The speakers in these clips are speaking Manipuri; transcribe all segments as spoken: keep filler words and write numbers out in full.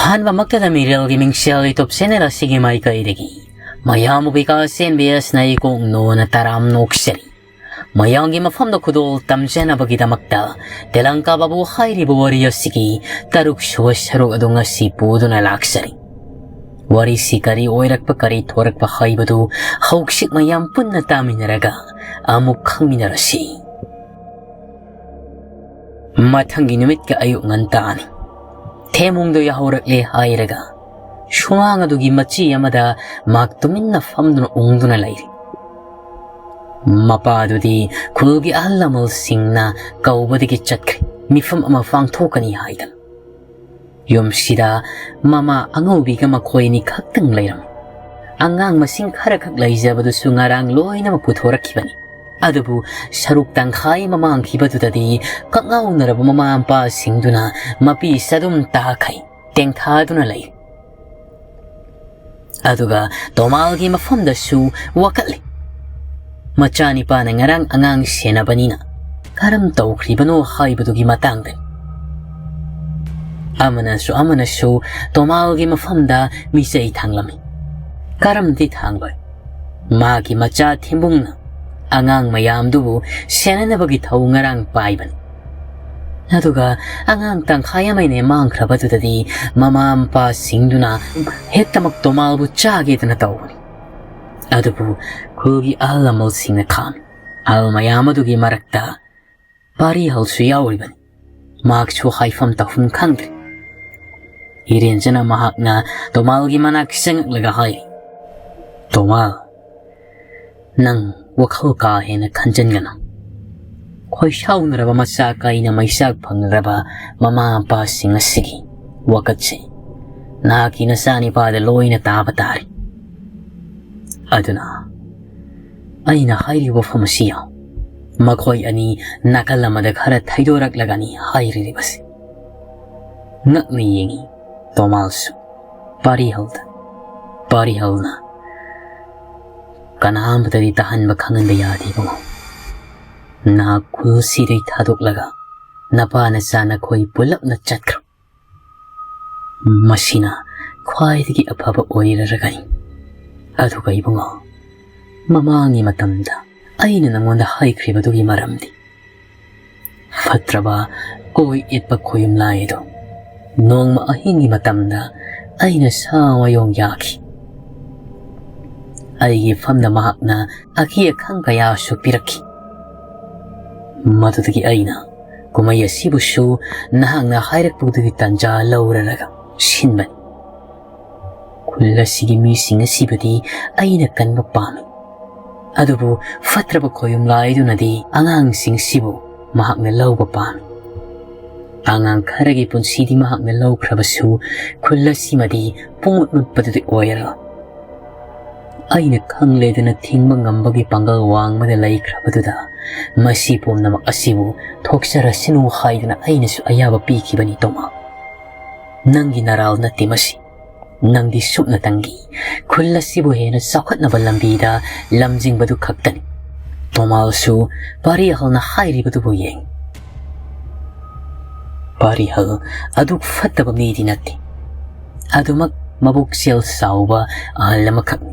ꯑꯍꯥꯟꯕꯃꯛꯇꯗ ꯃꯤꯔꯦꯜꯒꯤ ꯃꯤꯡꯁꯦꯜ YouTube channel ꯑꯁꯤꯒꯤ ꯃꯥꯏꯀꯩꯗꯒꯤ ꯃꯌꯥꯝꯕꯨ ꯕꯤꯀꯥꯁ ꯑꯦꯝ ꯕꯤ ꯑꯦꯁꯅ ꯏꯀꯣꯛ ꯅꯣꯅ ꯇꯔꯥꯝ ꯅꯣꯛꯆꯔꯤ꯫ ꯃꯌꯥꯝꯒꯤ ꯃꯐꯝꯗ ꯈꯨꯗꯣꯜ ꯇꯝꯖꯅꯕꯒꯤꯗꯃꯛꯇ ꯇꯦꯂꯪꯀꯥ ꯕꯥꯕꯨ ꯍꯥꯏꯔꯤꯕ ꯋꯥꯔꯤ ꯑꯁꯤꯒꯤ ꯇꯔꯨꯛ ꯁꯨꯕ ꯁꯔꯨꯛ ꯑꯗꯨ ꯉꯁꯤ ꯄꯨꯗꯨꯅ ꯂꯥꯛꯆꯔꯤ꯫ ꯋꯥꯔꯤꯁꯤ ꯀꯔꯤ ꯑꯣꯏꯔꯛꯄ, ꯀꯔꯤ ꯊꯣꯔꯛꯄ ꯍꯥꯏꯕꯗꯨ ꯍꯧꯖꯤꯛ ꯃꯌꯥꯝ ꯄꯨꯟꯅ ꯇꯥꯃꯤꯟꯅꯔꯒ ꯑꯃꯨꯛ ꯈꯪꯃꯤꯟꯅꯔꯁꯤ꯫ ꯃꯊꯪꯒꯤ ꯅꯨꯃꯤꯠꯀꯤ ꯑꯌꯨꯛ ꯉꯟꯇꯥꯅꯤ꯫ ꯊꯦꯝꯃꯨꯡꯗꯣ ꯌꯥꯍꯧꯔꯛꯂꯦ ꯍꯥꯏꯔꯒ ꯁꯨꯃꯥꯡ ꯑꯗꯨꯒꯤ ꯃꯆꯤ ꯑꯃꯗ ꯃꯍꯥꯛ ꯇꯨꯃꯤꯟꯅ ꯐꯝꯗꯨꯅ ꯎꯪꯗꯨꯅ ꯂꯩꯔꯤ꯫ ꯃꯄꯥꯗꯨꯗꯤ ꯈꯨꯜꯒꯤ ꯑꯍꯜ ꯂꯃꯟꯁꯤꯡꯅ ꯀꯧꯕꯗꯒꯤ ꯆꯠꯈ꯭ꯔꯦ, ꯃꯤꯐꯝ ꯑꯃ ꯄꯥꯡꯊꯣꯛꯀꯅꯤ ꯍꯥꯏꯗꯅ꯫ ꯌꯨꯝꯁꯤꯗ ꯃꯃꯥ ꯑꯉꯧꯕꯤꯒ ꯃꯈꯣꯏ ꯑꯅꯤ ꯈꯛꯇꯪ ꯂꯩꯔꯝꯃꯤ꯫ ꯑꯉꯥꯡ ꯃꯁꯤꯡ ꯈꯔꯈꯛ ꯂꯩꯖꯕꯗꯨꯁꯨ ꯉꯔꯥꯡ ꯂꯣꯏꯅꯃꯛ ꯄꯨꯊꯣꯔꯛꯈꯤꯕꯅꯤ꯫ ꯑꯗꯨꯕꯨ ꯁꯔꯨꯛ ꯇꯪꯈꯥꯏ ꯑꯃ ꯃꯥꯡꯈꯤꯕꯗꯨꯗꯗꯤ ꯀꯛꯉꯥꯎꯅꯔꯕ ꯃꯃꯥ ꯃꯄꯥꯁꯤꯡꯗꯨꯅ ꯃꯄꯤꯁ ꯑꯗꯨꯝ ꯇꯥꯈꯩ ꯇꯦꯡꯊꯥꯗꯨꯅ ꯂꯩ꯫ ꯑꯗꯨꯒ ꯇꯣꯃꯥꯜꯒꯤ ꯃꯐꯝꯗꯁꯨ ꯋꯥꯀꯠꯂꯤ꯫ ꯃꯆꯥꯅꯤꯄꯥꯅ ꯉꯔꯥꯡ ꯑꯉꯥꯡ ꯁꯦꯟꯅꯕꯅꯤꯅ ꯀꯔꯝ ꯇꯧꯈ꯭ꯔꯤꯕꯅꯣ ꯍꯥꯏꯕꯗꯨꯒꯤ ꯃꯇꯥꯡꯗꯅꯤ꯫ ꯑꯃꯅꯁꯨ ꯑꯃꯅꯁꯨ ꯇꯣꯃꯥꯜꯒꯤ ꯃꯐꯝꯗ ꯃꯤꯆꯩ ꯊꯥꯡꯂꯝꯃꯤ꯫ ꯀꯔꯝꯗꯤ ꯊꯥꯡꯂꯣꯏ? ꯃꯥꯒꯤ ꯃꯆꯥ ꯊꯦꯝꯕꯨꯡꯅ ꯑꯉꯥꯡ ꯃꯌꯥꯝꯗꯨꯕꯨ ꯁꯦꯟꯅꯅꯕꯒꯤ ꯊꯧ ꯉꯔꯥꯡ ꯄꯥꯏꯕꯅꯤ꯫ ꯑꯗꯨꯒ ꯑꯉꯥꯡ ꯇꯪꯈꯥꯏ ꯑꯃꯅꯦ ꯃꯥꯡꯈ꯭ꯔꯕꯗꯨꯗꯗꯤ ꯃꯃꯥ ꯃꯄꯥꯁꯤꯡꯗꯨꯅ ꯍꯦꯛꯇꯃꯛ ꯇꯣꯃꯥꯜꯕꯨ ꯆꯥꯒꯦꯗꯅ ꯇꯧꯕꯅꯤ꯫ ꯑꯗꯨꯕꯨ ꯈꯨꯜꯒꯤ ꯑꯍꯜ ꯂꯃꯟꯁꯤꯡꯅ ꯈꯥꯝꯃꯤ꯫ ꯑꯍꯜ ꯃꯌꯥꯝ ꯑꯗꯨꯒꯤ ꯃꯔꯛꯇ ꯄꯥꯔꯤꯍꯜꯁꯨ ꯌꯥꯎꯔꯤꯕꯅꯤ꯫ ꯃꯍꯥꯛꯁꯨ ꯍꯥꯏꯐꯝ ꯇꯧꯐꯝ ꯈꯪꯗ꯭ꯔꯦ꯫ ꯏꯔꯦꯟꯖꯅ ꯃꯍꯥꯛꯅ ꯇꯣꯃꯥꯜꯒꯤ ꯃꯅꯥꯛ ꯆꯪꯉꯛꯂꯒ ꯍꯥꯏꯔꯤ, "ꯇꯣꯃꯥꯜ, ꯅꯪ ꯋꯥꯈꯜ ꯀꯥ ꯍꯦꯟꯅ ꯈꯟꯖꯟꯒꯅꯨ꯫ ꯈꯣꯏꯁꯥꯎꯅꯔꯕ ꯃꯆꯥ ꯀꯥꯏꯅ ꯃꯩꯆꯥꯛ ꯐꯪꯅꯔꯕ ꯃꯃꯥ ꯃꯄꯥꯁꯤꯡ ꯑꯁꯤꯒꯤ ꯋꯥꯀꯠꯁꯦ ꯅꯍꯥꯛꯀꯤ ꯅꯆꯥꯅꯤꯄꯥꯗ ꯂꯣꯏꯅ ꯇꯥꯕ ꯇꯥꯔꯦ꯫ ꯑꯗꯨꯅ ꯑꯩꯅ ꯍꯥꯏꯔꯤꯕ ꯋꯥꯐꯝ ꯑꯁꯤ ꯌꯥꯎ꯫ ꯃꯈꯣꯏ ꯑꯅꯤ ꯅꯥꯀꯜ ꯑꯃꯗ ꯈꯔ ꯊꯩꯗꯣꯔꯛꯂꯒꯅꯤ ꯍꯥꯏꯔꯤꯕꯁꯤ꯫" ꯉꯛꯅ ꯌꯦꯡꯉꯤ ꯇꯣꯃꯥꯜꯁꯨ ꯄꯥꯔꯤꯍꯜꯗ꯫ ꯄꯥꯔꯤꯍꯜꯅ, "ꯀꯅꯥꯝꯇꯗꯤ ꯇꯥꯍꯟꯕ ꯈꯪꯍꯟꯕ ꯌꯥꯗꯦ ꯏꯕꯨꯡꯉꯣ꯫ ꯅꯍꯥꯛ ꯈꯨꯜꯁꯤꯗꯩ ꯊꯥꯗꯣꯛꯂꯒ ꯅꯄꯥ ꯅꯆꯥ ꯅꯈꯣꯏ ꯄꯨꯂꯞꯅ ꯆꯠꯈ꯭ꯔꯣ꯫ ꯃꯁꯤꯅ ꯈ꯭ꯋꯥꯏꯗꯒꯤ ꯑꯐꯕ ꯑꯣꯏꯔꯔꯒꯅꯤ꯫ ꯑꯗꯨꯒ ꯏꯕꯨꯡꯉꯣ, ꯃꯃꯥꯡꯒꯤ ꯃꯇꯝꯗ ꯑꯩꯅ ꯅꯉꯣꯟꯗ ꯍꯥꯏꯈ꯭ꯔꯤꯕꯗꯨꯒꯤ ꯃꯔꯝꯗꯤ, ꯐꯠꯇ꯭ꯔꯕ ꯀꯣꯏ ꯏꯠꯄ ꯈꯣꯌꯨꯝ ꯂꯥꯏ ꯑꯗꯨ ꯅꯣꯡꯃ ꯑꯍꯤꯡꯒꯤ ꯃꯇꯝꯗ ꯑꯩꯅ ꯁꯥ ꯃꯌꯣꯡ ꯌꯥꯈꯤ꯫ ꯑꯩꯒꯤ ꯐꯝꯗ ꯃꯍꯥꯛꯅ ꯑꯀꯤ ꯑꯈꯪ ꯀꯌꯥꯁꯨ ꯄꯤꯔꯛꯈꯤ꯫ ꯃꯗꯨꯗꯒꯤ ꯑꯩꯅ ꯀꯨꯝꯍꯩ ꯑꯁꯤꯕꯨꯁꯨ ꯅꯍꯥꯛꯅ ꯍꯥꯏꯔꯛꯄꯗꯨꯒꯤ ꯇꯥꯟꯖꯥ ꯂꯧꯔꯔꯒ ꯁꯤꯟꯕꯅꯤ꯫ ꯈꯨꯜ ꯑꯁꯤꯒꯤ ꯃꯤꯁꯤꯡ ꯑꯁꯤꯕꯨꯗꯤ ꯑꯩꯅ ꯀꯟꯕ ꯄꯥꯝꯃꯤ, ꯑꯗꯨꯕꯨ ꯐꯠꯇ꯭ꯔꯕ ꯈꯣꯌꯨꯝ ꯂꯥꯏꯗꯨꯅꯗꯤ ꯑꯉꯥꯡꯁꯤꯡꯁꯤꯕꯨ ꯃꯍꯥꯛꯅ ꯂꯧꯕ ꯄꯥꯝꯃꯤ꯫ ꯑꯉꯥꯡ ꯈꯔꯒꯤ ꯄꯨꯟꯁꯤꯗꯤ ꯃꯍꯥꯛꯅ ꯂꯧꯈ꯭ꯔꯕꯁꯨ, ꯈꯨꯜ ꯑꯁꯤꯃꯗꯤ ꯄꯨꯡꯃꯨꯠ ꯃꯨꯠꯄꯗꯨꯗꯤ ꯑꯣꯏꯔꯔꯣꯏ꯫ ꯑꯩꯅ ꯈꯪꯂꯦꯗꯅ ꯊꯤꯡꯕ ꯉꯝꯕꯒꯤ ꯄꯥꯡꯒꯜ ꯋꯥꯡꯃꯗ ꯂꯩꯈ꯭ꯔꯕꯗꯨꯗ, ꯃꯁꯤ ꯄꯨꯝꯅꯃꯛ ꯑꯁꯤꯕꯨ ꯊꯣꯛꯆꯔꯁꯅꯨ ꯍꯥꯏꯗꯨꯅ ꯑꯩꯅꯁꯨ ꯑꯌꯥꯕ ꯄꯤꯈꯤꯕꯅꯤ, ꯇꯣꯃꯥ꯫ ꯅꯪꯒꯤ ꯅꯔꯥꯜ ꯅꯠꯇꯦ ꯃꯁꯤ꯫ ꯅꯪꯗꯤ ꯁꯨꯞꯅꯇꯪꯒꯤ ꯈꯨꯜ ꯑꯁꯤꯕꯨ ꯍꯦꯟꯅ ꯆꯥꯎꯈꯠꯅꯕ ꯂꯝꯕꯤꯗ ꯂꯝꯖꯤꯡꯕꯗꯨ ꯈꯛꯇꯅꯤ꯫ ꯇꯣꯃꯥꯜꯁꯨ ꯄꯥꯔꯤ ꯑꯍꯜꯅ ꯍꯥꯏꯔꯤꯕꯗꯨꯕꯨ ꯌꯦꯡ꯫ ꯄꯥꯔꯤ ꯑꯍꯜ ꯑꯗꯨꯛ ꯐꯠꯇꯕ ꯃꯤꯗꯤ ꯅꯠꯇꯦ꯫ ꯑꯗꯨꯃꯛ ꯃꯕꯨꯛꯆꯦꯜ ꯆꯥꯎꯕ ꯑꯍꯜ ꯑꯃꯈꯛꯅꯤ꯫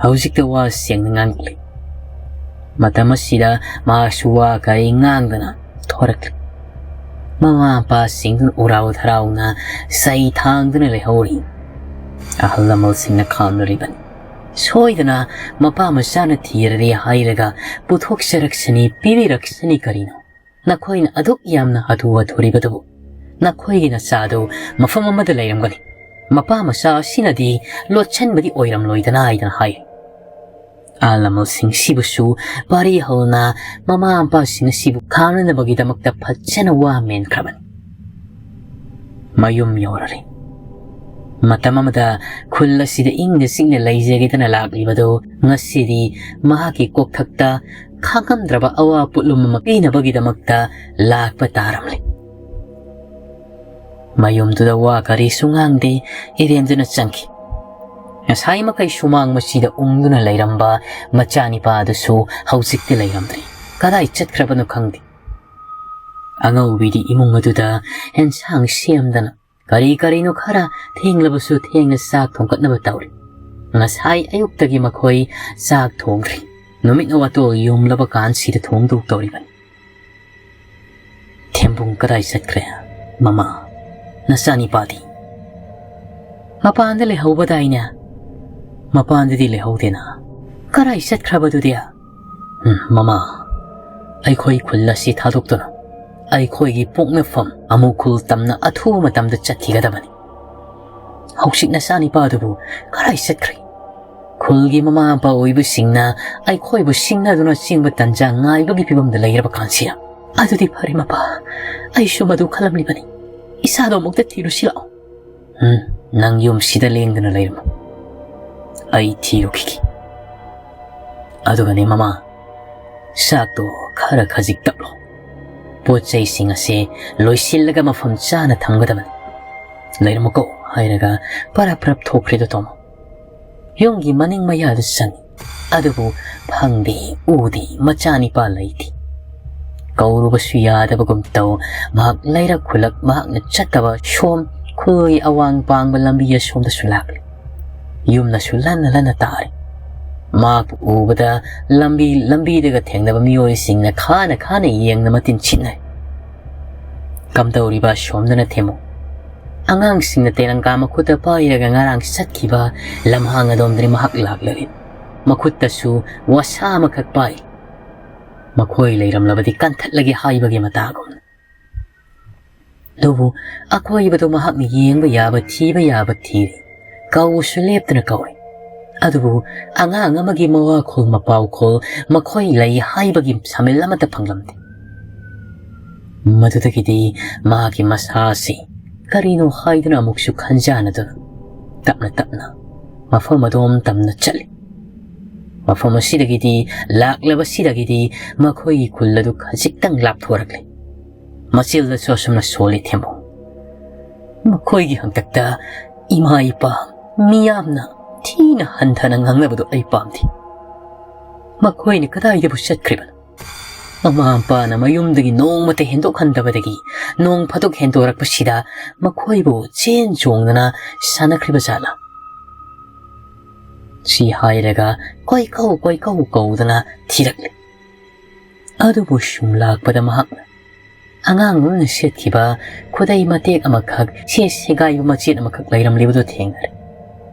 ꯍꯧꯖꯤꯛꯇ ꯋꯥ ꯁꯦꯡꯅ ꯉꯥꯡꯂꯛꯂꯤ꯫ ꯃꯇꯝ ꯑꯁꯤꯗ ꯃꯥꯁꯨ ꯋꯥ ꯀꯔꯤ ꯉꯥꯡꯗꯅ ꯊꯣꯔꯛꯂꯤ꯫ ꯃꯃꯥ ꯃꯄꯥꯁꯤꯡꯗꯨꯅ ꯎꯔꯥꯎ ꯊꯔꯥꯎꯅ ꯆꯩ ꯊꯥꯡꯗꯨꯅ ꯂꯩꯍꯧꯔꯤ꯫ ꯑꯍꯜ ꯂꯃꯟꯁꯤꯡꯅ ꯈꯥꯝꯅꯔꯤꯕꯅꯤ꯫ ꯁꯣꯏꯗꯅ ꯃꯄꯥ ꯃꯆꯥꯅ ꯊꯤꯔꯔꯦ ꯍꯥꯏꯔꯒ ꯄꯨꯊꯣꯛꯆꯔꯛꯁꯅꯤ, ꯄꯤꯕꯤꯔꯛꯁꯅꯤ ꯀꯔꯤꯅꯣ? ꯅꯈꯣꯏꯅ ꯑꯗꯨꯛ ꯌꯥꯝꯅ ꯍꯥꯊꯨ ꯍꯥꯊꯨꯔꯤꯕꯗꯨꯕꯨ? ꯅꯈꯣꯏꯒꯤ ꯅꯆꯥꯗꯨ ꯃꯐꯝ ꯑꯃꯗ ꯂꯩꯔꯝꯒꯅꯤ꯫ ꯃꯄꯥ ꯃꯆꯥ ꯑꯁꯤꯅꯗꯤ ꯂꯣꯠꯁꯤꯟꯕꯗꯤ ꯑꯣꯏꯔꯝꯂꯣꯏꯗꯅ ꯍꯥꯏꯗꯅ ꯍꯥꯏ꯫ ꯑꯍꯜ ꯂꯃꯟꯁꯤꯡ ꯁꯤꯕꯨꯁꯨ ꯄꯥꯔꯤ ꯍꯧꯅ ꯃꯃꯥ ꯃꯄꯥꯁꯤꯡ ꯑꯁꯤꯕꯨ ꯈꯥꯝꯅꯅꯕꯒꯤꯗꯃꯛꯇ ꯐꯖꯅ ꯋꯥ ꯃꯦꯟꯈ꯭ꯔꯕꯅꯤ꯫ ꯃꯌꯨꯝ ꯌꯧꯔꯔꯦ꯫ ꯃꯇꯝ ꯑꯃꯗ ꯈꯨꯜ ꯑꯁꯤꯗ ꯏꯪꯅ ꯆꯤꯛꯅ ꯂꯩꯖꯒꯦꯗꯅ ꯂꯥꯛꯂꯤꯕꯗꯨ ꯉꯁꯤꯗꯤ ꯃꯍꯥꯛꯀꯤ ꯀꯣꯛꯊꯛꯇ ꯈꯥꯡꯉꯝꯗ꯭ꯔꯕ ꯑꯋꯥ ꯄꯣꯠꯂꯨꯝ ꯑꯃ ꯄꯤꯅꯕꯒꯤꯗꯃꯛꯇ ꯂꯥꯛꯄ ꯇꯥꯔꯝꯂꯦ꯫ ꯃꯌꯨꯝꯗꯨꯗ ꯋꯥ ꯀꯔꯤꯁꯨ ꯉꯥꯡꯗꯦ, ꯏꯔꯦꯟꯗꯨꯅ ꯆꯪꯈꯤ꯫ ꯉꯁꯥꯏ ꯃꯈꯩ ꯁꯨꯃꯥꯡ ꯃꯁꯤꯗ ꯎꯪꯗꯨꯅ ꯂꯩꯔꯝꯕ ꯃꯆꯥꯅꯤꯄꯥ ꯑꯗꯨꯁꯨ ꯍꯧꯖꯤꯛꯇꯤ ꯂꯩꯔꯝꯗ꯭ꯔꯦ꯫ ꯀꯗꯥꯏ ꯆꯠꯈ꯭ꯔꯕꯅꯣ ꯈꯪꯗꯦ꯫ ꯑꯉꯧꯕꯤꯗꯤ ꯏꯃꯨꯡ ꯑꯗꯨꯗ ꯑꯦꯟꯁꯥꯡ ꯁꯦꯝꯗꯅ ꯀꯔꯤ ꯀꯔꯤꯅꯣ ꯈꯔ ꯊꯦꯡꯂꯕꯁꯨ ꯊꯦꯡꯅ ꯆꯥꯛ ꯊꯣꯡꯒꯠꯅꯕ ꯇꯧꯔꯤ꯫ ꯉꯁꯥꯏ ꯑꯌꯨꯛꯇꯒꯤ ꯃꯈꯣꯏ ꯆꯥꯛ ꯊꯣꯡꯗ꯭ꯔꯤ꯫ ꯅꯨꯃꯤꯠꯅ ꯋꯥꯇꯣꯜ ꯌꯨꯝꯂꯕ ꯀꯥꯟꯁꯤꯗ ꯊꯣꯡꯗꯣꯛꯇꯧꯔꯤꯕꯅꯤ꯫ "ꯊꯦꯝꯕꯨꯡ ꯀꯗꯥꯏ ꯆꯠꯈ꯭ꯔꯦ, ꯃꯃꯥ? ꯅꯆꯥꯅꯤꯄꯥꯗꯤ?" "ꯃꯄꯥꯟꯗ ꯂꯩꯍꯧꯕꯗꯥꯏꯅꯦ?" "ꯃꯄꯥꯟꯗꯗꯤ ꯂꯩꯍꯧꯗꯦꯅ꯫ ꯀꯗꯥꯏ ꯆꯠꯈ꯭ꯔꯕꯗꯨꯗꯤ?" "ꯎꯝ, ꯃꯃꯥ, ꯑꯩꯈꯣꯏ ꯈꯨꯜ ꯑꯁꯤ ꯊꯥꯗꯣꯛꯇꯨꯅ ꯑꯩꯈꯣꯏꯒꯤ ꯄꯣꯛꯅꯐꯝ ꯑꯃꯨꯈꯨꯜ ꯇꯝꯅ ꯑꯊꯨꯕ ꯃꯇꯝꯗ ꯆꯠꯈꯤꯒꯗꯕꯅꯤ꯫ ꯍꯧꯖꯤꯛ ꯅꯆꯥꯅꯤꯄꯥꯗꯨꯕꯨ ꯀꯗꯥꯏ ꯆꯠꯈ꯭ꯔꯦ? ꯈꯨꯜꯒꯤ ꯃꯃꯥ ꯃꯄꯥ ꯑꯣꯏꯕꯁꯤꯡꯅ ꯑꯩꯈꯣꯏꯕꯨ ꯁꯤꯡꯅꯗꯨꯅ ꯆꯦꯟꯕ ꯇꯟꯖꯥ ꯉꯥꯏꯕꯒꯤ ꯐꯤꯕꯝꯗ ꯂꯩꯔꯕ ꯀꯥꯟꯁꯤꯗ꯫" "ꯑꯗꯨꯗꯤ ꯐꯔꯦ ꯃꯄꯥ, ꯑꯩꯁꯨ ꯃꯗꯨ ꯈꯜꯂꯝꯂꯤꯕꯅꯤ꯫ ꯏꯆꯥꯗꯣ ꯑꯃꯨꯛꯇ ꯊꯤꯔꯨꯁꯤ ꯂꯥꯛꯑꯣ꯫" "ꯎꯝ, ꯅꯪ ꯌꯨꯝꯁꯤꯗ ꯂꯦꯡꯗꯅ ꯂꯩꯔꯝꯃꯨ, ꯑꯩ ꯊꯤꯔꯨꯈꯤꯒꯦ꯫ ꯑꯗꯨꯒꯅꯦ ꯃꯃꯥ, ꯆꯥꯛꯇꯣ ꯈꯔ ꯈꯖꯤꯛ ꯇꯞꯂꯣ꯫ ꯄꯣꯠ ꯆꯩꯁꯤꯡ ꯑꯁꯦ ꯂꯣꯏꯁꯤꯜꯂꯒ ꯃꯐꯝ ꯆꯥꯅ ꯊꯝꯒꯗꯕꯅꯤ꯫ ꯂꯩꯔꯝꯃꯨꯀꯣ" ꯍꯥꯏꯔꯒ ꯄꯔꯞ ꯄꯔꯞ ꯊꯣꯛꯈ꯭ꯔꯦꯗꯣ ꯇꯣꯝꯕ꯫ ꯌꯨꯝꯒꯤ ꯃꯅꯤꯡ ꯃꯌꯥꯗ ꯆꯪꯉꯤ꯫ ꯑꯗꯨꯕꯨ ꯐꯪꯗꯦ, ꯎꯗꯦ, ꯃꯆꯥꯅꯤꯄꯥ ꯂꯩꯇꯦ꯫ ꯀꯧꯔꯨꯕꯁꯨ ꯌꯥꯗꯕꯒꯨꯝ ꯇꯧ꯫ ꯃꯍꯥꯛ ꯂꯩꯔꯛ ꯈꯨꯜꯂꯛ ꯃꯍꯥꯛꯅ ꯆꯠꯇꯕ ꯁꯣꯝ ꯈꯨꯜꯒꯤ ꯑꯋꯥꯡ ꯄꯥꯡꯕ ꯂꯝꯕꯤ ꯑꯁꯣꯝꯗꯁꯨ ꯂꯥꯛꯂꯤ꯫ ꯌꯨꯝꯅꯁꯨ ꯂꯟꯅ ꯂꯟꯅ ꯇꯥꯔꯤ꯫ ꯃꯍꯥꯛꯄꯨ ꯎꯕꯗ ꯂꯝꯕꯤ ꯂꯝꯕꯤꯗꯒ ꯊꯦꯡꯅꯕ ꯃꯤꯑꯣꯏꯁꯤꯡꯅ ꯈꯥꯅ ꯈꯥꯅ ꯌꯦꯡꯅ ꯃꯇꯤꯟ ꯁꯤꯠꯅꯩ꯫ "ꯀꯝꯗꯧꯔꯤꯕ ꯑꯁꯣꯝꯗꯅ ꯊꯦꯝꯃꯨ? ꯑꯉꯥꯡꯁꯤꯡꯅ ꯇꯦꯂꯪꯀꯥ ꯃꯈꯨꯠꯇ ꯄꯥꯏꯔꯒ ꯉꯔꯥꯡ ꯆꯠꯈꯤꯕ ꯂꯝꯍꯥꯡ ꯑꯗꯣꯝꯗꯅꯤ ꯃꯍꯥꯛ ꯂꯥꯛꯂꯔꯤ꯫ ꯃꯈꯨꯠꯇꯁꯨ ꯋꯥꯁꯥ ꯑꯃꯈꯛ ꯄꯥꯏ꯫ ꯃꯈꯣꯏ ꯂꯩꯔꯝꯂꯕꯗꯤ ꯀꯟꯊꯠꯂꯒꯦ ꯍꯥꯏꯕꯒꯤ ꯃꯇꯥꯒꯨꯝꯅ꯫ ꯑꯗꯨꯕꯨ ꯑꯀꯣꯏꯕꯗꯨ ꯃꯍꯥꯛꯅ ꯌꯦꯡꯕ ꯌꯥꯕ ꯊꯤꯕ ꯌꯥꯕ ꯊꯤꯔꯦ꯫ ꯀꯧꯕꯁꯨ ꯂꯦꯞꯇꯅ ꯀꯧꯔꯦ꯫ ꯑꯗꯨꯕꯨ ꯑꯉꯥꯡ ꯑꯃꯒꯤ ꯃꯋꯥꯈꯣꯜ ꯃꯄꯥꯎꯈꯣꯜ ꯃꯈꯣꯏ ꯂꯩ ꯍꯥꯏꯕꯒꯤ ꯁꯥꯃꯤꯜ ꯑꯃꯠꯇ ꯐꯪꯂꯝꯗꯦ꯫ ꯃꯗꯨꯗꯒꯤꯗꯤ ꯃꯥꯒꯤ ꯃꯁꯥꯁꯤ ꯀꯔꯤꯅꯣ ꯍꯥꯏꯗꯨꯅ ꯑꯃꯨꯛꯁꯨ ꯈꯟꯖꯥꯟꯅꯗꯨꯅ ꯇꯞꯅ ꯇꯞꯅ ꯃꯐꯝ ꯑꯗꯣꯝ ꯇꯝꯅ ꯆꯠꯂꯤ꯫ ꯃꯐꯝ ꯑꯁꯤꯗꯒꯤꯗꯤ, ꯂꯥꯛꯂꯕꯁꯤꯗꯒꯤꯗꯤ ꯃꯈꯣꯏꯒꯤ ꯈꯨꯜ ꯑꯗꯨ ꯈꯖꯤꯛꯇꯪ ꯂꯥꯞꯊꯣꯔꯛꯂꯤ꯫ ꯃꯆꯤꯜꯗꯁꯨ ꯑꯁꯨꯝꯅ ꯁꯣꯜꯂꯤ ꯊꯦꯝꯕꯨ꯫ ꯃꯈꯣꯏꯒꯤ ꯍꯥꯛꯇꯛꯇ ꯏꯃꯥ ꯏꯄꯥ ꯃꯤꯌꯥꯝꯅ ꯊꯤꯅ ꯍꯟꯊꯅ ꯉꯥꯡꯅꯕꯗꯨ ꯑꯩ ꯄꯥꯝꯗꯦ꯫ ꯃꯈꯣꯏꯅ ꯀꯗꯥꯏꯗꯕꯨ ꯆꯠꯈ꯭ꯔꯤꯕꯅꯣ? ꯃꯃꯥ ꯃꯄꯥꯅ ꯃꯌꯨꯝꯗꯒꯤ ꯅꯣꯡꯃꯇ ꯍꯦꯟꯗꯣꯛꯍꯟꯗꯕꯗꯒꯤ ꯅꯣꯡ ꯐꯥꯗꯣꯛ ꯍꯦꯟꯗꯣꯔꯛꯄꯁꯤꯗ ꯃꯈꯣꯏꯕꯨ ꯆꯦꯟ ꯆꯣꯡꯗꯅ ꯁꯥꯟꯅꯈ꯭ꯔꯤꯕ ꯖꯥꯠꯂꯥ? ꯁꯤ ꯍꯥꯏꯔꯒ ꯀꯣꯏꯀꯧ ꯀꯣꯏꯀꯧ ꯀꯧꯗꯅ ꯊꯤꯔꯛꯂꯦ꯫ ꯑꯗꯨꯕꯨ ꯁꯨꯝ ꯂꯥꯛꯄꯗ ꯃꯍꯥꯛꯅ ꯑꯉꯥꯡ ꯑꯃꯅ ꯁꯦꯠꯈꯤꯕ ꯈꯨꯗꯩ ꯃꯇꯦꯛ ꯑꯃꯈꯛ ꯁꯦ ꯁꯦꯒꯥꯏꯕ ꯃꯆꯦꯠ ꯑꯃꯈꯛ ꯂꯩꯔꯝꯂꯤꯕꯗꯨ ꯊꯦꯡꯅꯔꯦ꯫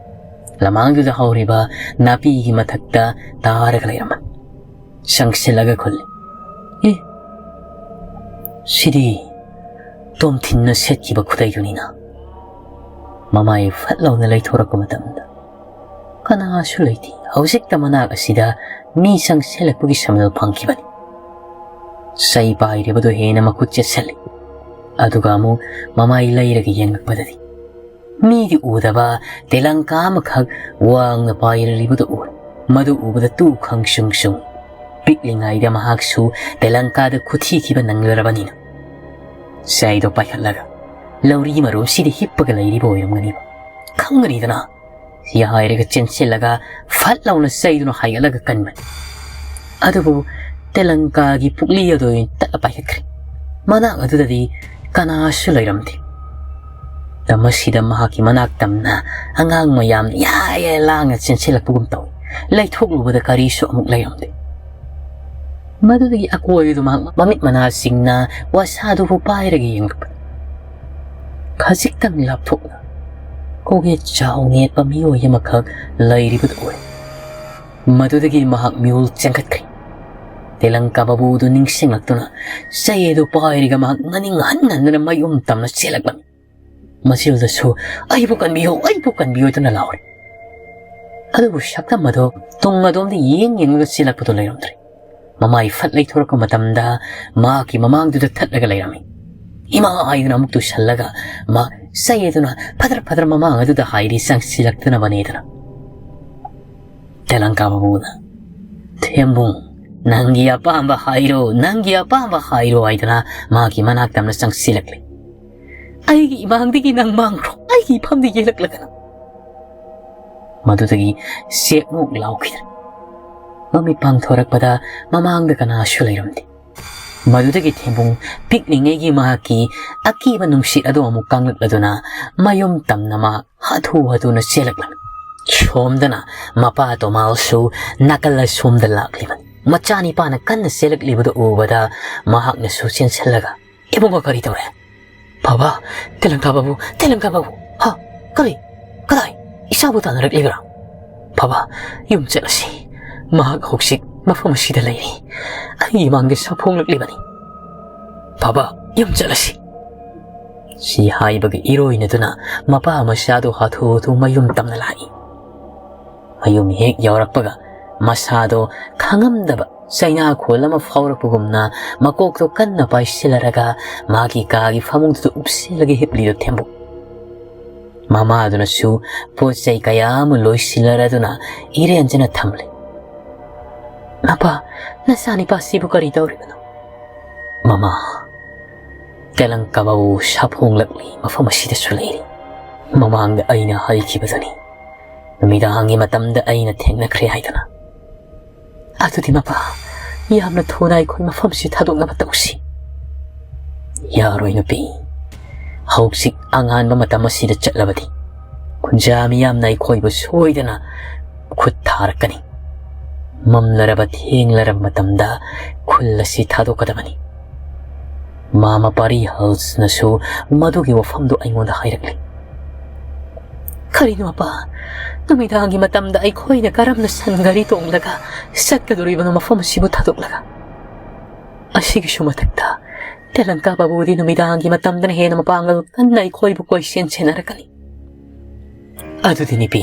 ꯂꯃꯥꯡꯗꯨꯗ ꯍꯧꯔꯤꯕ ꯅꯥꯄꯤꯒꯤ ꯃꯊꯛꯇ ꯇꯥꯔꯒ ꯂꯩꯔꯝꯃꯤ꯫ ꯆꯪꯁꯤꯜꯂꯒ ꯈꯨꯜꯂꯤ꯫ "ꯑꯦ, ꯁꯤꯗꯤ ꯇꯣꯝꯊꯤꯟꯅ ꯁꯦꯠꯈꯤꯕ ꯈꯨꯗꯩꯗꯨꯅꯤꯅ"꯫ ꯃꯃꯥꯏ ꯐꯠ ꯂꯥꯎꯅ ꯂꯩꯊꯣꯔꯛꯄ ꯃꯇꯝꯗ ꯀꯅꯥꯁꯨ ꯂꯩꯇꯦ꯫ ꯍꯧꯖꯤꯛꯇ ꯃꯅꯥꯛ ꯑꯁꯤꯗ ꯃꯤ ꯆꯪꯁꯤꯜꯂꯛꯄꯒꯤ ꯁꯝꯅꯜ ꯐꯪꯈꯤꯕꯅꯤ꯫ ꯆꯩ ꯄꯥꯏꯔꯤꯕꯗꯨ ꯍꯦꯟꯅ ꯃꯈꯨꯠ ꯆꯦꯠꯁꯤꯜꯂꯤ꯫ ꯑꯗꯨꯒ ꯑꯃꯨꯛ ꯃꯃꯥꯏ ꯂꯩꯔꯒ ꯌꯦꯡꯂꯛꯄꯗꯗꯤ ꯃꯤꯗꯤ ꯎꯗꯕ ꯇꯦꯂꯪꯀꯥ ꯑꯃꯈꯛ ꯋꯥꯡꯅ ꯄꯥꯏꯔꯤꯕꯗꯨ ꯎꯔꯦ꯫ ꯃꯗꯨ ꯎꯕꯗ ꯇꯨ ꯈꯪ ꯁꯨꯡ ꯁꯨꯡ꯫ ꯄꯤꯛꯂꯤꯉꯩꯗ ꯃꯍꯥꯛꯁꯨ ꯇꯦꯂꯪꯀꯥꯗ ꯈꯨꯠꯊꯤꯈꯤꯕ ꯅꯪꯂꯔꯕꯅꯤꯅ꯫ ꯆꯩꯗꯣ ꯄꯥꯏꯈꯠꯂꯒ ꯂꯧꯔꯤ ꯃꯔꯨꯝꯁꯤꯗ ꯍꯤꯞꯄꯒ ꯂꯩꯔꯤꯕ ꯑꯣꯏꯔꯝꯒꯅꯤꯕ꯫ ꯈꯪꯒꯅꯤꯗꯅ꯫ ꯁꯤ ꯍꯥꯏꯔꯒ ꯆꯦꯟꯁꯤꯜꯂꯒ ꯐꯠ ꯂꯥꯎꯅ ꯆꯩꯗꯨꯅ ꯍꯥꯏꯒꯠꯂꯒ ꯀꯟꯕꯅꯤ꯫ ꯑꯗꯨꯕꯨ ꯇꯦꯂꯪꯀꯥꯒꯤ ꯄꯨꯛꯂꯤ ꯑꯗꯨ ꯑꯣꯏꯅ ꯇꯠꯂ ꯄꯥꯏꯈꯠꯈ꯭ꯔꯦ꯫ ꯃꯅꯥꯛ ꯑꯗꯨꯗꯗꯤ ꯀꯅꯥꯁꯨ ꯂꯩꯔꯝꯗꯦ꯫ ꯃꯁꯤꯗ ꯃꯍꯥꯛꯀꯤ ꯃꯅꯥꯛ ꯇꯝꯅ ꯑꯉꯥꯡ ꯃꯌꯥꯝ ꯌꯥ ꯌꯥ ꯂꯥꯡꯅ ꯆꯦꯟꯁꯤꯜꯂꯛꯄꯒꯨꯝ ꯇꯧꯏ꯫ ꯂꯩꯊꯣꯛꯂꯨꯕꯗ ꯀꯔꯤꯁꯨ ꯑꯃꯨꯛ ꯂꯩꯔꯝꯗꯦ꯫ ꯃꯗꯨꯗꯒꯤ ꯑꯀꯣꯏꯕꯗꯨ ꯃꯍꯥꯛ ꯃꯃꯤꯠ ꯃꯅꯥꯁꯤꯡꯅ ꯋꯥꯁꯥꯗꯨꯕꯨ ꯄꯥꯏꯔꯒ ꯌꯦꯡꯂꯛꯄꯅꯤ꯫ ꯈꯖꯤꯛꯇꯪ ꯂꯥꯞꯊꯣꯛꯅ ꯀꯣꯛꯌꯦꯠ ꯆꯥꯎ ꯅꯦꯠꯄ ꯃꯤꯑꯣꯏ ꯑꯃꯈꯛ ꯂꯩꯔꯤꯕꯗꯨ ꯎꯔꯦ꯫ ꯃꯗꯨꯗꯒꯤ ꯃꯍꯥꯛ ꯃꯤꯍꯨꯜ ꯆꯦꯟꯈꯠꯈ꯭ꯔꯦ꯫ ꯇꯦꯂꯪꯀꯥ ꯕꯥꯕꯨꯗꯨ ꯅꯤꯡꯁꯤꯡꯂꯛꯇꯨꯅ ꯆꯩ ꯑꯗꯨ ꯄꯥꯏꯔꯒ ꯃꯍꯥꯛ ꯃꯅꯤꯡ ꯍꯟ ꯍꯟꯗꯨꯅ ꯃꯌꯨꯝ ꯇꯝꯅ ꯆꯦꯜꯂꯛꯂꯝꯃꯤ꯫ ꯃꯆꯤꯜꯗꯁꯨ "ꯑꯩꯕꯨ ꯀꯟꯕꯤꯌꯨ, ꯑꯩꯕꯨ ꯀꯟꯕꯤꯌꯨ" ꯍꯥꯏꯗꯨꯅ ꯂꯥꯎꯔꯦ꯫ ꯑꯗꯨꯕꯨ ꯁꯛꯇꯝ ꯑꯗꯨ ꯇꯨꯡ ꯑꯗꯣꯝꯗ ꯌꯦꯡ ꯌꯦꯡꯂꯒ ꯆꯦꯜꯂꯛꯄꯗꯨ ꯂꯩꯔꯝꯗ꯭ꯔꯦ꯫ ꯃꯃꯥꯏ ꯐꯠ ꯂꯩꯊꯣꯔꯛꯄ ꯃꯇꯝꯗ ꯃꯍꯥꯛꯀꯤ ꯃꯃꯥꯡꯗꯨꯗ ꯊꯠꯂꯒ ꯂꯩꯔꯝꯃꯤ꯫ "ꯏꯃꯥ" ꯍꯥꯏꯗꯨꯅ ꯑꯃꯨꯛ ꯇꯨꯁꯜꯂꯒ ꯃꯥ ꯆꯩ ꯑꯗꯨꯅ ꯐꯗ꯭ꯔ ꯐꯗ꯭ꯔ ꯃꯃꯥꯡ ꯑꯗꯨꯗ ꯍꯥꯏꯔꯤ ꯆꯪꯁꯤꯜꯂꯛꯇꯅꯕꯅꯦꯗꯅ꯫ ꯇꯦꯂꯪꯀꯥ ꯕꯥꯕꯨꯅ, "ꯊꯦꯝꯕꯨꯡ, ꯅꯪꯒꯤ ꯑꯄꯥꯝꯕ ꯍꯥꯏꯔꯣ, ꯅꯪꯒꯤ ꯑꯄꯥꯝꯕ ꯍꯥꯏꯔꯣ" ꯍꯥꯏꯗꯨꯅ ꯃꯥꯒꯤ ꯃꯅꯥꯛ ꯇꯝꯅ ꯆꯪꯁꯤꯜꯂꯛꯂꯦ꯫ "ꯑꯩꯒꯤ ꯏꯃꯥꯡꯗꯒꯤ ꯅꯪ ꯃꯥꯡꯈ꯭ꯔꯣ, ꯑꯩꯒꯤ ꯏꯐꯝꯗ ꯌꯦꯜꯂꯛꯂꯒꯅꯨ"꯫ ꯃꯗꯨꯗꯒꯤ ꯆꯦꯛꯃꯨꯛ ꯂꯥꯎꯈꯤꯗ꯭ꯔꯦ꯫ ꯃꯃꯤꯠ ꯄꯥꯡꯊꯣꯔꯛꯄꯗ ꯃꯃꯥꯡꯗ ꯀꯅꯥꯁꯨ ꯂꯩꯔꯝꯗꯦ꯫ ꯃꯗꯨꯗꯒꯤ ꯊꯦꯝꯕꯨꯡ ꯄꯤꯛꯂꯤꯉꯩꯒꯤ ꯃꯍꯥꯛꯀꯤ ꯑꯀꯤꯕ ꯅꯨꯡꯁꯤꯠ ꯑꯗꯨ ꯑꯃꯨꯛ ꯀꯪꯂꯛꯂꯗꯨꯅ ꯃꯌꯨꯝ ꯇꯝꯅ ꯃꯍꯥꯛ ꯍꯥꯊꯨ ꯍꯥꯊꯨꯅ ꯆꯦꯜꯂꯛꯂꯝꯃꯤ꯫ ꯁꯣꯝꯗꯅ ꯃꯄꯥ ꯇꯣꯃꯥꯜꯁꯨ ꯅꯥꯀꯜ ꯑꯁꯣꯝꯗ ꯂꯥꯛꯂꯤꯕꯅꯤ꯫ ꯃꯆꯥꯅꯤꯄꯥꯅ ꯀꯟꯅ ꯆꯦꯜꯂꯛꯂꯤꯕꯗꯨ ꯎꯕꯗ ꯃꯍꯥꯛꯅꯁꯨ ꯆꯦꯟꯁꯤꯜꯂꯒ, "ꯏꯕꯨꯡꯉꯣ, ꯀꯔꯤ ꯇꯧꯔꯦ?" "ꯕꯥꯕꯥ, ꯇꯦꯂꯪꯀꯥ ꯕꯥꯕꯨ, ꯇꯦꯂꯪꯀꯥ ꯕꯥꯕꯨ!" "ꯍꯥ? ꯀꯔꯤ? ꯀꯗꯥꯏ? ꯏꯆꯥꯕꯨ ꯇꯥꯟꯅꯔꯛꯂꯤꯕ꯭ꯔꯥ?" "ꯕꯥꯕꯥ, ꯌꯨꯝ ꯆꯠꯂꯁꯤ꯫ ꯃꯍꯥꯛ ꯍꯧꯖꯤꯛ ꯃꯐꯝ ꯑꯁꯤꯗ ꯂꯩꯔꯤ꯫ ꯑꯩꯒꯤ ꯃꯥꯡꯗ ꯁꯥꯐꯣꯡꯂꯛꯂꯤꯕꯅꯤ꯫ ꯕꯥꯕꯥ, ꯌꯨꯝ ꯆꯠꯂꯁꯤ꯫" ꯁꯤ ꯍꯥꯏꯕꯒ ꯏꯔꯣꯏꯅꯗꯨꯅ ꯃꯄꯥ ꯃꯆꯥꯗꯨ ꯍꯥꯊꯨ ꯍꯥꯊꯨ ꯃꯌꯨꯝ ꯇꯝꯅ ꯂꯥꯛꯏ꯫ ꯃꯌꯨꯝ ꯍꯦꯛ ꯌꯧꯔꯛꯄꯒ ꯃꯁꯥꯗꯣ ꯈꯪꯉꯝꯗꯕ ꯆꯩꯅꯥꯈꯣꯜ ꯑꯃ ꯐꯥꯎꯔꯛꯄꯒꯨꯝꯅ ꯃꯀꯣꯛꯇꯣ ꯀꯟꯅ ꯄꯥꯏꯁꯤꯜꯂꯔꯒ ꯃꯥꯒꯤ ꯀꯥꯒꯤ ꯐꯃꯨꯡꯗꯨꯗ ꯎꯞꯁꯤꯜꯂꯒ ꯍꯤꯞꯂꯤꯗꯣ ꯊꯦꯝꯕꯨ꯫ ꯃꯃꯥꯗꯨꯅꯁꯨ ꯄꯣꯠ ꯆꯩ ꯀꯌꯥ ꯑꯃ ꯂꯣꯏꯁꯤꯜꯂꯔꯗꯨꯅ ꯏꯔꯦꯟꯖꯅ ꯊꯝꯂꯦ꯫ "ꯃꯄꯥ, ꯅꯆꯥꯅꯤꯄꯥꯁꯤꯕꯨ ꯀꯔꯤ ꯇꯧꯔꯤꯕꯅꯣ?" "ꯃꯃꯥ, ꯇꯦꯂꯪꯀꯥ ꯕꯥꯕꯨ ꯁꯥꯐꯣꯡꯂꯛꯂꯤ, ꯃꯐꯝ ꯑꯁꯤꯗꯁꯨ ꯂꯩꯔꯤ꯫ ꯃꯃꯥꯡꯗ ꯑꯩꯅ ꯍꯥꯏꯈꯤꯕꯗꯨꯅꯤ, ꯅꯨꯃꯤꯗꯥꯡꯒꯤ ꯃꯇꯝꯗ ꯑꯩꯅ ꯊꯦꯡꯅꯈ꯭ꯔꯦ ꯍꯥꯏꯗꯅ꯫ ꯑꯗꯨꯗꯤ ꯃꯄꯥ, ꯌꯥꯝꯅ ꯊꯨꯅ ꯑꯩꯈꯣꯏ ꯃꯐꯝꯁꯤ ꯊꯥꯗꯣꯛꯅꯕ ꯇꯧꯁꯤ꯫" "ꯌꯥꯔꯣꯏ ꯅꯨꯄꯤ, ꯍꯧꯖꯤꯛ ꯑꯉꯥꯟꯕ ꯃꯇꯝ ꯑꯁꯤꯗ ꯆꯠꯂꯕꯗꯤ ꯈꯨꯟꯖꯥ ꯃꯤꯌꯥꯝꯅ ꯑꯩꯈꯣꯏꯕꯨ ꯁꯣꯏꯗꯅ ꯈꯨꯠ ꯊꯥꯔꯛꯀꯅꯤ꯫ ꯃꯝꯂꯔꯕ ꯊꯦꯡꯂꯔꯕ ꯃꯇꯝꯗ ꯈꯨꯜ ꯑꯁꯤ ꯊꯥꯗꯣꯛꯀꯗꯕꯅꯤ꯫" ꯃꯥꯃ ꯄꯥꯔꯤ ꯍꯜꯁꯅꯁꯨ ꯃꯗꯨꯒꯤ ꯋꯥꯐꯝꯗꯨ ꯑꯩꯉꯣꯟꯗ ꯍꯥꯏꯔꯛꯂꯤ꯫ "ꯀꯔꯤꯅꯣ ꯃꯄꯥ? ꯅꯨꯃꯤꯗꯥꯡꯒꯤ ꯃꯇꯝꯗ ꯑꯩꯈꯣꯏꯅ ꯀꯔꯝꯅ ꯁꯟ ꯒꯥꯔꯤ ꯇꯣꯡꯂꯒ ꯆꯠꯀꯗꯧꯔꯤꯕꯅꯣ ꯃꯐꯝ ꯑꯁꯤꯕꯨ ꯊꯥꯗꯣꯛꯂꯒ? ꯑꯁꯤꯒꯤꯁꯨ ꯃꯊꯛꯇ ꯇꯦꯂꯪꯀꯥ ꯕꯥꯕꯨꯗꯤ ꯅꯨꯃꯤꯗꯥꯡꯒꯤ ꯃꯇꯝꯗꯅ ꯍꯦꯟꯅ ꯃꯄꯥꯡꯒꯜ ꯀꯟꯅ ꯑꯩꯈꯣꯏꯕꯨ ꯀꯣꯏꯁꯦꯟ ꯁꯦꯟꯅꯔꯛꯀꯅꯤ꯫" "ꯑꯗꯨꯗꯤ ꯅꯨꯄꯤ,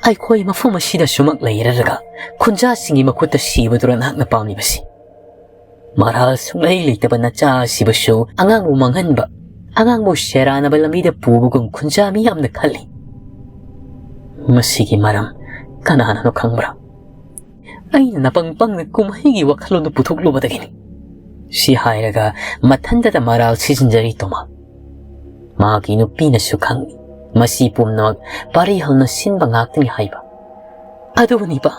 ꯑꯩꯈꯣꯏ ꯃꯐꯝ ꯑꯁꯤꯗ ꯁꯨꯃꯛ ꯂꯩꯔꯔꯒ ꯈꯨꯟꯖꯥꯁꯤꯡꯒꯤ ꯃꯈꯨꯠꯇ ꯁꯤꯕꯗꯨꯔ ꯅꯍꯥꯛꯅ ꯄꯥꯝꯂꯤꯕꯁꯤ? ꯃꯔꯥꯜ ꯁꯨꯡꯂꯩ ꯂꯩꯇꯕ ꯅꯆꯥ ꯑꯁꯤꯕꯨꯁꯨ ꯑꯉꯥꯡꯕꯨ ꯃꯥꯡꯍꯟꯕ, ꯑꯉꯥꯡꯕꯨ ꯁꯦꯔꯥꯟꯅꯕ ꯂꯝꯕꯤꯗ ꯄꯨꯕꯒꯨꯝ ꯈꯨꯟꯖꯥ ꯃꯤꯌꯥꯝꯅ ꯈꯜꯂꯤ꯫ ꯃꯁꯤꯒꯤ ꯃꯔꯝ ꯀꯅꯥꯅꯅꯣ ꯈꯪꯕ꯭ꯔꯥ? ꯑꯩꯅ ꯅꯄꯪ ꯄꯪꯅ ꯀꯨꯝꯍꯩꯒꯤ ꯋꯥꯈꯜꯂꯣꯟꯗꯨ ꯄꯨꯊꯣꯛꯂꯨꯕꯗꯒꯤꯅꯤ꯫" ꯁꯤ ꯍꯥꯏꯔꯒ ꯃꯊꯟꯇꯗ ꯃꯔꯥꯜ ꯁꯤꯖꯤꯟꯖꯔꯤ ꯇꯣꯃꯥ꯫ ꯃꯥꯒꯤ ꯅꯨꯄꯤꯅꯁꯨ ꯈꯪꯏ, ꯃꯁꯤ ꯄꯨꯝꯅꯃꯛ ꯄꯥꯔꯤꯍꯜꯅ ꯁꯤꯟꯕ ꯉꯥꯛꯇꯅꯤ ꯍꯥꯏꯕ꯫ "ꯑꯗꯨꯕꯨꯅꯤꯕ,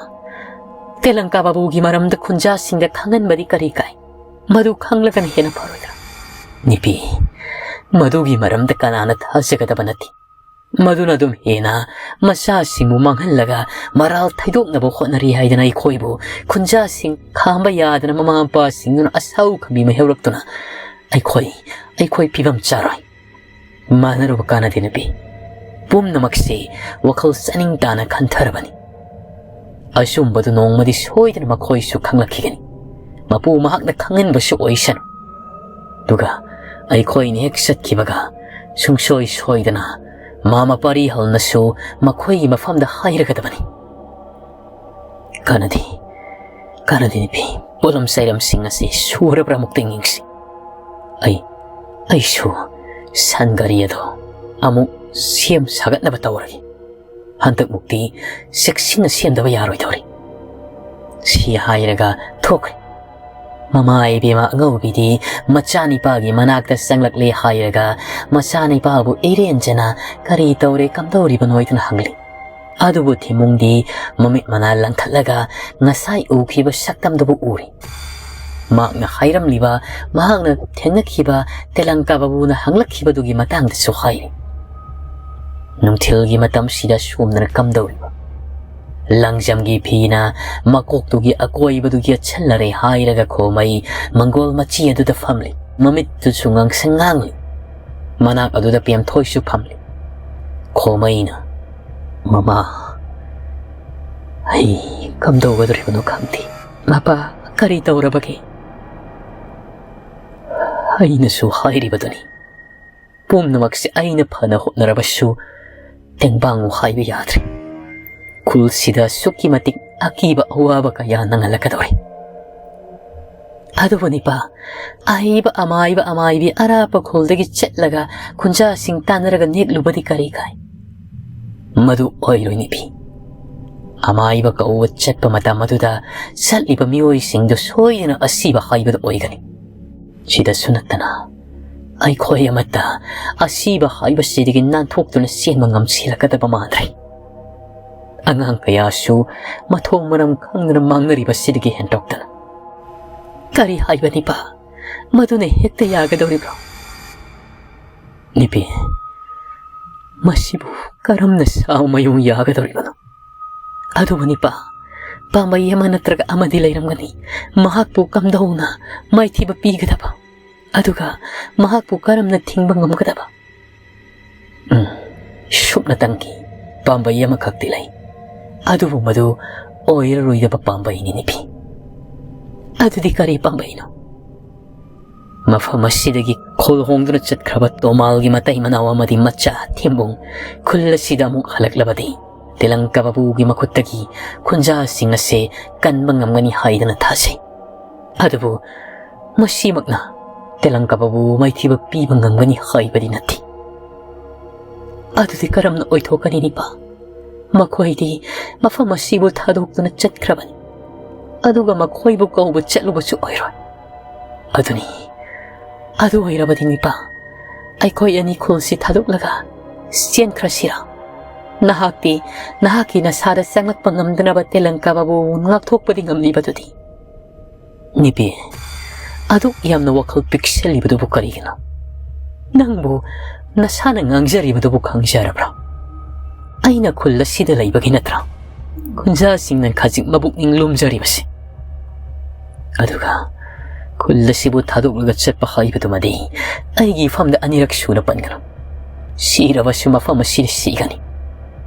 ꯇꯦꯂꯪꯀꯥ ꯕꯥꯕꯨꯒꯤ ꯃꯔꯝꯗ ꯈꯨꯟꯖꯥꯁꯤꯡꯗ ꯈꯪꯍꯟꯕꯗꯤ ꯀꯔꯤ ꯀꯥꯏ? ꯃꯗꯨ ꯈꯪꯂꯒꯅ ꯍꯦꯟꯅ ꯐꯔꯣꯏꯗ꯭ꯔꯥ? ꯅꯨꯄꯤ, ꯃꯗꯨꯒꯤ ꯃꯔꯝꯗ ꯀꯅꯥꯅ ꯊꯥꯖꯒꯗꯕ ꯅꯠꯇꯦ꯫ ꯃꯗꯨꯅ ꯑꯗꯨꯝ ꯍꯦꯟꯅ ꯃꯆꯥꯁꯤꯡꯕꯨ ꯃꯥꯡꯍꯜꯂꯒ ꯃꯔꯥꯜ ꯊꯩꯗꯣꯛꯅꯕ ꯍꯣꯠꯅꯔꯤ ꯍꯥꯏꯗꯅ ꯑꯩꯈꯣꯏꯕꯨ ꯈꯨꯟꯖꯥꯁꯤꯡ ꯈꯥꯝꯕ ꯌꯥꯗꯅ ꯃꯃꯥ ꯃꯄꯥꯁꯤꯡꯗꯨꯅ ꯑꯁꯥꯎ ꯈꯝꯕꯤ ꯃꯥꯏꯍꯧꯔꯛꯇꯨꯅ ꯑꯩꯈꯣꯏ, ꯑꯩꯈꯣꯏ ꯐꯤꯕꯝ ꯆꯥꯔꯣꯏ꯫ ꯃꯥꯟꯅꯔꯨꯕ ꯀꯥꯟꯅꯗꯦ ꯅꯨꯄꯤ꯫ ꯄꯨꯝꯅꯃꯛꯁꯤ ꯋꯥꯈꯜ ꯆꯥꯅꯤꯡ ꯇꯥꯅ ꯈꯟꯊꯔꯕꯅꯤ꯫ ꯑꯆꯨꯝꯕꯗꯨ ꯅꯣꯡꯃꯗꯤ ꯁꯣꯏꯗꯅ ꯃꯈꯣꯏꯁꯨ ꯈꯪꯂꯛꯈꯤꯒꯅꯤ꯫ ꯃꯄꯨ ꯃꯍꯥꯛꯅ ꯈꯪꯍꯟꯕꯁꯨ ꯑꯣꯏꯁꯅꯨ꯫ ꯑꯗꯨꯒ ꯑꯩꯈꯣꯏꯅ ꯍꯦꯛ ꯆꯠꯈꯤꯕꯒ ꯁꯨꯡꯁꯣꯏ ꯁꯣꯏꯗꯅ ꯃꯥꯃ ꯄꯥꯔꯤꯍꯜꯅꯁꯨ ꯃꯈꯣꯏꯒꯤ ꯃꯐꯝꯗ ꯍꯥꯏꯔꯒꯗꯕꯅꯤ꯫ ꯀꯥꯟꯅꯗꯦ, ꯀꯥꯟꯅꯗꯦ ꯅꯨꯄꯤ꯫ ꯄꯣꯠꯂꯝ ꯆꯩꯔꯝꯁꯤꯡ ꯑꯁꯤ ꯁꯨꯔꯕ꯭ꯔꯥ ꯑꯃꯨꯛꯇꯪ ꯌꯦꯡꯁꯤ꯫ ꯑꯩ, ꯑꯩꯁꯨ ꯁꯟ ꯒꯥꯔꯤ ꯑꯗꯣ ꯑꯃꯨꯛ ꯁꯦꯝ ꯁꯥꯒꯠꯅꯕ ꯇꯧꯔꯒꯦ꯫ ꯍꯟꯗꯛꯃꯨꯛꯇꯤ ꯆꯦꯛꯁꯤꯟꯅ ꯁꯦꯝꯗꯕ ꯌꯥꯔꯣꯏꯗꯧꯔꯤ꯫ ꯁꯤ ꯍꯥꯏꯔꯒ ꯊꯣꯛꯈ꯭ꯔꯦ꯫ ꯃꯃꯥ ꯏꯕꯦꯝꯃ ꯑꯉꯧꯕꯤꯗꯤ ꯃꯆꯥꯅꯤꯄꯥꯒꯤ ꯃꯅꯥꯛꯇ ꯆꯪꯂꯛꯂꯦ ꯍꯥꯏꯔꯒ ꯃꯆꯥꯅꯤꯄꯥꯕꯨ ꯏꯔꯦꯟꯖꯅ "ꯀꯔꯤ ꯇꯧꯔꯦ, ꯀꯝꯗꯧꯔꯤꯕꯅꯣ?" ꯍꯥꯏꯗꯨꯅ ꯍꯪꯂꯤ꯫ ꯑꯗꯨꯕꯨ ꯊꯤꯃꯨꯡꯗꯤ ꯃꯃꯤꯠ ꯃꯅꯥ ꯂꯪꯈꯠꯂꯒ ꯉꯁꯥꯏ ꯎꯈꯤꯕ ꯁꯛꯇꯝꯗꯨꯕꯨ ꯎꯔꯤ꯫ ꯃꯍꯥꯛꯅ ꯍꯥꯏꯔꯝꯂꯤꯕ, ꯃꯍꯥꯛꯅ ꯊꯦꯡꯅꯈꯤꯕ ꯇꯦꯂꯪꯀꯥ ꯕꯥꯕꯨꯅ ꯍꯪꯂꯛꯈꯤꯕꯗꯨꯒꯤ ꯃꯇꯥꯡꯗꯁꯨ ꯍꯥꯏꯔꯤ꯫ ꯅꯨꯡꯊꯤꯜꯒꯤ ꯃꯇꯝꯁꯤꯗ ꯁꯣꯝꯗꯅ ꯀꯝꯗꯧꯔꯤꯕ? ꯂꯪꯖꯝꯒꯤ ꯐꯤꯅ ꯃꯀꯣꯛꯇꯨꯒꯤ ꯑꯀꯣꯏꯕꯗꯨ ꯌꯦꯠꯁꯜꯂꯔꯦ ꯍꯥꯏꯔꯒ ꯈꯣꯃꯩ ꯃꯪꯒꯣꯜ ꯃꯆꯤ ꯑꯗꯨꯗ ꯐꯝꯂꯤ꯫ ꯃꯃꯤꯠꯇꯨꯁꯨ ꯉꯥꯡꯁꯪ ꯉꯥꯡꯂꯤ꯫ ꯃꯅꯥꯛ ꯑꯗꯨꯗ ꯄꯦꯝꯊꯣꯏꯁꯨ ꯐꯝꯂꯤ꯫ ꯈꯣꯃꯩꯅ, "ꯃꯃꯥ, ꯑꯩ ꯀꯝꯗꯧꯒꯗꯧꯔꯤꯕꯅꯣ ꯈꯪꯗꯦ꯫ ꯃꯄꯥ, ꯀꯔꯤ ꯇꯧꯔꯕꯒꯦ?" ꯑꯩꯅꯁꯨ ꯍꯥꯏꯔꯤꯕꯗꯨꯅꯤ꯫ ꯄꯨꯝꯅꯃꯛꯁꯦ ꯑꯩꯅ ꯐꯅ ꯍꯣꯠꯅꯔꯕꯁꯨ ꯇꯦꯡꯕꯥꯡꯉꯨ ꯍꯥꯏꯕ ꯌꯥꯗ꯭ꯔꯦ꯫ ꯈꯨꯜꯁꯤꯗ ꯑꯁꯨꯛꯀꯤ ꯃꯇꯤꯛ ꯑꯀꯤꯕ ꯑꯋꯥꯕ ꯀꯌꯥ ꯅꯪꯍꯜꯂꯛꯀꯗꯧꯔꯦ꯫ ꯑꯗꯨꯕꯨ ꯅꯤꯄꯥ, ꯑꯍꯩꯕ ꯑꯃꯥꯏꯕ ꯑꯃꯥꯏꯕꯤ ꯑꯔꯥꯞꯄ ꯈꯨꯜꯗꯒꯤ ꯆꯠꯂꯒ ꯈꯨꯟꯖꯥꯁꯤꯡ ꯇꯥꯟꯅꯔꯒ ꯅꯦꯛꯂꯨꯕꯗꯤ ꯀꯔꯤ ꯀꯥꯏ? ꯃꯗꯨ ꯑꯣꯏꯔꯣꯏ ꯅꯤꯄꯤ꯫ ꯑꯃꯥꯏꯕ ꯀꯧꯕ ꯆꯠꯄ ꯃꯇꯝ ꯑꯗꯨꯗ ꯆꯠꯂꯤꯕ ꯃꯤꯑꯣꯏꯁꯤꯡꯗꯨ ꯁꯣꯏꯗꯅ ꯑꯁꯤꯕ ꯍꯥꯏꯕꯗꯨ ꯑꯣꯏꯒꯅꯤ꯫ ꯁꯤꯗꯁꯨ ꯅꯠꯇꯅ ꯑꯩꯈꯣꯏ ꯑꯃꯠꯇ ꯑꯁꯤꯕ ꯍꯥꯏꯕꯁꯤꯗꯒꯤ ꯅꯥꯟꯊꯣꯛꯇꯨꯅ ꯆꯦꯟꯕ ꯉꯝꯁꯤꯜꯂꯛꯀꯗꯕ ꯃꯥꯟꯗ꯭ꯔꯦ꯫ ꯑꯉꯥꯡ ꯀꯌꯥꯁꯨ ꯃꯊꯣꯡ ꯃꯔꯝ ꯈꯪꯗꯅ ꯃꯥꯡꯅꯔꯤꯕꯁꯤꯗꯒꯤ ꯍꯦꯟꯗꯣꯛꯇꯅ꯫ "ꯀꯔꯤ ꯍꯥꯏꯕ ꯅꯤꯄꯥ? ꯃꯗꯨꯅ ꯍꯦꯛꯇ ꯌꯥꯒꯗꯧꯔꯤꯕ꯭ꯔꯣ?" "ꯅꯤꯄꯤ, ꯃꯁꯤꯕꯨ ꯀꯔꯝꯅ ꯁꯥꯎ ꯃꯌꯨꯡ ꯌꯥꯒꯗꯧꯔꯤꯕꯅꯣ? ꯑꯗꯨꯕꯨ ꯅꯤꯄꯥ, ꯄꯥꯝꯕꯩ ꯑꯃ ꯅꯠꯇ꯭ꯔꯒ ꯑꯃꯗꯤ ꯂꯩꯔꯝꯒꯅꯤ, ꯃꯍꯥꯛꯄꯨ ꯀꯝꯗꯧꯅ ꯃꯥꯏꯊꯤꯕ ꯄꯤꯒꯗꯕ, ꯑꯗꯨꯒ ꯃꯍꯥꯛꯄꯨ ꯀꯔꯝꯅ ꯊꯤꯡꯕ ꯉꯝꯒꯗꯕ?" "ꯎꯝ, ꯁꯨꯞꯅꯇꯪꯒꯤ ꯄꯥꯝꯕꯩ ꯑꯃꯈꯛꯇꯤ ꯂꯩ, ꯑꯗꯨꯕꯨ ꯃꯗꯨ ꯑꯣꯏꯔꯔꯣꯏꯗꯕ ꯄꯥꯝꯕꯩꯅꯤ, ꯅꯤꯄꯤ꯫" "ꯑꯗꯨꯗꯤ ꯀꯔꯤ ꯄꯥꯝꯕꯩꯅꯣ?" "ꯃꯐꯝ ꯑꯁꯤꯗꯒꯤ ꯈꯨꯜ ꯍꯣꯡꯗꯨꯅ ꯆꯠꯈ꯭ꯔꯕ ꯇꯣꯃꯥꯜꯒꯤ ꯃꯇꯩ ꯃꯅꯥꯎ ꯑꯃꯗꯤ ꯃꯆꯥ ꯊꯤꯝꯕꯨꯡ ꯈꯨꯜ ꯑꯁꯤꯗ ꯑꯃꯨꯛ ꯍꯜꯂꯛꯂꯕꯗꯤ, ꯇꯦꯂꯪꯀꯕꯕꯨꯒꯤ ꯃꯈꯨꯠꯇꯒꯤ ꯈꯨꯟꯖꯥꯁꯤꯡ ꯑꯁꯦ ꯀꯟꯕ ꯉꯝꯒꯅꯤ ꯍꯥꯏꯗꯅ ꯊꯥꯖꯩ꯫ ꯑꯗꯨꯕꯨ ꯃꯁꯤꯃꯛꯅ ꯇꯦꯂꯪꯀꯕꯕꯨ ꯃꯥꯏꯊꯤꯕ ꯄꯤꯕ ꯉꯝꯒꯅꯤ ꯍꯥꯏꯕꯗꯤ ꯅꯠꯇꯦ꯫" "ꯑꯗꯨꯗꯤ ꯀꯔꯝꯅ ꯑꯣꯏꯊꯣꯛꯀꯅꯤ, ꯅꯤꯄꯥ? ꯃꯈꯣꯏꯗꯤ ꯃꯐꯝ ꯑꯁꯤꯕꯨ ꯊꯥꯗꯣꯛꯇꯨꯅ ꯆꯠꯈ꯭ꯔꯕꯅꯤ, ꯑꯗꯨꯒ ꯃꯈꯣꯏꯕꯨ ꯀꯧꯕ ꯆꯠꯂꯨꯕꯁꯨ ꯑꯣꯏꯔꯣꯏ꯫" "ꯑꯗꯨꯅꯤ, ꯑꯗꯨ ꯑꯣꯏꯔꯕꯗꯤ ꯅꯤꯄꯥ, ꯑꯩꯈꯣꯏ ꯑꯅꯤ ꯈꯨꯜꯁꯤ ꯊꯥꯗꯣꯛꯂꯒ ꯆꯦꯟꯈ꯭ꯔꯁꯤꯔꯥ? ꯅꯍꯥꯛꯇꯤ ꯅꯍꯥꯛꯀꯤ ꯅꯁꯥꯗ ꯆꯪꯂꯛꯄ ꯉꯝꯗꯅꯕ ꯇꯦꯂꯪꯀꯕꯕꯨ ꯉꯥꯛꯊꯣꯛꯄꯗꯤ ꯉꯝꯂꯤꯕꯗꯨꯗꯤ꯫" "ꯅꯤꯄꯤ, ꯑꯗꯨꯛ ꯌꯥꯝꯅ ꯋꯥꯈꯜ ꯄꯤꯛꯁꯜꯂꯤꯕꯗꯨꯕꯨ ꯀꯔꯤꯒꯤꯅꯣ? ꯅꯪꯕꯨ ꯅꯁꯥꯅ ꯉꯥꯡꯖꯔꯤꯕꯗꯨꯕꯨ ꯈꯪꯖꯔꯕ꯭ꯔꯥ? ꯑꯩꯅ ꯈꯨꯜ ꯑꯁꯤꯗ ꯂꯩꯕꯒꯤ ꯅꯠꯇ꯭ꯔꯥ ꯈꯨꯟꯖꯥꯁꯤꯡꯅ ꯈꯖꯤꯛ ꯃꯕꯨꯛꯅꯤꯡ ꯂꯨꯝꯖꯔꯤꯕꯁꯦ? ꯑꯗꯨꯒ ꯈꯨꯜ ꯑꯁꯤꯕꯨ ꯊꯥꯗꯣꯛꯂꯒ ꯆꯠꯄ ꯍꯥꯏꯕꯗꯨꯃꯗꯤ ꯑꯩꯒꯤ ꯏꯐꯝꯗ ꯑꯅꯤꯔꯛ ꯁꯨꯅ ꯄꯟꯒꯅꯨ꯫ ꯁꯤꯔꯕꯁꯨ ꯃꯐꯝ ꯑꯁꯤꯗ ꯁꯤꯒꯅꯤ꯫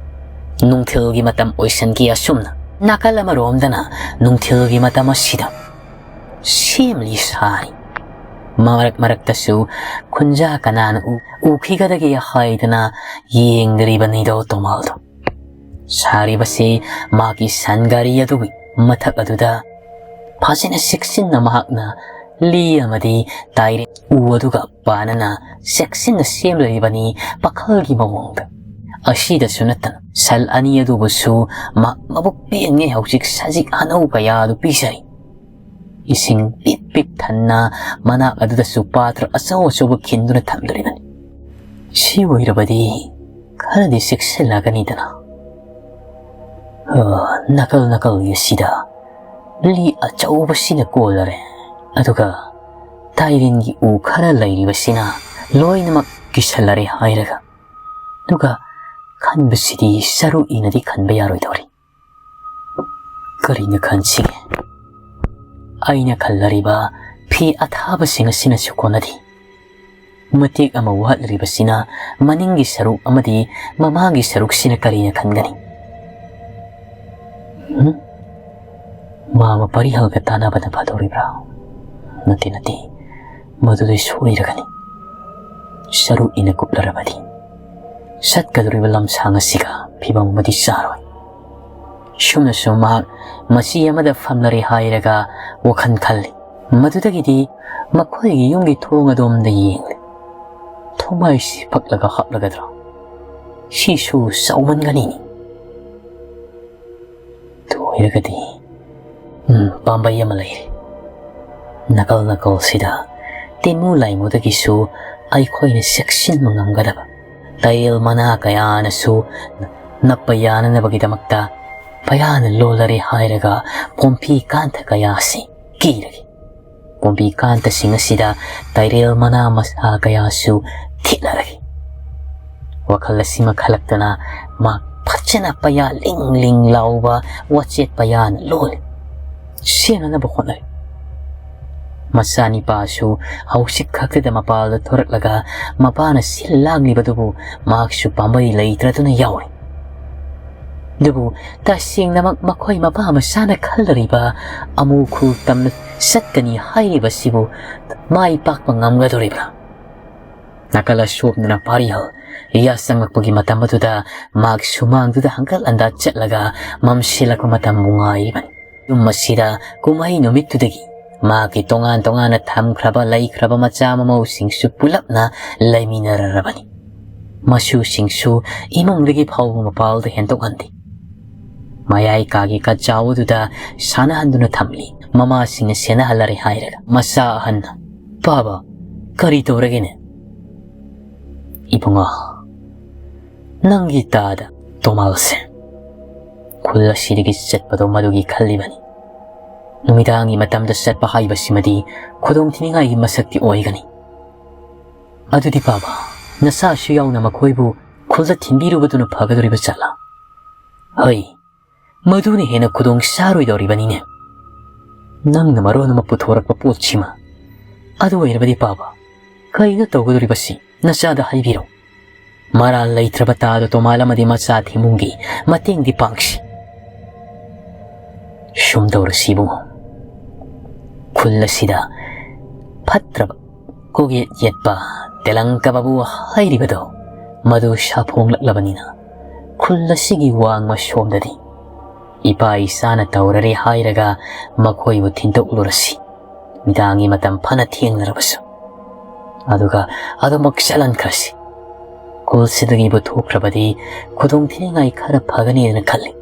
ꯅꯨꯡꯊꯤꯜꯒꯤ ꯃꯇꯝ ꯑꯣꯏꯁꯟꯈꯤ꯫ ꯑꯁꯨꯝꯅ ꯅꯥꯀꯜ ꯑꯃꯔꯣꯝꯗꯅ ꯅꯨꯡꯊꯤꯜꯒꯤ ꯃꯇꯝ ꯑꯁꯤꯗ ꯁꯦꯝꯂꯤ ꯁꯥꯔꯤ꯫ ꯃꯔꯛ ꯃꯔꯛꯇꯁꯨ ꯈꯨꯟꯖꯥ ꯀꯅꯥꯅ ꯎ-, ꯎꯈꯤꯒꯗꯒꯦ ꯍꯥꯏꯗꯅ ꯌꯦꯡꯗ꯭ꯔꯤꯕꯅꯤꯗꯣ ꯇꯣꯃꯥꯜꯗꯣ꯫ ꯁꯥꯔꯤꯕꯁꯤ ꯃꯥꯒꯤ ꯁꯟ ꯒꯥꯔꯤ ꯑꯗꯨꯒꯤ ꯃꯊꯛ ꯑꯗꯨꯗ ꯐꯖꯅ ꯆꯦꯛꯁꯤꯟꯅ ꯃꯍꯥꯛꯅ ꯂꯤ ꯑꯃꯗꯤ ꯇꯥꯏꯔꯦ ꯎ ꯑꯗꯨꯒ ꯄꯥꯅꯅ ꯆꯦꯛꯁꯤꯟꯅ ꯁꯦꯝꯂꯤꯕꯅꯤ ꯄꯥꯈꯜꯒꯤ ꯃꯑꯣꯡꯗ꯫ ꯑꯁꯤꯗꯁꯨ ꯅꯠꯇꯅ ꯁꯟ ꯑꯅꯤ ꯑꯗꯨꯕꯨꯁꯨ ꯃꯥ ꯃꯕꯨꯛ ꯄꯦꯟꯉꯦ ꯍꯧꯖꯤꯛ ꯁꯖꯤꯛ ꯑꯅꯧ ꯀꯌꯥ ꯑꯗꯨ ꯄꯤꯖꯔꯤ꯫ ꯏꯁꯤꯡ ꯄꯤꯛ ꯄꯤꯛ ꯊꯟꯅ ꯃꯅꯥꯛ ꯑꯗꯨꯗꯁꯨ ꯄꯥꯇ꯭ꯔ ꯑꯆꯧ ꯑꯆꯧꯕ ꯈꯤꯟꯗꯨꯅ ꯊꯝꯗꯣꯔꯤꯕꯅꯤ꯫ ꯁꯤ ꯑꯣꯏꯔꯕꯗꯤ ꯈꯔꯗꯤ ꯆꯦꯛꯁꯤꯜꯂꯒꯅꯤꯗꯅ꯫ ꯑ, ꯅꯥꯀꯜ ꯅꯥꯀꯜꯒꯤ ꯑꯁꯤꯗ ꯂꯤ ꯑꯆꯧꯕꯁꯤꯅ ꯀꯣꯜꯂꯔꯦ꯫ ꯑꯗꯨꯒ ꯇꯥꯏꯔꯦꯟꯒꯤ ꯎ ꯈꯔ ꯂꯩꯔꯤꯕꯁꯤꯅ ꯂꯣꯏꯅꯃꯛ ꯀꯤꯁꯜꯂꯔꯦ ꯍꯥꯏꯔꯒ, ꯑꯗꯨꯒ ꯈꯟꯕꯁꯤꯗꯤ ꯁꯔꯨ ꯏꯅꯗꯤ ꯈꯟꯕ ꯌꯥꯔꯣꯏꯗꯧꯔꯤ꯫ ꯀꯔꯤꯅ ꯈꯟꯁꯤꯒꯦ? ꯑꯩꯅ ꯈꯜꯂꯔꯤꯕ ꯐꯤ ꯑꯊꯥꯕꯁꯤꯡ ꯑꯁꯤꯅꯁꯨ ꯀꯣꯟꯅꯗꯦ꯫ ꯃꯇꯦꯛ ꯑꯃ ꯋꯥꯠꯂꯤꯕꯁꯤꯅ ꯃꯅꯤꯡꯒꯤ ꯁꯔꯨꯛ ꯑꯃꯗꯤ ꯃꯃꯥꯡꯒꯤ ꯁꯔꯨꯛꯁꯤꯅ ꯀꯔꯤꯅ ꯈꯟꯒꯅꯤ? ꯍꯨꯝ? ꯃꯥꯃ ꯄꯔꯤꯍꯜꯒ ꯇꯥꯟꯅꯕꯅ ꯐꯗꯧꯔꯤꯕ꯭ꯔꯥ? ꯅꯠꯇꯦ, ꯅꯠꯇꯦ, ꯃꯗꯨꯗꯤ ꯁꯣꯏꯔꯒꯅꯤ꯫ ꯁꯔꯨ ꯏꯅ ꯀꯨꯞꯂꯔꯕꯗꯤ ꯆꯠꯀꯗꯧꯔꯤꯕ ꯂꯝꯁꯥꯡ ꯑꯁꯤꯒ ꯐꯤꯕꯝ ꯑꯃꯗꯤ ꯆꯥꯔꯣꯏ꯫ ꯁꯨꯝꯅꯁꯨ ꯃꯍꯥꯛ ꯃꯆꯤ ꯑꯃꯗ ꯐꯝꯂꯔꯦ ꯍꯥꯏꯔꯒ ꯋꯥꯈꯜ ꯈꯜꯂꯤ꯫ ꯃꯗꯨꯗꯒꯤꯗꯤ ꯃꯈꯣꯏꯒꯤ ꯌꯨꯝꯒꯤ ꯊꯣꯡ ꯑꯗꯣꯝꯗ ꯌꯦꯡꯂꯤ꯫ ꯊꯣꯡꯃꯥꯏꯁꯤ ꯐꯛꯂꯒ ꯍꯥꯞꯂꯒꯗ꯭ꯔꯣ? ꯁꯤꯁꯨ ꯆꯥꯎꯃꯟꯒꯅꯤ꯫ ꯑꯗꯨ ꯑꯣꯏꯔꯒꯗꯤ, ꯎꯝ, ꯄꯥꯝꯕꯩ ꯑꯃ ꯂꯩꯔꯦ꯫ ꯅꯥꯀꯜ ꯅꯥꯀꯜꯁꯤꯗ ꯇꯦꯃꯨ ꯂꯥꯏꯃꯨꯗꯒꯤꯁꯨ ꯑꯩꯈꯣꯏꯅ ꯆꯦꯛꯁꯤꯟꯕ ꯉꯝꯒꯗꯕ ꯇꯥꯏꯔꯦꯜ ꯃꯅꯥ ꯀꯌꯥꯅꯁꯨ ꯅꯞꯄ ꯌꯥꯅꯅꯕꯒꯤꯗꯃꯛꯇ ꯄꯌꯥꯅ ꯂꯣꯜꯂꯔꯦ ꯍꯥꯏꯔꯒ ꯄꯣꯝꯐꯤ ꯀꯥꯟꯊ ꯀꯌꯥꯁꯤ ꯀꯤꯔꯒꯦ꯫ ꯄꯣꯝꯕꯤ ꯀꯥꯟꯇꯁꯤꯡ ꯑꯁꯤꯗ ꯇꯥꯏꯔꯦꯜ ꯃꯅꯥ ꯃꯁꯥ ꯀꯌꯥꯁꯨ ꯊꯤꯠꯅꯔꯛꯏ꯫ ꯋꯥꯈꯜ ꯑꯁꯤꯃ ꯈꯜꯂꯛꯇꯅ ꯃꯍꯥꯛ ꯐꯖꯅ ꯄꯌꯥ ꯂꯤꯡ ꯂꯤꯡ ꯂꯥꯎꯕ ꯋꯥꯆꯦꯠ ꯄꯌꯥꯅ ꯂꯣꯜꯂꯤ꯫ ꯁꯦꯟꯅꯅꯕ ꯍꯣꯠꯅꯔꯤ꯫ ꯃꯆꯥꯅꯤꯄꯥꯁꯨ ꯍꯧꯖꯤꯛ ꯈꯛꯇꯗ ꯃꯄꯥꯜꯗ ꯊꯣꯔꯛꯂꯒ ꯃꯄꯥꯅ ꯁꯤꯜ ꯂꯥꯡꯂꯤꯕꯗꯨꯕꯨ ꯃꯍꯥꯛꯁꯨ ꯄꯥꯝꯕꯩ ꯂꯩꯇ꯭ꯔꯗꯨꯅ ꯌꯥꯎꯔꯤ꯫ ꯑꯗꯨꯕꯨ ꯇꯁꯦꯡꯅꯃꯛ ꯃꯈꯣꯏ ꯃꯄꯥ ꯃꯆꯥꯅ ꯈꯜꯂꯔꯤꯕ ꯑꯃꯨ ꯈꯨ ꯇꯝꯅ ꯆꯠꯀꯅꯤ ꯍꯥꯏꯔꯤꯕꯁꯤꯕꯨ ꯃꯥꯏ ꯄꯥꯛꯄ ꯉꯝꯒꯗꯧꯔꯤꯕ꯭ꯔꯥ? ꯅꯥꯀꯜ ꯑꯁꯣꯝꯗꯅ ꯄꯥꯔꯤꯍꯜ ꯌꯥꯆꯪꯂꯛꯄꯒꯤ ꯃꯇꯝ ꯑꯗꯨꯗ ꯃꯍꯥꯛ ꯁꯨꯃꯥꯡꯗꯨꯗ ꯍꯪꯒꯠ ꯍꯟꯗꯥ ꯆꯠꯂꯒ ꯃꯝꯁꯤꯜꯂꯛꯄ ꯃꯇꯝꯕꯨ ꯉꯥꯏꯔꯤꯕꯅꯤ꯫ ꯌꯨꯝ ꯑꯁꯤꯗ ꯀꯨꯝꯍꯩ ꯅꯨꯃꯤꯠꯇꯨꯗꯒꯤ ꯃꯍꯥꯛꯀꯤ ꯇꯣꯉꯥꯟ ꯇꯣꯉꯥꯟꯅ ꯊꯝꯈ꯭ꯔꯕ ꯂꯩꯈ꯭ꯔꯕ ꯃꯆꯥ ꯃꯃꯧꯁꯤꯡꯁꯨ ꯄꯨꯂꯞꯅ ꯂꯩꯃꯤꯟꯅꯔꯔꯕꯅꯤ꯫ ꯃꯁꯨꯁꯤꯡꯁꯨ ꯏꯃꯨꯡꯗꯒꯤ ꯐꯥꯎꯕ ꯃꯄꯥꯜꯗ ꯍꯦꯟꯗꯣꯛꯍꯟꯗꯦ꯫ ꯃꯌꯥꯏ ꯀꯥꯒꯤ ꯀꯥꯆꯥꯎ ꯑꯗꯨꯗ ꯁꯥꯟꯅꯍꯟꯗꯨꯅ ꯊꯝꯂꯤ꯫ ꯃꯃꯥꯁꯤꯡꯅ ꯁꯦꯟꯅꯍꯜꯂꯔꯦ ꯍꯥꯏꯔꯒ ꯃꯆꯥ ꯑꯍꯟꯅ, "ꯄꯥꯕ, ꯀꯔꯤ ꯇꯧꯔꯒꯦꯅꯦ?" "ꯏꯕꯨꯡꯉꯣ, ꯅꯪꯒꯤ ꯇꯥꯗ ꯇꯣꯃꯥꯜꯁꯦ ꯈꯨꯜ ꯑꯁꯤꯗꯒꯤ ꯆꯠꯄꯗꯣ ꯃꯗꯨꯒꯤ ꯈꯜꯂꯤꯕꯅꯤ꯫ ꯅꯨꯃꯤꯗꯥꯡꯒꯤ ꯃꯇꯝꯗ ꯆꯠꯄ ꯍꯥꯏꯕꯁꯤꯃꯗꯤ ꯈꯨꯗꯣꯡꯊꯤꯅꯤꯡꯉꯥꯏꯒꯤ ꯃꯁꯛꯇꯤ ꯑꯣꯏꯒꯅꯤ꯫ ꯑꯗꯨꯗꯤ ꯄꯥꯕ, ꯅꯆꯥꯁꯨ ꯌꯥꯎꯅ ꯃꯈꯣꯏꯕꯨ ꯈꯨꯜꯗ ꯊꯤꯟꯕꯤꯔꯨꯕꯗꯨꯅ ꯐꯒꯗꯧꯔꯤꯕ ꯖꯥꯠꯂꯥ? ꯍꯣꯏ, ꯃꯗꯨꯅ ꯍꯦꯟꯅ ꯈꯨꯗꯣꯡ ꯆꯥꯔꯣꯏꯗꯧꯔꯤꯕꯅꯤꯅꯦ꯫ ꯅꯪꯅ ꯃꯔꯣꯟ ꯑꯃ ꯄꯨꯊꯣꯔꯛꯄ ꯄꯣꯠꯁꯤꯃ꯫ ꯑꯗꯨ ꯑꯣꯏꯔꯕꯗꯤ ꯄꯥꯕ, ꯀꯩꯅꯣ ꯇꯧꯒꯗꯧꯔꯤꯕꯁꯤ? ꯅꯆꯥꯗ ꯍꯥꯏꯕꯤꯔꯣ꯫ ꯃꯔꯥꯜ ꯂꯩꯇ꯭ꯔꯕ ꯇꯥꯗꯣ ꯇꯣꯃꯥꯜ ꯑꯃꯗꯤ ꯃꯆꯥ ꯊꯤꯃꯨꯡꯒꯤ ꯃꯇꯦꯡꯗꯤ ꯄꯥꯡꯁꯤ꯫ ꯁꯨꯝ ꯇꯧꯔꯁꯤ ꯏꯕꯨꯡꯉꯣ꯫ ꯈꯨꯜ ꯑꯁꯤꯗ ꯐꯠꯇ꯭ꯔꯕ ꯀꯣꯛꯌꯦꯠ ꯌꯦꯠꯄ ꯇꯦꯂꯪꯀ ꯕꯥꯕꯨ ꯍꯥꯏꯔꯤꯕꯗꯣ ꯃꯗꯨ ꯁꯥꯐꯣꯡꯂꯛꯂꯕꯅꯤꯅ, ꯈꯨꯜ ꯑꯁꯤꯒꯤ ꯋꯥꯡꯃ ꯁꯣꯝꯗꯗꯤ ꯏꯄꯥ ꯏꯆꯥꯅ ꯇꯧꯔꯔꯦ ꯍꯥꯏꯔꯒ ꯃꯈꯣꯏꯕꯨ ꯊꯤꯟꯗꯣꯛꯂꯨꯔꯁꯤ꯫ ꯅꯨꯃꯤꯗꯥꯡꯒꯤ ꯃꯇꯝ ꯐꯅ ꯊꯦꯡꯂꯔꯕꯁꯨ꯫ ꯑꯗꯨꯒ ꯑꯗꯨꯃꯛ ꯆꯠꯍꯟꯈ꯭ꯔꯁꯤ꯫ ꯈꯨꯜꯁꯤꯗꯒꯤꯕꯨ ꯊꯣꯛꯈ꯭ꯔꯕꯗꯤ ꯈꯨꯗꯣꯡꯊꯤꯅꯤꯡꯉꯥꯏ ꯈꯔ ꯐꯒꯅꯤꯅ ꯈꯜꯂꯤ꯫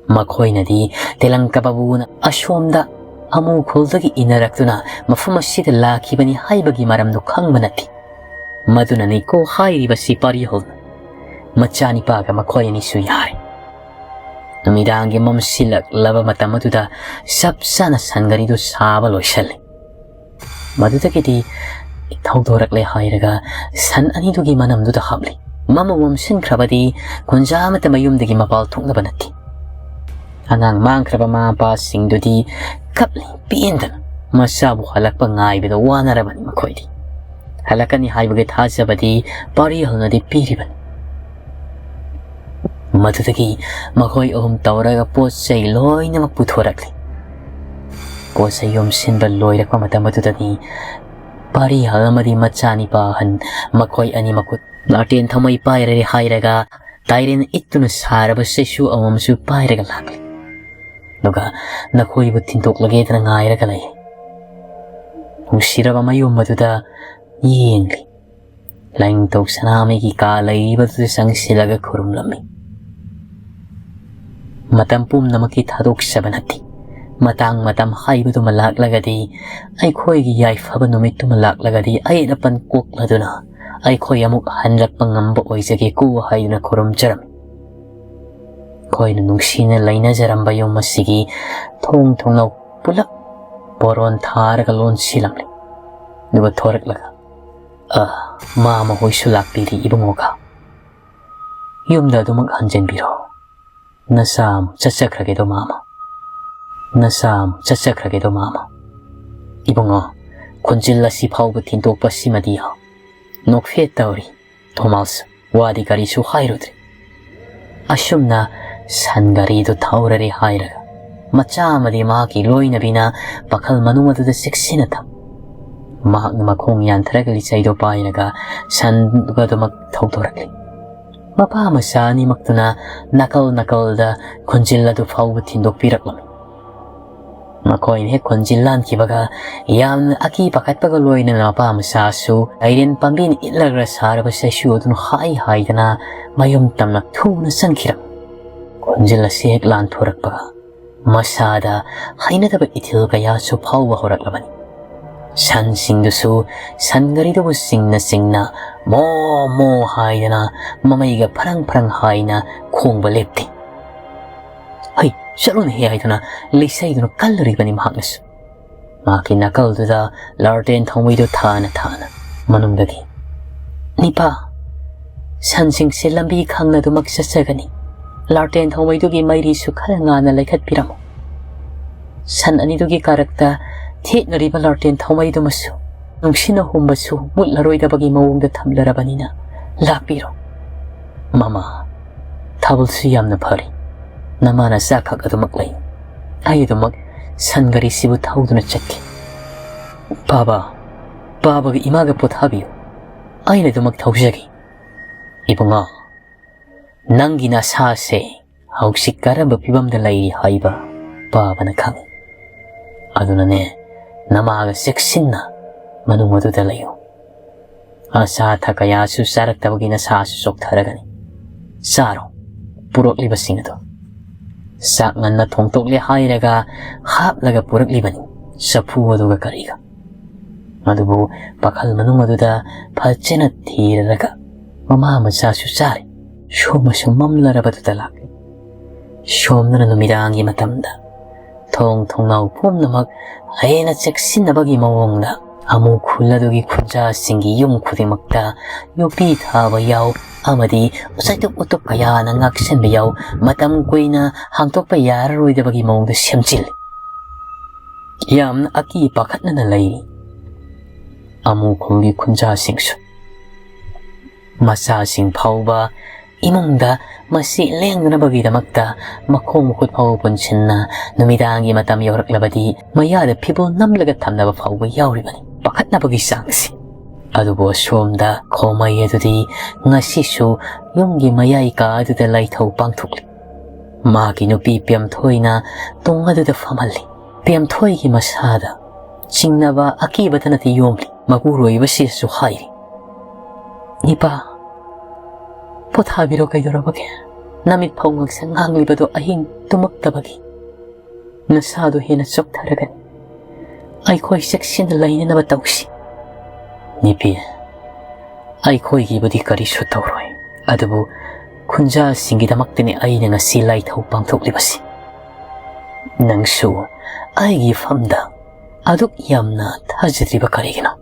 ꯃꯈꯣꯏꯅꯗꯤ ꯇꯦꯂꯪꯀ ꯕꯥꯕꯨꯅ ꯑꯁꯣꯝꯗ ꯑꯃꯨ ꯈꯨꯜꯗꯒꯤ ꯏꯟꯅꯔꯛꯇꯨꯅ ꯃꯐꯝ ꯑꯁꯤꯗ ꯂꯥꯛꯈꯤꯕꯅꯤ ꯍꯥꯏꯕꯒꯤ ꯃꯔꯝꯗꯨ ꯈꯪꯕ ꯅꯠꯇꯦ꯫ ꯃꯗꯨꯅꯅꯤꯀꯣ ꯍꯥꯏꯔꯤꯕꯁꯤ ꯄꯥꯔꯤꯍꯜꯅ ꯃꯆꯥꯅꯤꯄꯥꯒ ꯃꯈꯣꯏ ꯑꯅꯤꯁꯨ ꯌꯥꯔꯦ꯫ ꯅꯨꯃꯤꯗꯥꯡꯒꯤ ꯃꯝꯁꯤꯜꯂꯛꯂꯕ ꯃꯇꯝ ꯑꯗꯨꯗ ꯆꯞ ꯆꯥꯅ ꯁꯟ ꯒꯥꯔꯤꯗꯨ ꯁꯥꯕ ꯂꯣꯏꯁꯤꯜꯂꯦ꯫ ꯃꯗꯨꯗꯒꯤꯗꯤ ꯊꯧꯗꯣꯔꯛꯂꯦ ꯍꯥꯏꯔꯒ ꯁꯟ ꯑꯅꯤꯗꯨꯒꯤ ꯃꯅꯝꯗꯨꯗ ꯍꯥꯞꯂꯤ꯫ ꯃꯃ ꯃꯝꯁꯤꯟꯈ꯭ꯔꯕꯗꯤ ꯈꯨꯟꯖꯥ ꯑꯃꯠꯇ ꯃꯌꯨꯝꯗꯒꯤ ꯃꯄꯥꯜ ꯊꯣꯛꯅꯕ ꯅꯠꯇꯦ꯫ ꯑꯉꯥꯡ ꯃꯥꯡꯈ꯭ꯔꯕ ꯃꯃꯥ ꯃꯄꯥꯁꯤꯡꯗꯨꯗꯤ ꯀꯞꯂꯤ ꯄꯦꯟꯗꯅ꯫ ꯃꯆꯥꯕꯨ ꯍꯜꯂꯛꯄ ꯉꯥꯏꯕꯗ ꯋꯥꯅꯔꯕꯅꯤ ꯃꯈꯣꯏꯗꯤ꯫ ꯍꯜꯂꯛꯀꯅꯤ ꯍꯥꯏꯕꯒꯤ ꯊꯥꯖꯕꯗꯤ ꯄꯥꯔꯤꯍꯜꯅꯗꯤ ꯄꯤꯔꯤꯕꯅꯤ꯫ ꯃꯗꯨꯗꯒꯤ ꯃꯈꯣꯏ ꯑꯍꯨꯝ ꯇꯧꯔꯒ ꯄꯣꯠ ꯆꯩ ꯂꯣꯏꯅꯃꯛ ꯄꯨꯊꯣꯔꯛꯂꯤ꯫ ꯄꯣꯠ ꯆꯩ ꯌꯣꯝꯁꯤꯟꯕ ꯂꯣꯏꯔꯛꯄ ꯃꯇꯝ ꯑꯗꯨꯗꯗꯤ ꯄꯥꯔꯤꯍꯜ ꯑꯃꯗꯤ ꯃꯆꯥꯅꯤꯄꯥ ꯑꯍꯟ ꯃꯈꯣꯏ ꯑꯅꯤ ꯃꯈꯨꯠ ꯂꯥꯇꯦꯟ ꯊꯃꯩ ꯄꯥꯏꯔꯦ ꯍꯥꯏꯔꯒ ꯇꯥꯏꯔꯦꯟ ꯏꯠꯇꯨꯅ ꯁꯥꯔꯕ ꯆꯩꯁꯨ ꯑꯃꯃꯝꯁꯨ ꯄꯥꯏꯔꯒ ꯂꯥꯛꯂꯤ꯫ ꯑꯗꯨꯒ ꯅꯈꯣꯏꯕꯨ ꯊꯤꯟꯗꯣꯛꯂꯒꯦꯗꯅ ꯉꯥꯏꯔꯒ ꯂꯩ꯫ ꯅꯨꯡꯁꯤꯔꯕ ꯃꯌꯨꯝ ꯑꯗꯨꯗ ꯌꯦꯡꯂꯤ꯫ ꯂꯥꯏꯅꯤꯡꯊꯧ ꯁꯅꯥꯃꯍꯤꯒꯤ ꯀꯥ ꯂꯩꯔꯤꯕꯗꯨꯗ ꯆꯪꯁꯤꯜꯂꯒ ꯈꯨꯔꯨꯝꯂꯝꯃꯤ꯫ ꯃꯇꯝ ꯄꯨꯝꯅꯃꯛꯀꯤ ꯊꯥꯗꯣꯛꯆꯕ ꯅꯠꯇꯦ꯫ ꯃꯇꯥꯡ ꯃꯇꯝ ꯍꯥꯏꯕꯗꯨꯃ ꯂꯥꯛꯂꯒꯗꯤ, ꯑꯩꯈꯣꯏꯒꯤ ꯌꯥꯏꯐꯕ ꯅꯨꯃꯤꯠꯇꯨꯃ ꯂꯥꯛꯂꯒꯗꯤ, ꯑꯌꯦꯠ ꯑꯄꯟ ꯀꯣꯛꯂꯗꯨꯅ ꯑꯩꯈꯣꯏ ꯑꯃꯨꯛ ꯍꯟꯂꯛꯄ ꯉꯝꯕ ꯑꯣꯏꯖꯒꯦꯀꯣ ꯍꯥꯏꯗꯨꯅ ꯈꯨꯔꯨꯝꯖꯔꯝꯃꯤ꯫ ꯑꯩꯈꯣꯏꯅ ꯅꯨꯡꯁꯤꯅ ꯂꯩꯅꯖꯔꯝꯕ ꯌꯨꯝ ꯑꯁꯤꯒꯤ ꯊꯣꯡ ꯊꯣꯡꯅꯥꯎ ꯄꯨꯂꯞ ꯕꯣꯔꯣꯟ ꯊꯥꯔꯒ ꯂꯣꯟꯁꯤꯜꯂꯝꯂꯦ꯫ ꯑꯗꯨꯒ ꯊꯣꯔꯛꯂꯒ, "ꯑ, ꯃꯥꯃ ꯍꯣꯏꯁꯨ ꯂꯥꯛꯄꯤꯔꯤ ꯏꯕꯨꯡꯉꯣꯒ꯫ ꯌꯨꯝꯗ ꯑꯗꯨꯃꯛ ꯍꯟꯖꯤꯟꯕꯤꯔꯣ꯫ ꯅꯁꯥ ꯑꯃꯨꯛ ꯆꯠꯆꯈ꯭ꯔꯒꯦꯗꯣ ꯃꯥꯃ꯫ ꯅꯁꯥ ꯑꯃꯨꯛ ꯆꯠꯆꯈ꯭ꯔꯒꯦꯗꯣ ꯃꯥꯃ꯫ ꯏꯕꯨꯡꯉꯣ, ꯈꯣꯟꯖꯤꯜ ꯑꯁꯤ ꯐꯥꯎꯕ ꯊꯤꯟꯗꯣꯛꯄꯁꯤꯃꯗꯤ ꯌꯥꯎ꯫ ꯅꯣꯛꯐꯦꯠ ꯇꯧꯔꯤ꯫ ꯊꯣꯃꯥꯁ ꯋꯥꯗꯤ ꯀꯔꯤꯁꯨ ꯍꯥꯏꯔꯨꯗ꯭ꯔꯦ꯫ ꯑꯁꯨꯝꯅ ꯁꯟ ꯒꯥꯔꯤꯗꯨ ꯊꯧꯔꯔꯦ ꯍꯥꯏꯔꯒ ꯃꯆꯥ ꯑꯃꯗꯤ ꯃꯍꯥꯛꯀꯤ ꯂꯣꯏꯅꯕꯤꯅ ꯄꯥꯈꯜ ꯃꯅꯨꯡ ꯑꯗꯨꯗ ꯆꯦꯛꯁꯤꯟꯅ ꯊꯝ꯫ ꯃꯍꯥꯛꯅ ꯃꯈꯣꯡ ꯌꯥꯟꯊꯔꯒ ꯂꯤꯆꯩꯗꯣ ꯄꯥꯏꯔꯒ ꯁꯟꯗꯨꯒ ꯑꯗꯨꯃꯛ ꯊꯧꯗꯣꯔꯛꯂꯤ꯫ ꯃꯄꯥ ꯃꯆꯥ ꯑꯅꯤꯃꯛꯇꯨꯅ ꯅꯥꯀꯜ ꯅꯥꯀꯜꯗ ꯈꯣꯟꯖꯤꯜ ꯑꯗꯨ ꯐꯥꯎꯕ ꯊꯤꯟꯗꯣꯛꯄꯤꯔꯛꯂꯝꯃꯤ꯫ ꯃꯈꯣꯏꯅ ꯍꯦꯛ ꯈꯣꯟꯖꯤꯜ ꯂꯥꯟꯈꯤꯕꯒ ꯌꯥꯝꯅ ꯑꯀꯤ ꯄꯥꯈꯠꯄꯒ ꯂꯣꯏꯅꯅ ꯃꯄꯥ ꯃꯆꯥꯁꯨ ꯂꯩꯔꯦꯟ ꯄꯥꯝꯕꯤꯅ ꯏꯠꯂꯒ ꯁꯥꯔꯕ ꯆꯩꯁꯨ ꯑꯗꯨꯅ ꯍꯥꯏ ꯍꯥꯏꯗꯅ ꯃꯌꯨꯝ ꯇꯝꯅ ꯊꯨꯅ ꯆꯪꯈꯤꯔꯝꯃꯤ꯫ ꯈꯣꯟꯖꯤꯜ ꯑꯁꯤ ꯍꯦꯛ ꯂꯥꯟꯊꯣꯔꯛꯄꯒ ꯃꯁꯥꯗ ꯍꯩꯅꯗꯕ ꯏꯊꯤꯜ ꯀꯌꯥꯁꯨ ꯐꯥꯎꯕ ꯍꯧꯔꯛꯂꯕꯅꯤ꯫ ꯁꯟꯁꯤꯡꯗꯨꯁꯨ ꯁꯟ ꯒꯥꯔꯤꯗꯨꯕꯨ ꯆꯤꯡꯅ ꯆꯤꯡꯅ ꯃꯣ ꯃꯣ ꯍꯥꯏꯗꯅ ꯃꯃꯩꯒ ꯐꯔꯪ ꯐꯔꯪ ꯍꯥꯏꯅ ꯈꯣꯡꯕ ꯂꯦꯞꯇꯦ꯫ "ꯍꯩ, ꯆꯠꯂꯨꯅꯦꯍꯦ" ꯍꯥꯏꯗꯨꯅ ꯂꯤꯆꯩꯗꯨꯅ ꯀꯜꯂꯨꯔꯤꯕꯅꯤ ꯃꯍꯥꯛꯅꯁꯨ꯫ ꯃꯍꯥꯛꯀꯤ ꯅꯥꯀꯜꯗꯨꯗ ꯂꯥꯔꯇꯦꯟ ꯊꯧꯃꯩꯗꯨ ꯊꯥꯅ ꯊꯥꯅ ꯃꯅꯨꯡꯗꯒꯤ, "ꯅꯤꯄꯥ, ꯁꯟꯁꯤꯡꯁꯦ ꯂꯝꯕꯤ ꯈꯪꯅ ꯑꯗꯨꯃꯛ ꯆꯠꯆꯒꯅꯤ꯫ ꯂꯥꯔꯇꯦꯟ ꯊꯧꯃꯩꯗꯨꯒꯤ ꯃꯩꯔꯤꯁꯨ ꯈꯔ ꯉꯥꯟꯅ ꯂꯩꯈꯠꯄꯤꯔꯝꯃꯨ꯫ ꯁꯟ ꯑꯅꯤꯗꯨꯒꯤ ꯀꯥꯔꯛꯇ ꯊꯦꯠꯅꯔꯤꯕ ꯂꯥꯔꯇꯦꯟ ꯊꯧꯃꯩꯗꯨꯃꯁꯨ ꯅꯨꯡꯁꯤꯠꯅ ꯍꯨꯝꯕꯁꯨ ꯃꯨꯠꯂꯔꯣꯏꯗꯕꯒꯤ ꯃꯑꯣꯡꯗ ꯊꯝꯂꯔꯕꯅꯤꯅ ꯂꯥꯛꯄꯤꯔꯣ꯫" "ꯃꯃꯥ, ꯊꯥꯕꯜꯁꯨ ꯌꯥꯝꯅ ꯐꯔꯤ꯫ ꯅꯃꯥꯅ ꯆꯥꯛꯈꯛ ꯑꯗꯨꯃꯛ ꯂꯩ꯫ ꯑꯩ ꯑꯗꯨꯃꯛ ꯁꯟ ꯒꯥꯔꯤꯁꯤꯕꯨ ꯊꯧꯗꯨꯅ ꯆꯠꯀꯦ꯫ ꯕꯥꯕꯥ, ꯕꯥꯕꯥꯒ ꯏꯃꯥꯒ ꯄꯣꯊꯥꯕꯤꯌꯨ꯫ ꯑꯩꯅ ꯑꯗꯨꯃꯛ ꯊꯧꯖꯒꯦ꯫" "ꯏꯕꯨꯡꯉꯣ, ꯅꯪꯒꯤ ꯅꯁꯥꯁꯦ ꯍꯧꯖꯤꯛ ꯀꯔꯝꯕ ꯐꯤꯕꯝꯗ ꯂꯩꯔꯤ ꯍꯥꯏꯕ ꯕꯥꯕꯥꯅ ꯈꯪꯏ꯫ ꯑꯗꯨꯅꯅꯦ, ꯅꯃꯥꯒ ꯆꯦꯛꯁꯤꯟꯅ ꯃꯅꯨꯡ ꯑꯗꯨꯗ ꯂꯩꯌꯨ꯫ ꯑꯆꯥ ꯑꯊꯛ ꯀꯌꯥꯁꯨ ꯆꯥꯔꯛꯇꯕꯒꯤ ꯅꯁꯥꯁꯨ ꯆꯣꯛꯊꯔꯒꯅꯤ꯫ ꯆꯥꯔꯣ, ꯄꯨꯔꯛꯂꯤꯕꯁꯤꯡ ꯑꯗꯨ꯫" ꯆꯥꯛ ꯉꯟꯅ ꯊꯣꯡꯇꯣꯛꯂꯦ ꯍꯥꯏꯔꯒ ꯍꯥꯞꯂꯒ ꯄꯨꯔꯛꯂꯤꯕꯅꯤ, ꯆꯐꯨ ꯑꯗꯨꯒ ꯀꯔꯤꯒ꯫ ꯑꯗꯨꯕꯨ ꯄꯥꯈꯜ ꯃꯅꯨꯡ ꯑꯗꯨꯗ ꯐꯖꯅ ꯊꯤꯔꯔꯒ ꯃꯃꯥ ꯃꯆꯥꯁꯨ ꯆꯥꯔꯦ꯫ ꯁꯣꯝꯅꯁꯨ ꯃꯝꯂꯔꯕꯗꯨꯗ ꯂꯥꯛꯂꯤ꯫ ꯁꯣꯝꯗꯅ ꯅꯨꯃꯤꯗꯥꯡꯒꯤ ꯃꯇꯝꯗ ꯊꯣꯡ ꯊꯣꯡꯅꯥꯎ ꯄꯨꯝꯅꯃꯛ ꯍꯦꯟꯅ ꯆꯦꯛꯁꯤꯟꯅꯕꯒꯤ ꯃꯑꯣꯡꯗ ꯑꯃꯨ ꯈꯨꯜ ꯑꯗꯨꯒꯤ ꯈꯨꯟꯖꯥꯁꯤꯡꯒꯤ ꯌꯨꯝ ꯈꯨꯗꯤꯡꯃꯛꯇ ꯌꯣꯠꯄꯤ ꯊꯥꯕ ꯌꯥꯎ ꯑꯃꯗꯤ ꯆꯩꯇꯨꯞ ꯎꯇꯨꯞ ꯀꯌꯥꯅ ꯉꯥꯛꯁꯟꯕ ꯌꯥꯎ ꯃꯇꯝ ꯀꯨꯏꯅ ꯍꯥꯡꯗꯣꯛꯄ ꯌꯥꯔꯔꯣꯏꯗꯕꯒꯤ ꯃꯑꯣꯡꯗ ꯁꯦꯝꯖꯤꯜꯂꯤ꯫ ꯌꯥꯝꯅ ꯑꯀꯤ ꯄꯥꯈꯠꯅꯅ ꯂꯩꯔꯤ꯫ ꯑꯃꯨ ꯈꯨꯜꯒꯤ ꯈꯨꯟꯖꯥꯁꯤꯡꯁꯨ ꯃꯆꯥꯁꯤꯡ ꯐꯥꯎꯕ ꯏꯃꯨꯡꯗ ꯃꯁꯤ ꯂꯦꯡꯗꯅꯕꯒꯤꯗꯃꯛꯇ ꯃꯈꯣꯡ ꯃꯈꯨꯠ ꯐꯥꯎꯕ ꯄꯨꯟꯁꯤꯟꯅ ꯅꯨꯃꯤꯗꯥꯡꯒꯤ ꯃꯇꯝ ꯌꯧꯔꯛꯂꯕꯗꯤ ꯃꯌꯥꯗ ꯐꯤꯕꯣꯜ ꯅꯝꯂꯒ ꯊꯝꯅꯕ ꯐꯥꯎꯕ ꯌꯥꯎꯔꯤꯕꯅꯤ꯫ ꯄꯥꯈꯠꯅꯕꯒꯤ ꯆꯥꯡꯁꯤ꯫ ꯑꯗꯨꯕꯨ ꯑꯁꯣꯝꯗ ꯈꯣꯃꯩ ꯑꯗꯨꯗꯤ ꯉꯁꯤꯁꯨ ꯌꯨꯝꯒꯤ ꯃꯌꯥꯏ ꯀꯥ ꯑꯗꯨꯗ ꯂꯥꯏꯊꯧ ꯄꯥꯡꯊꯣꯛꯂꯤ꯫ ꯃꯥꯒꯤ ꯅꯨꯄꯤ ꯄꯦꯝꯊꯣꯏꯅ ꯇꯨꯡ ꯑꯗꯨꯗ ꯐꯝꯍꯜꯂꯤ꯫ ꯄꯦꯝꯊꯣꯏꯒꯤ ꯃꯁꯥꯗ ꯆꯤꯡꯅꯕ ꯑꯀꯤꯕꯇꯅꯗꯤ ꯌꯣꯝꯂꯤ꯫ ꯃꯄꯨꯔꯣꯏꯕꯁꯤꯁꯨ ꯍꯥꯏꯔꯤ, "ꯏꯄꯥ, ꯄꯣꯊꯥꯕꯤꯔꯣ, ꯀꯩꯗꯧꯔꯕꯒꯦ? ꯅꯃꯤꯠ ꯐꯧ ꯉꯛꯁꯪ ꯉꯥꯡꯂꯤꯕꯗꯣ ꯑꯍꯤꯡ ꯇꯨꯝꯃꯛꯇꯕꯒꯤ ꯅꯁꯥꯗꯣ ꯍꯦꯟꯅ ꯆꯣꯛꯊꯔꯒꯅꯤ꯫ ꯑꯩꯈꯣꯏ ꯆꯦꯛꯁꯤꯟꯅ ꯂꯩꯅꯅꯕ ꯇꯧꯁꯤ꯫" "ꯅꯨꯄꯤ, ꯑꯩꯈꯣꯏꯒꯤꯕꯨꯗꯤ ꯀꯔꯤꯁꯨ ꯇꯧꯔꯣꯏ, ꯑꯗꯨꯕꯨ ꯈꯨꯟꯖꯥꯁꯤꯡꯒꯤꯗꯃꯛꯇꯅꯤ ꯑꯩꯅ ꯉꯁꯤ ꯂꯥꯏꯊꯧ ꯄꯥꯡꯊꯣꯛꯂꯤꯕꯁꯤ꯫ ꯅꯪꯁꯨ ꯑꯩꯒꯤ ꯐꯝꯗ ꯑꯗꯨꯛ ꯌꯥꯝꯅ ꯊꯥꯖꯗ꯭ꯔꯤꯕ ꯀꯔꯤꯒꯤꯅꯣ?"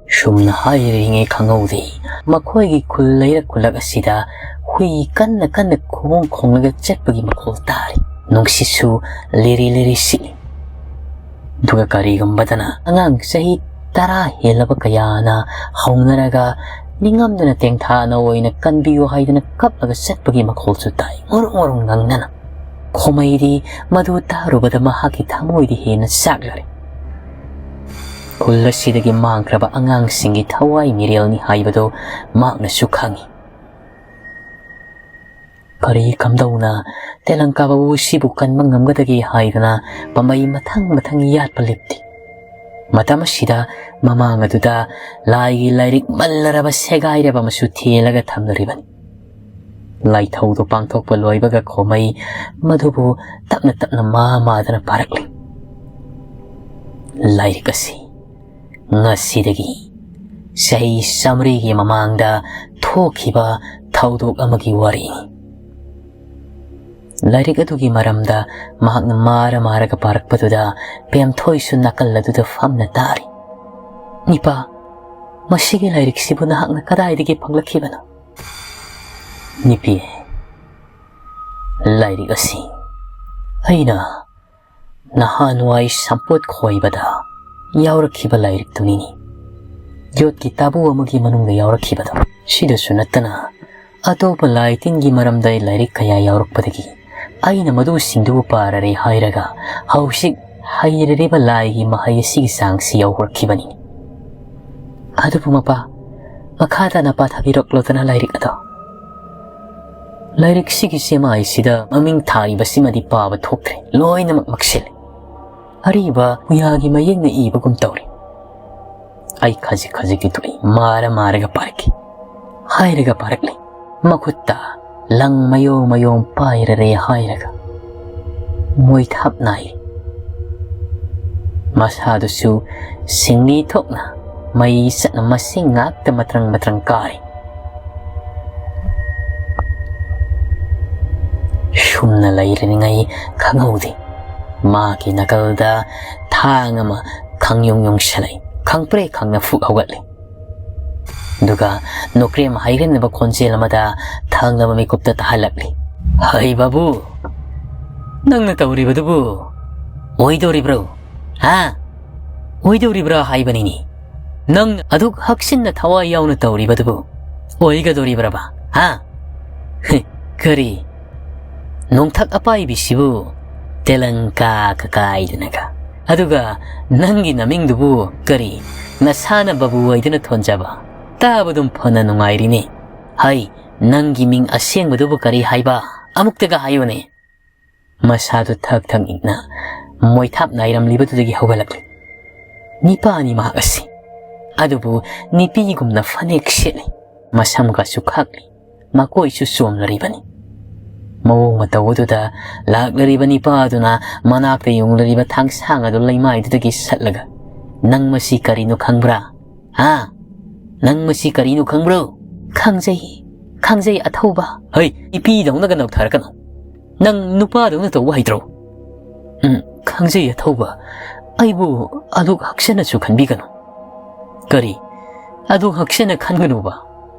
ꯁꯨꯝꯅ ꯍꯥꯏꯔꯤꯉꯩ ꯈꯪꯍꯧꯗꯦ, ꯃꯈꯣꯏꯒꯤ ꯈꯨꯜ ꯂꯩꯔꯛ ꯈꯨꯜꯂꯛ ꯑꯁꯤꯗ ꯍꯨꯏ ꯀꯟꯅ ꯀꯟꯅ ꯈꯣꯡ ꯈꯣꯡꯂꯒ ꯆꯠꯄꯒꯤ ꯃꯈꯣꯜ ꯇꯥꯔꯤ꯫ ꯅꯨꯡꯁꯤꯠꯁꯨ ꯂꯤꯔꯤ ꯂꯤꯔꯤ ꯁꯤꯠꯂꯤ꯫ ꯑꯗꯨꯒ ꯀꯔꯤꯒꯨꯝꯕꯗꯅ ꯑꯉꯥꯡ ꯆꯍꯤ ꯇꯔꯥ ꯍꯦꯜꯂꯕ ꯀꯌꯥꯅ ꯍꯧꯅꯔꯒ ꯅꯤꯡꯉꯝꯗꯅ ꯇꯦꯡꯊꯥꯅ ꯑꯣꯏꯅ ꯀꯟꯕꯤꯌꯨ ꯍꯥꯏꯗꯅ ꯀꯞꯂꯒ ꯆꯠꯄꯒꯤ ꯃꯈꯣꯜꯁꯨ ꯇꯥꯏ, ꯉꯨꯔꯨꯡ ꯉꯨꯔꯨꯡ ꯉꯪꯅꯅ꯫ ꯈꯣꯃꯩꯗꯤ ꯃꯗꯨ ꯇꯥꯔꯨꯕꯗ ꯃꯍꯥꯛꯀꯤ ꯊꯃꯣꯏꯗꯤ ꯍꯦꯟꯅ ꯆꯥꯛꯂꯔꯦ꯫ ꯈꯨꯜ ꯑꯁꯤꯗꯒꯤ ꯃꯥꯡꯈ꯭ꯔꯕ ꯑꯉꯥꯡꯁꯤꯡꯒꯤ ꯊꯋꯥꯏ ꯃꯤꯔꯦꯜꯅꯤ ꯍꯥꯏꯕꯗꯨ ꯃꯍꯥꯛꯅꯁꯨ ꯈꯪꯏ꯫ ꯀꯔꯤ ꯀꯝꯗꯧꯅ ꯇꯦꯂꯪꯀꯥ ꯕꯥꯕꯨ ꯁꯤꯕꯨ ꯀꯟꯕ ꯉꯝꯒꯗꯒꯦ ꯍꯥꯏꯗꯅ ꯄꯥꯝꯕꯩ ꯃꯊꯪ ꯃꯊꯪ ꯌꯥꯠꯄ ꯂꯦꯞꯇꯦ꯫ ꯃꯇꯝ ꯑꯁꯤꯗ ꯃꯃꯥꯡ ꯑꯗꯨꯗ ꯂꯥꯏꯒꯤ ꯂꯥꯏꯔꯤꯛ ꯃꯜꯂꯔꯕ ꯁꯦꯒꯥꯏꯔꯕ ꯑꯃꯁꯨ ꯊꯦꯜꯂꯒ ꯊꯝꯂꯔꯤꯕꯅꯤ꯫ ꯂꯥꯏꯊꯧꯗꯨ ꯄꯥꯡꯊꯣꯛꯄ ꯂꯣꯏꯕꯒ ꯈꯣꯃꯩ ꯃꯗꯨꯕꯨ ꯇꯞꯅ ꯇꯞꯅ ꯃꯥ ꯃꯥꯗꯅ ꯄꯥꯔꯛꯂꯤ꯫ ꯂꯥꯏꯔꯤꯛ ꯑꯁꯤ ꯉꯁꯤꯗꯒꯤ ꯆꯍꯤ ꯆꯥꯃꯔꯤꯒꯤ ꯃꯃꯥꯡꯗ ꯊꯣꯛꯈꯤꯕ ꯊꯧꯗꯣꯛ ꯑꯃꯒꯤ ꯋꯥꯔꯤꯅꯤ꯫ ꯂꯥꯏꯔꯤꯛ ꯑꯗꯨꯒꯤ ꯃꯔꯝꯗ ꯃꯍꯥꯛꯅ ꯃꯥꯔ ꯃꯥꯔꯒ ꯄꯥꯔꯛꯄꯗꯨꯗ ꯄꯦꯝꯊꯣꯏꯁꯨ ꯅꯥꯀꯜ ꯑꯗꯨꯗ ꯐꯝꯅ ꯇꯥꯔꯤ꯫ "ꯏꯄꯥ, ꯃꯁꯤꯒꯤ ꯂꯥꯏꯔꯤꯛꯁꯤꯕꯨ ꯅꯍꯥꯛꯅ ꯀꯗꯥꯏꯗꯒꯤ ꯐꯪꯂꯛꯈꯤꯕꯅꯣ?" "ꯅꯨꯄꯤ, ꯂꯥꯏꯔꯤꯛ ꯑꯁꯤ ꯑꯩꯅ ꯅꯍꯥꯟꯋꯥꯏ ꯁꯝꯄꯣꯠ ꯈꯣꯏꯕꯗ ꯌꯥꯎꯔꯛꯈꯤꯕ ꯂꯥꯏꯔꯤꯛꯇꯨꯅꯤꯅꯦ꯫ ꯌꯣꯠꯀꯤ ꯇꯥꯕꯨ ꯑꯃꯒꯤ ꯃꯅꯨꯡꯗ ꯌꯥꯎꯔꯛꯈꯤꯕꯗꯣ꯫ ꯁꯤꯗꯁꯨ ꯅꯠꯇꯅ ꯑꯇꯣꯞꯄ ꯂꯥꯏ ꯇꯤꯟꯒꯤ ꯃꯔꯝꯗ ꯂꯥꯏꯔꯤꯛ ꯀꯌꯥ ꯌꯥꯎꯔꯛꯄꯗꯒꯤ ꯑꯩꯅ ꯃꯗꯨꯁꯤꯡꯗꯨꯕꯨ ꯄꯥꯔꯔꯦ ꯍꯥꯏꯔꯒ ꯍꯧꯖꯤꯛ ꯍꯩꯔꯔꯤꯕ ꯂꯥꯏꯒꯤ ꯃꯍꯩ ꯑꯁꯤꯒꯤ ꯆꯥꯡꯁꯤ ꯌꯧꯔꯛꯈꯤꯕꯅꯤ꯫ ꯑꯗꯨꯕꯨ ꯃꯄꯥ, ꯃꯈꯥ ꯇꯥꯅ ꯄꯥꯊꯕꯤꯔꯛꯂꯣꯗꯅ ꯂꯥꯏꯔꯤꯛ ꯑꯗꯣ꯫ ꯂꯥꯏꯔꯤꯛꯁꯤꯒꯤ ꯆꯦꯃꯥꯏꯁꯤꯗ ꯃꯃꯤꯡ ꯊꯥꯔꯤꯕꯁꯤꯃꯗꯤ ꯄꯥꯕ ꯊꯣꯛꯇ꯭ꯔꯦ, ꯂꯣꯏꯅꯃꯛ ꯃꯛꯁꯤꯜꯂꯦ꯫ ꯑꯔꯤꯕ ꯄꯨꯌꯥꯒꯤ ꯃꯌꯦꯛꯅ ꯏꯕꯒꯨꯝ ꯇꯧꯔꯦ꯫ ꯑꯩ ꯈꯖꯤꯛ ꯈꯖꯤꯛꯇꯤ ꯊꯣꯛꯏ, ꯃꯥꯔ ꯃꯥꯔꯒ ꯄꯥꯔꯛꯈꯤ꯫ ꯍꯥꯏꯔꯒ ꯄꯥꯔꯛꯂꯤ꯫ ꯃꯈꯨꯠꯇ ꯂꯪ ꯃꯌꯣꯝ ꯃꯌꯣꯝ ꯄꯥꯏꯔꯔꯦ ꯍꯥꯏꯔꯒ ꯃꯣꯏꯊꯥꯞ ꯅꯥꯏꯔꯤ꯫ ꯃꯁꯥꯗꯨꯁꯨ ꯁꯤꯡꯂꯤ ꯊꯣꯛꯅ ꯃꯩ ꯆꯠꯅ ꯃꯁꯤꯡ ꯉꯥꯛꯇ ꯃꯇ꯭ꯔꯪ ꯃꯇ꯭ꯔꯪ ꯀꯥꯔꯤ꯫ ꯁꯨꯝꯅ ꯂꯩꯔꯤꯉꯩ ꯈꯪꯍꯧꯗꯦ, ꯃꯥꯒꯤ ꯅꯥꯀꯜꯗ ꯊꯥꯡ ꯑꯃ ꯈꯪꯌꯨꯡ ꯌꯨꯡꯁꯜꯂꯛꯏ꯫ ꯈꯪꯄ꯭ꯔꯦꯛ ꯈꯪꯅ ꯐꯨꯛ ꯍꯧꯒꯠꯂꯤ꯫ ꯑꯗꯨꯒ ꯅꯣꯀ꯭ꯔꯦꯝ ꯍꯩꯔꯦꯟꯅꯕ ꯈꯣꯟꯖꯦꯜ ꯑꯃꯗ ꯊꯪꯅꯕ ꯃꯤꯀꯨꯞꯇ ꯇꯥꯍꯜꯂꯛꯂꯤ꯫ "ꯍꯩ ꯕꯥꯕꯨ, ꯅꯪꯅ ꯇꯧꯔꯤꯕꯗꯨꯕꯨ ꯑꯣꯏꯗꯧꯔꯤꯕ꯭ꯔꯣ? ꯍꯥ? ꯑꯣꯏꯗꯧꯔꯤꯕ꯭ꯔꯥ ꯍꯥꯏꯕꯅꯤꯅꯦ꯫ ꯅꯪ ꯑꯗꯨꯛ ꯍꯛꯆꯤꯟꯅ ꯊꯋꯥꯏ ꯌꯥꯎꯅ ꯇꯧꯔꯤꯕꯗꯨꯕꯨ ꯑꯣꯏꯒꯗꯧꯔꯤꯕ꯭ꯔꯕ? ꯍꯥ? ꯀꯔꯤ? ꯅꯣꯡꯊꯛ ꯑꯄꯥꯏꯕꯤꯁꯤꯕꯨ ꯇꯦꯂꯪꯀꯥ ꯀꯀꯥꯏꯗꯅꯒ꯫ ꯑꯗꯨꯒ ꯅꯪꯒꯤ ꯅꯃꯤꯡꯗꯨꯕꯨ ꯀꯔꯤ? ꯅꯁꯥꯅ ꯕꯥꯕꯨ ꯍꯥꯏꯗꯨꯅ ꯊꯣꯟꯖꯕ꯫ ꯇꯥꯕꯗꯨꯝ ꯐꯅ ꯅꯨꯡꯉꯥꯏꯔꯤꯅꯦ꯫ ꯍꯩ, ꯅꯪꯒꯤ ꯃꯤꯡ ꯑꯁꯦꯡꯕꯗꯨꯕꯨ ꯀꯔꯤ ꯍꯥꯏꯕ? ꯑꯃꯨꯛꯇꯒ ꯍꯥꯏꯌꯨꯅꯦ꯫" ꯃꯁꯥꯗꯨ ꯊꯛ ꯊꯛ ꯅꯤꯛꯅ ꯃꯣꯏꯊꯥꯞ ꯅꯥꯏꯔꯝꯂꯤꯕꯗꯨꯗꯒꯤ ꯍꯧꯒꯠꯂꯛꯂꯤ꯫ ꯅꯤꯄꯥꯅꯤ ꯃꯍꯥꯛ ꯑꯁꯤ꯫ ꯑꯗꯨꯕꯨ ꯅꯤꯄꯤꯒꯨꯝꯅ ꯐꯅꯦꯛ ꯁꯦꯠꯂꯤ꯫ ꯃꯁꯝꯒꯁꯨ ꯈꯥꯛꯂꯤ꯫ ꯃꯀꯣꯏꯁꯨ ꯆꯣꯝꯂꯔꯤꯕꯅꯤ꯫ ꯃꯑꯣꯡ ꯃꯇꯧ ꯑꯗꯨꯗ ꯂꯥꯛꯂꯔꯤꯕ ꯅꯤꯄꯥ ꯑꯗꯨꯅ ꯃꯅꯥꯛꯇ ꯌꯨꯡꯂꯔꯤꯕ ꯊꯥꯡꯁꯥꯡ ꯑꯗꯨ ꯂꯩꯃꯥꯏꯗꯨꯗꯒꯤ ꯁꯠꯂꯒ, "ꯅꯪ ꯃꯁꯤ ꯀꯔꯤꯅꯣ ꯈꯪꯕ꯭ꯔꯥ? ꯍꯥ? ꯅꯪ ꯃꯁꯤ ꯀꯔꯤꯅꯣ ꯈꯪꯕ꯭ꯔꯣ?" "ꯈꯪꯖꯩ, ꯈꯪꯖꯩ ꯑꯊꯧꯕ꯫" "ꯍꯩ, ꯅꯤꯄꯤꯗꯧꯅꯒ ꯅꯧꯊꯔꯛꯀꯅꯨ꯫ ꯅꯪ ꯅꯨꯄꯥꯗꯧꯅ ꯇꯧꯕ ꯍꯩꯇ꯭ꯔꯣ? ꯎꯝ, ꯈꯪꯖꯩ ꯑꯊꯧꯕ꯫ ꯑꯩꯕꯨ ꯑꯗꯨꯛ ꯍꯛꯆꯟꯅꯁꯨ ꯈꯟꯕꯤꯒꯅꯨ꯫ ꯀꯔꯤ? ꯑꯗꯨꯛ ꯍꯛꯆꯟꯅ ꯈꯟꯒꯅꯨꯕ꯫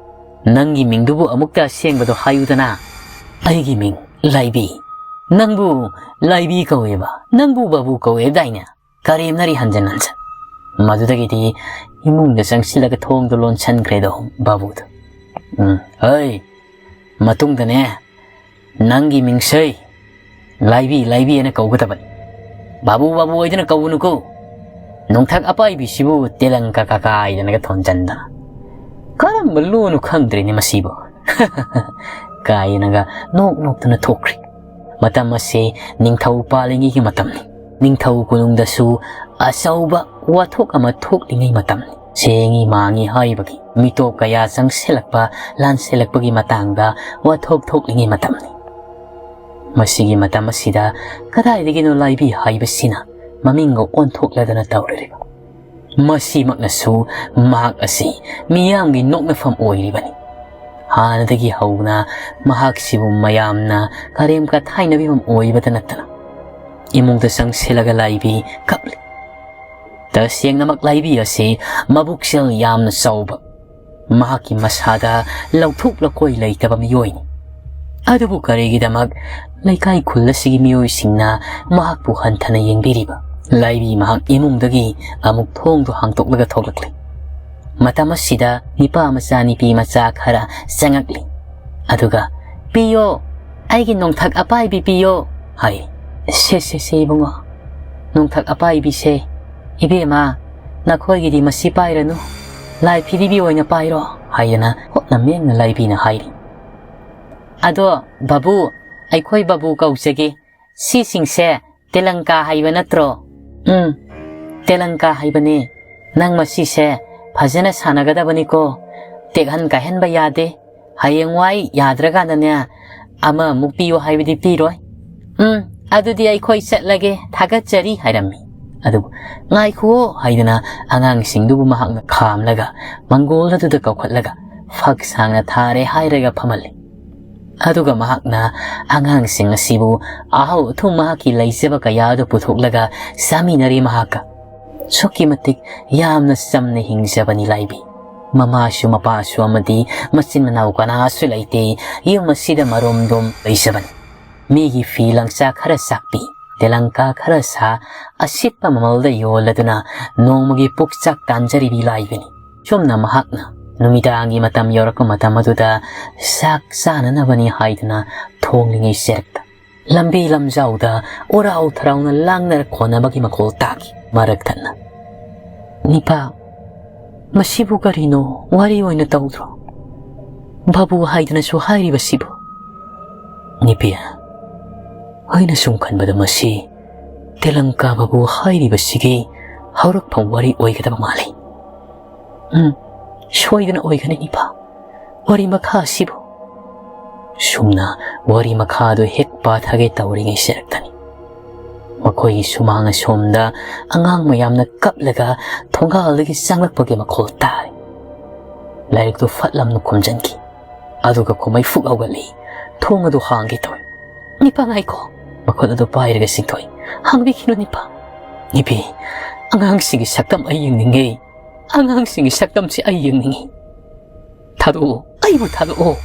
ꯅꯪꯒꯤ ꯃꯤꯡꯗꯨꯕꯨ ꯑꯃꯨꯛꯇ ꯑꯁꯦꯡꯕꯗꯣ ꯍꯥꯏꯌꯨꯗꯅ꯫ ꯑꯩꯒꯤ ꯃꯤꯡ ꯂꯥꯏꯕꯤ꯫ ꯅꯪꯕꯨ ꯂꯥꯏꯕꯤ ꯀꯧꯋꯦꯕ꯫ ꯅꯪꯕꯨ ꯕꯥꯕꯨ ꯀꯧꯋꯦꯗꯥꯏꯅꯦ? ꯀꯔꯦꯝꯅꯔꯤ ꯍꯟꯖꯟ ꯍꯟꯖꯟ꯫ ꯃꯗꯨꯗꯒꯤꯗꯤ ꯏꯃꯨꯡꯗ ꯆꯪꯁꯤꯜꯂꯒ ꯊꯣꯡꯗꯣ ꯂꯣꯟꯁꯟꯈ꯭ꯔꯦꯗꯣ ꯕꯥꯕꯨꯗꯣ꯫ ꯎꯝ, ꯍꯩ, ꯃꯇꯨꯡꯗꯅꯦ, ꯅꯪꯒꯤ ꯃꯤꯡꯁꯦ ꯂꯥꯏꯕꯤ, ꯂꯥꯏꯕꯤ ꯍꯥꯏꯅ ꯀꯧꯒꯗꯕꯅꯤ꯫ ꯕꯥꯕꯨ, ꯕꯥꯕꯨ ꯍꯥꯏꯗꯅ ꯀꯧꯒꯅꯨꯀꯣ꯫ ꯅꯣꯡꯊꯛ ꯑꯄꯥꯏꯕꯤꯁꯤꯕꯨ ꯇꯦꯂꯪ ꯀꯀꯥ ꯀꯥꯏꯗꯅꯒ ꯊꯣꯟꯖꯟꯗꯅ꯫ ꯀꯔꯝꯕ ꯂꯣꯟꯅꯣ ꯈꯪꯗ꯭ꯔꯦꯅꯦ ꯃꯁꯤꯕꯨ꯫ ꯀꯥꯏꯅꯒ ꯅꯣꯛ ꯅꯣꯛꯇꯨꯅ ꯊꯣꯛꯈ꯭ꯔꯦ꯫ ꯃꯇꯝ ꯑꯁꯤ ꯅꯤꯡꯊꯧ ꯄꯥꯜꯂꯤꯉꯩꯒꯤ ꯃꯇꯝꯅꯤ꯫ ꯅꯤꯡꯊꯧ ꯀꯣꯅꯨꯡꯗꯁꯨ ꯑꯆꯧꯕ ꯋꯥꯊꯣꯛ ꯑꯃ ꯊꯣꯛꯂꯤꯉꯩ ꯃꯇꯝꯅꯤ꯫ ꯁꯦꯡꯉꯤ ꯃꯥꯡꯉꯤ ꯍꯥꯏꯕꯒꯤ ꯃꯤꯇꯣꯞ ꯀꯌꯥ ꯆꯪꯁꯤꯜꯂꯛꯄ, ꯂꯥꯟꯁꯤꯜꯂꯛꯄꯒꯤ ꯃꯇꯥꯡꯗ ꯋꯥꯊꯣꯛ ꯊꯣꯛꯂꯤꯉꯩ ꯃꯇꯝꯅꯤ꯫ ꯃꯁꯤꯒꯤ ꯃꯇꯝ ꯑꯁꯤꯗ ꯀꯗꯥꯏꯗꯒꯤꯅꯣ ꯂꯥꯏꯕꯤ ꯍꯥꯏꯕꯁꯤꯅ ꯃꯃꯤꯡꯒ ꯑꯣꯟꯊꯣꯛꯂꯗꯅ ꯇꯧꯔꯤꯕ? ꯃꯁꯤꯃꯛꯅꯁꯨ ꯃꯍꯥꯛ ꯑꯁꯤ ꯃꯤꯌꯥꯝꯒꯤ ꯅꯣꯛꯅꯐꯝ ꯑꯣꯏꯔꯤꯕꯅꯤ꯫ ꯍꯥꯟꯅꯗꯒꯤ ꯍꯧꯅ ꯃꯍꯥꯛꯁꯤꯕꯨ ꯃꯌꯥꯝꯅ ꯀꯔꯦꯝ ꯀꯊꯥꯏꯅꯕꯤꯐꯝ ꯑꯣꯏꯕꯇ ꯅꯠꯇꯅ ꯏꯃꯨꯡꯗ ꯆꯪꯁꯤꯜꯂꯒ ꯂꯥꯏꯕꯤ ꯀꯞꯂꯤ꯫ ꯇꯁꯦꯡꯅꯃꯛ ꯂꯥꯏꯕꯤ ꯑꯁꯤ ꯃꯕꯨꯛꯆꯦꯜ ꯌꯥꯝꯅ ꯆꯥꯎꯕ, ꯃꯍꯥꯛꯀꯤ ꯃꯁꯥꯗ ꯂꯧꯊꯣꯛ ꯂꯧꯀꯣꯏ ꯂꯩꯇꯕ ꯃꯤꯑꯣꯏꯅꯤ꯫ ꯑꯗꯨꯕꯨ ꯀꯔꯤꯒꯤꯗꯃꯛ ꯂꯩꯀꯥꯏ ꯈꯨꯜ ꯑꯁꯤꯒꯤ ꯃꯤꯑꯣꯏꯁꯤꯡꯅ ꯃꯍꯥꯛꯄꯨ ꯍꯟꯊꯅ ꯌꯦꯡꯕꯤꯔꯤꯕ? ꯂꯥꯏꯕꯤ ꯃꯍꯥꯛ ꯏꯃꯨꯡꯗꯒꯤ ꯑꯃꯨꯛ ꯊꯣꯡꯗꯨ ꯍꯥꯡꯗꯣꯛꯂꯒ ꯊꯣꯛꯂꯛꯂꯤ꯫ ꯃꯇꯝ ꯑꯁꯤꯗ ꯅꯤꯄꯥ ꯃꯆꯥ ꯅꯤꯄꯤ ꯃꯆꯥ ꯈꯔ ꯆꯪꯉꯛꯂꯤ꯫ ꯑꯗꯨꯒ, "ꯄꯤꯌꯣ, ꯑꯩꯒꯤ ꯅꯣꯡꯊꯛ ꯑꯄꯥꯏꯕꯤ ꯄꯤꯌꯣ," ꯍꯥꯏ꯫ "ꯁꯦ, ꯁꯦ, ꯁꯦ, ꯏꯕꯨꯡꯉꯣ, ꯅꯣꯡꯊꯛ ꯑꯄꯥꯏꯕꯤꯁꯦ, ꯏꯕꯦꯝꯃ, ꯅꯈꯣꯏꯒꯤꯗꯤ ꯃꯁꯤ ꯄꯥꯏꯔꯅꯨ, ꯂꯥꯏ ꯐꯤꯔꯤꯕꯤ ꯑꯣꯏꯅ ꯄꯥꯏꯔꯣ," ꯍꯥꯏꯗꯅ ꯍꯣꯠꯅ ꯃꯦꯟꯅ ꯂꯥꯏꯕꯤꯅ ꯍꯥꯏꯔꯤ꯫ "ꯑꯗꯣ ꯕꯥꯕꯨ, ꯑꯩꯈꯣꯏ ꯕꯥꯕꯨ ꯀꯧꯖꯒꯦ, ꯁꯤꯁꯤꯡꯁꯦ ꯇꯦꯂꯪꯀꯥ ꯍꯥꯏꯕ ꯅꯠꯇ꯭ꯔꯣ?" "ꯎꯝ, ꯇꯦꯂꯪꯀꯥ ꯍꯥꯏꯕꯅꯦ꯫ ꯅꯪ ꯃꯁꯤꯁꯦ ꯐꯖꯅ ꯁꯥꯟꯅꯒꯗꯕꯅꯤꯀꯣ꯫ ꯇꯦꯛꯍꯟ ꯀꯥꯏꯍꯟꯕ ꯌꯥꯗꯦ꯫ ꯍꯌꯦꯡꯋꯥꯏ ꯌꯥꯗ꯭ꯔꯀꯥꯟꯗꯅꯦ, ꯑꯃꯃꯨꯛ ꯄꯤꯌꯨ ꯍꯥꯏꯕꯗꯤ ꯄꯤꯔꯣꯏ꯫" "ꯎꯝ, ꯑꯗꯨꯗꯤ ꯑꯩꯈꯣꯏ ꯆꯠꯂꯒꯦ, ꯊꯥꯒꯠꯆꯔꯤ," ꯍꯥꯏꯔꯝꯃꯤ꯫ ꯑꯗꯨꯕꯨ, "ꯉꯥꯏꯈꯨꯑꯣ," ꯍꯥꯏꯗꯅ ꯑꯉꯥꯡꯁꯤꯡꯗꯨꯕꯨ ꯃꯍꯥꯛꯅ ꯈꯥꯝꯂꯒ, ꯃꯪꯒꯣꯜ ꯑꯗꯨꯗ ꯀꯧꯈꯠꯂꯒ, ꯐꯛ ꯁꯥꯡꯅ ꯊꯥꯔꯦ ꯍꯥꯏꯔꯒ ꯐꯝꯍꯜꯂꯤ꯫ ꯑꯗꯨꯒ ꯃꯍꯥꯛꯅ ꯑꯉꯥꯡꯁꯤꯡ ꯑꯁꯤꯕꯨ ꯑꯍꯥꯎ ꯑꯊꯨꯝ ꯃꯍꯥꯛꯀꯤ ꯂꯩꯖꯕ ꯀꯌꯥ ꯑꯗꯨ ꯄꯨꯊꯣꯛꯂꯒ ꯆꯥꯃꯤꯟꯅꯔꯤ꯫ ꯃꯍꯥꯛꯀ ꯑꯁꯨꯛꯀꯤ ꯃꯇꯤꯛ ꯌꯥꯝꯅ ꯆꯝꯅ ꯍꯤꯡꯖꯕꯅꯤ ꯂꯥꯏꯕꯤ꯫ ꯃꯃꯥꯁꯨ ꯃꯄꯥꯁꯨ ꯑꯃꯗꯤ ꯃꯆꯤꯟ ꯃꯅꯥꯎ ꯀꯅꯥꯁꯨ ꯂꯩꯇꯦ꯫ ꯌꯨꯝ ꯑꯁꯤꯗ ꯃꯔꯣꯝꯗꯣꯝ ꯂꯩꯖꯕꯅꯤ꯫ ꯃꯤꯒꯤ ꯐꯤ ꯂꯪꯆꯥꯛ ꯈꯔ ꯆꯥꯛꯄꯤ, ꯇꯦꯂꯪꯀꯥ ꯈꯔ ꯁꯥ, ꯑꯁꯤꯠꯄ ꯃꯃꯜꯗ ꯌꯣꯜꯂꯗꯨꯅ ꯅꯣꯡꯃꯒꯤ ꯄꯨꯛꯆꯥꯛ ꯇꯥꯟꯖꯔꯤꯕꯤ ꯂꯥꯏꯕꯤꯅꯤ꯫ ꯆꯨꯝꯅ ꯃꯍꯥꯛꯅ ꯅꯨꯃꯤꯗꯥꯡꯒꯤ ꯃꯇꯝ ꯌꯧꯔꯛꯄ ꯃꯇꯝ ꯑꯗꯨꯗ ꯆꯥꯛ ꯆꯥꯅꯅꯕꯅꯤ ꯍꯥꯏꯗꯨꯅ ꯊꯣꯡꯂꯤꯉꯩ ꯆꯦꯔꯛꯇ ꯂꯝꯕꯤ ꯂꯝꯖꯥꯎꯗ ꯎꯔꯥꯎ ꯊꯔꯥꯎꯅ ꯂꯥꯡꯅꯔ ꯈꯣꯟꯅꯕꯒꯤ ꯃꯈꯣꯜ ꯇꯥꯈꯤ꯫ ꯃꯔꯛ ꯊꯠꯅ, "ꯅꯤꯄꯥ, ꯃꯁꯤꯕꯨ ꯀꯔꯤꯅꯣ? ꯋꯥꯔꯤ ꯑꯣꯏꯅ ꯇꯧꯗ꯭ꯔꯣ? ꯕꯥꯕꯨ ꯍꯥꯏꯗꯅꯁꯨ ꯍꯥꯏꯔꯤꯕꯁꯤꯕꯨ?" "ꯅꯤꯄꯤ, ꯑꯩꯅ ꯁꯨꯝ ꯈꯟꯕꯗ ꯃꯁꯤ ꯇꯦꯂꯪꯀꯥ ꯕꯥꯕꯨ ꯍꯥꯏꯔꯤꯕꯁꯤꯒꯤ ꯍꯧꯔꯛꯐꯝ ꯋꯥꯔꯤ ꯑꯣꯏꯒꯗꯕ ꯃꯥꯜꯂꯤ꯫ ꯎꯝ, ꯁꯣꯏꯗꯅ ꯑꯣꯏꯒꯅꯤ ꯅꯤꯄꯥ꯫ ꯋꯥꯔꯤ ꯃꯈꯥ ꯑꯁꯤꯕꯨ?" ꯁꯨꯝꯅ ꯋꯥꯔꯤ ꯃꯈꯥꯗꯨ ꯍꯦꯛ ꯄꯥꯊꯒꯦ ꯇꯧꯔꯤꯉꯩ ꯆꯦꯔꯛꯇꯅꯤ ꯃꯈꯣꯏꯒꯤ ꯁꯨꯃꯥꯡ ꯑꯁꯣꯝꯗ ꯑꯉꯥꯡ ꯃꯌꯥꯝꯅ ꯀꯞꯂꯒ ꯊꯣꯡꯒꯥꯜꯗꯒꯤ ꯆꯪꯂꯛꯄꯒꯤ ꯃꯈꯣꯜ ꯇꯥꯔꯦ꯫ ꯂꯥꯏꯔꯤꯛꯇꯨ ꯐꯠ ꯂꯥꯎꯅ ꯈꯨꯝꯖꯤꯟꯈꯤ꯫ ꯑꯗꯨꯒ ꯈꯨꯃꯩ ꯐꯨꯛ ꯍꯧꯒꯠꯂꯤ꯫ ꯊꯣꯡ ꯑꯗꯨ ꯍꯥꯡꯒꯦ ꯇꯧꯏ꯫ "ꯅꯤꯄꯥ ꯉꯥꯏꯈꯣ!" ꯃꯈꯨꯠ ꯑꯗꯨ ꯄꯥꯏꯔꯒ ꯆꯤꯡꯊꯣꯛꯏ꯫ "ꯍꯥꯡꯕꯤꯈꯤꯅꯨ ꯅꯤꯄꯥ!" "ꯅꯤꯄꯤ, ꯑꯉꯥꯡꯁꯤꯡꯒꯤ ꯁꯛꯇꯝ ꯑꯩ ꯌꯦꯡꯅꯤꯡꯉꯦ꯫ ꯑꯉꯥꯡꯁꯤꯡꯒꯤ ꯁꯛꯇꯝꯁꯤ ꯑꯩ ꯌꯦꯡꯅꯤꯡꯉꯤ꯫ ꯊꯥꯗꯣꯛꯑꯣ, ꯑꯩꯕꯨ ꯊꯥꯗꯣꯛꯑꯣ!"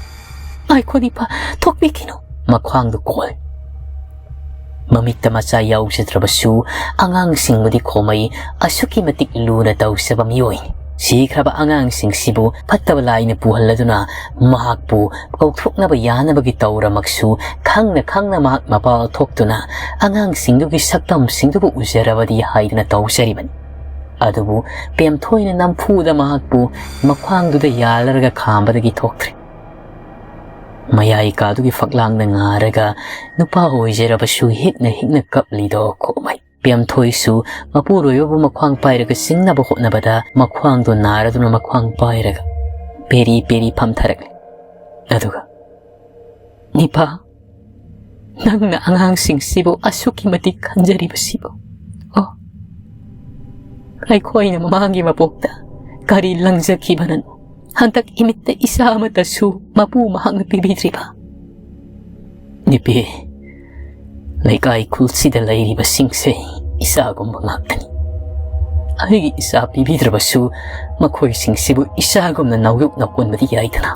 "ꯉꯥꯏꯈꯣ ꯅꯤꯄꯥ, ꯊꯣꯛꯄꯤꯈꯤꯅꯨ!" ꯃꯈ꯭ꯋꯥꯡꯗꯨ ꯀꯣꯜ꯫ ꯃꯃꯤꯠꯇ ꯃꯆꯥ ꯌꯥꯎꯖꯗ꯭ꯔꯕꯁꯨ ꯑꯉꯥꯡꯁꯤꯡꯕꯨꯗꯤ ꯈꯣꯃꯩ ꯑꯁꯨꯛꯀꯤ ꯃꯇꯤꯛ ꯂꯨꯅ ꯇꯧꯖꯕ ꯃꯤꯑꯣꯏꯅꯤ꯫ ꯁꯤꯈ꯭ꯔꯕ ꯑꯉꯥꯡꯁꯤꯡꯁꯤꯕꯨ ꯐꯠꯇꯕ ꯂꯥꯏꯅ ꯄꯨꯍꯜꯂꯗꯨꯅ ꯃꯍꯥꯛꯄꯨ ꯀꯧꯊꯣꯛꯅꯕ ꯌꯥꯅꯕꯒꯤ ꯇꯧꯔꯃꯛꯁꯨ ꯈꯪꯅ ꯈꯪꯅ ꯃꯍꯥꯛ ꯃꯄꯥꯜ ꯊꯣꯛꯇꯨꯅ ꯑꯉꯥꯡꯁꯤꯡꯗꯨꯒꯤ ꯁꯛꯇꯝꯁꯤꯡꯗꯨꯕꯨ ꯎꯖꯔꯕꯗꯤ ꯍꯥꯏꯗꯨꯅ ꯇꯧꯖꯔꯤꯕꯅꯤ꯫ ꯑꯗꯨꯕꯨ ꯄꯦꯝꯊꯣꯏꯅ ꯅꯝꯐꯨꯗ ꯃꯍꯥꯛꯄꯨ ꯃꯈ꯭ꯋꯥꯡꯗꯨꯗ ꯌꯥꯜꯂꯔꯒ ꯈꯥꯝꯕꯗꯒꯤ ꯊꯣꯛꯇ꯭ꯔꯦ꯫ ꯃꯌꯥꯏ ꯀꯥꯗꯨꯒꯤ ꯐꯛꯂꯥꯡꯗ ꯉꯥꯔꯒ ꯅꯨꯄꯥ ꯑꯣꯏꯖꯔꯕꯁꯨ ꯍꯤꯛꯅ ꯍꯤꯛꯅ ꯀꯞꯂꯤꯗꯣ ꯈꯣꯃꯩ꯫ ꯄꯦꯝꯊꯣꯏꯁꯨ ꯃꯄꯨꯔꯣꯏꯕꯕꯨ ꯃꯈ꯭ꯋꯥꯡ ꯄꯥꯏꯔꯒ ꯆꯤꯡꯅꯕ ꯍꯣꯠꯅꯕꯗ ꯃꯈ꯭ꯋꯥꯡꯗꯣ ꯅꯥꯔꯗꯨꯅ ꯃꯈ꯭ꯋꯥꯡ ꯄꯥꯏꯔꯒ ꯄꯦꯔꯤ ꯄꯦꯔꯤ ꯐꯝꯊꯔꯛꯂꯦ꯫ ꯑꯗꯨꯒ, "ꯅꯤꯄꯥ, ꯅꯪꯅ ꯑꯉꯥꯡꯁꯤꯡꯁꯤꯕꯨ ꯑꯁꯨꯛꯀꯤ ꯃꯇꯤꯛ ꯈꯟꯖꯔꯤꯕꯁꯤꯕꯨ, ꯑꯣ, ꯑꯩꯈꯣꯏꯅ ꯃꯃꯥꯡꯒꯤ ꯃꯄꯣꯛꯇ ꯀꯔꯤ ꯂꯪꯖꯈꯤꯕꯅꯣ? ꯍꯟꯗꯛ ꯏꯃꯤꯠꯇ ꯏꯆꯥ ꯑꯃꯠꯇꯁꯨ ꯃꯄꯨ ꯃꯍꯥꯛꯅ ꯄꯤꯕꯤꯗ꯭ꯔꯤꯕ? "ꯅꯨꯄꯤ, ꯂꯩꯀꯥꯏ ꯈꯨꯜꯁꯤꯗ ꯂꯩꯔꯤꯕꯁꯤꯡꯁꯦ ꯏꯆꯥꯒꯨꯝꯕ ꯉꯥꯛꯇꯅꯤ꯫ ꯑꯩꯒꯤ ꯏꯆꯥ ꯄꯤꯕꯤꯗ꯭ꯔꯕꯁꯨ ꯃꯈꯣꯏꯁꯤꯡꯁꯤꯕꯨ ꯏꯆꯥꯒꯨꯝꯅ ꯅꯥꯎꯌꯣꯛꯅ ꯀꯣꯟꯕꯗꯤ ꯌꯥꯏꯗꯅ?"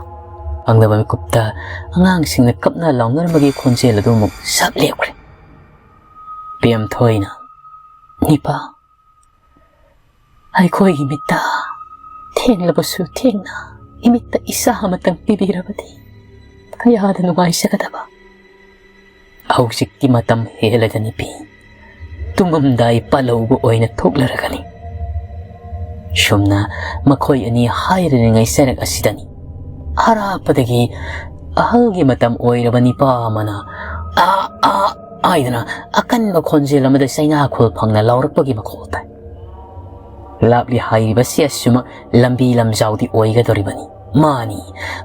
ꯈꯪꯗꯕ ꯃꯤꯀꯨꯞꯇ ꯑꯉꯥꯡꯁꯤꯡꯅ ꯀꯞꯅ ꯂꯥꯎꯅꯔꯝꯕꯒꯤ ꯈꯣꯟꯖꯦꯜ ꯑꯗꯨ ꯑꯃꯨꯛ ꯁꯞ ꯂꯦꯞꯈ꯭ꯔꯦ꯫ ꯄꯦꯝꯊꯣꯏꯅ, "ꯅꯤꯄꯥ, ꯑꯩꯈꯣꯏꯒꯤ ꯃꯤꯠꯇ ꯊꯦꯡꯂꯕꯁꯨ ꯊꯦꯡꯅ ꯏꯃꯤꯠꯇ ꯏꯆꯥ ꯑꯃꯇꯪ ꯄꯤꯕꯤꯔꯕꯗꯤ ꯀꯌꯥꯗ ꯅꯨꯡꯉꯥꯏꯖꯒꯗꯕ꯫ ꯍꯧꯖꯤꯛꯇꯤ ꯃꯇꯝ ꯍꯦꯜꯂꯒ ꯅꯨꯄꯤ, ꯇꯨꯝꯃꯝꯗꯥꯏ ꯄꯥꯜꯍꯧꯕ ꯑꯣꯏꯅ ꯊꯣꯛꯂꯔꯒꯅꯤ꯫" ꯁꯨꯝꯅ ꯃꯈꯣꯏ ꯑꯅꯤ ꯍꯥꯏꯔꯤꯉꯩ ꯆꯔꯛ ꯑꯁꯤꯗꯅꯤ ꯑꯔꯥꯞꯄꯗꯒꯤ ꯑꯍꯜꯒꯤ ꯃꯇꯝ ꯑꯣꯏꯔꯕ ꯅꯤꯄꯥ ꯑꯃꯅ "ꯑꯥ, ꯑꯥ" ꯍꯥꯏꯗꯅ ꯑꯀꯟꯕ ꯈꯣꯟꯖꯦꯜ ꯑꯃꯗ ꯆꯩꯅꯥꯈꯣꯜ ꯐꯪꯅ ꯂꯥꯎꯔꯛꯄꯒꯤ ꯃꯈꯣꯜ ꯇꯥꯏ꯫ ꯂꯥꯞꯂꯤ ꯍꯥꯏꯔꯤꯕꯁꯤ ꯑꯁꯨꯃꯛ ꯂꯝꯕꯤ ꯂꯝꯖꯥꯎꯗꯤ ꯑꯣꯏꯒꯗꯧꯔꯤꯕꯅꯤ꯫ ꯃꯥꯅꯤ,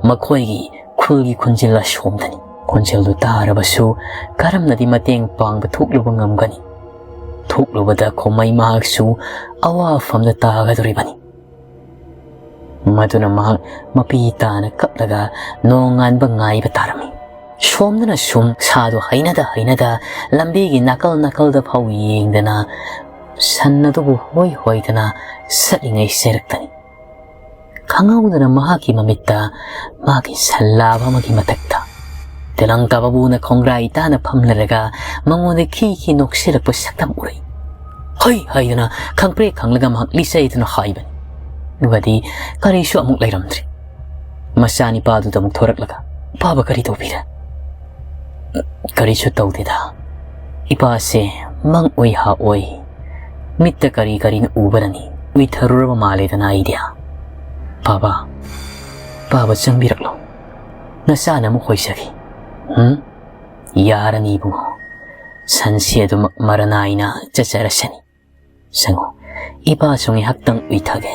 ꯃꯈꯣꯏꯒꯤ ꯈꯨꯜꯒꯤ ꯈꯨꯟꯖꯤꯜ ꯑꯁꯣꯝꯗꯅꯤ꯫ ꯈꯣꯟꯖꯦꯜꯗꯨ ꯇꯥꯔꯕꯁꯨ ꯀꯔꯝꯅꯗꯤ ꯃꯇꯦꯡ ꯄꯥꯡꯕ ꯊꯣꯛꯂꯨꯕ ꯉꯝꯒꯅꯤ? ꯊꯣꯛꯂꯨꯕꯗ ꯈꯣꯃꯩ ꯃꯍꯥꯛꯁꯨ ꯑꯋꯥꯐꯝꯗ ꯇꯥꯒꯗꯧꯔꯤꯕꯅꯤ꯫ ꯃꯗꯨꯅ ꯃꯍꯥꯛ ꯃꯄꯤ ꯇꯥꯅ ꯀꯞꯂꯒ ꯅꯣꯡꯉꯥꯟꯕ ꯉꯥꯏꯕ ꯇꯥꯔꯝꯃꯤ꯫ ꯁꯣꯝꯗꯅ ꯁꯨꯝ ꯁꯥꯗꯨ ꯍꯩꯅꯗ ꯍꯩꯅꯗ ꯂꯝꯕꯤꯒꯤ ꯅꯥꯀꯜ ꯅꯥꯀꯜꯗ ꯐꯥꯎ ꯌꯦꯡꯗꯅ ꯁꯟ ꯑꯗꯨꯕꯨ ꯍꯣꯏ ꯍꯣꯏꯗꯅ ꯆꯠꯂꯤꯉꯩ ꯆꯩꯔꯛꯇꯅꯤ꯫ ꯈꯪꯍꯧꯗꯅ ꯃꯍꯥꯛꯀꯤ ꯃꯃꯤꯠꯇ ꯃꯥꯒꯤ ꯁꯜꯂꯥꯕ ꯑꯃꯒꯤ ꯃꯊꯛꯇ ꯇꯦꯂꯪꯀꯥ ꯕꯥꯕꯨꯅ ꯈꯣꯡꯒ꯭ꯔꯥꯏ ꯇꯥꯅ ꯐꯝꯂꯔꯒ ꯃꯉꯣꯟꯗ ꯈꯤ ꯈꯤ ꯅꯣꯛꯁꯤꯜꯂꯛꯄ ꯁꯛꯇꯝ ꯎꯔꯛꯏ꯫ ꯍꯩ ꯍꯩꯗꯅ ꯈꯪꯄ꯭ꯔꯦꯛ ꯈꯪꯂꯒ ꯃꯍꯥꯛ ꯂꯤꯆꯩꯗꯨꯅ ꯍꯥꯏꯕꯅꯤ꯫ ꯑꯗꯨꯒꯗꯤ ꯀꯔꯤꯁꯨ ꯑꯃꯨꯛ ꯂꯩꯔꯝꯗ꯭ꯔꯦ꯫ ꯃꯆꯥꯅꯤꯄꯥꯗꯨꯗ ꯑꯃꯨꯛ ꯊꯣꯔꯛꯂꯒ, "ꯄꯥꯕ ꯀꯔꯤ ꯇꯧꯕꯤꯔꯦ?" "ꯀꯔꯤꯁꯨ ꯇꯧꯗꯦꯗ꯫ ꯏꯄꯥꯁꯦ ꯃꯪ ꯑꯣꯏ ꯍꯥ ꯑꯣꯏ꯫ ꯃꯤꯠꯇ ꯀꯔꯤ ꯀꯔꯤꯅ ꯎꯕꯅꯅꯤ꯫ ꯎꯏꯊꯔꯨꯔꯕ ꯃꯥꯜꯂꯦꯗꯅ ꯑꯩꯗꯤ꯫" "ꯄꯥꯕ, ꯄꯥꯕ ꯆꯪꯕꯤꯔꯛꯂꯣ꯫ ꯅꯆꯥꯅ ꯑꯃꯨꯛ ꯍꯣꯏꯖꯒꯦ꯫" "ꯎꯝ? ꯌꯥꯔꯅꯤ ꯏꯕꯨꯡꯉꯣ꯫ ꯁꯟꯁꯤ ꯑꯗꯨꯃꯛ ꯃꯔ ꯅꯥꯏꯅ ꯆꯠꯆꯔꯁꯅꯤ꯫ ꯆꯪꯉꯨ, ꯏꯄꯥꯁꯨ ꯉꯥꯏꯍꯥꯛꯇꯪ ꯎꯏꯊꯒꯦ꯫"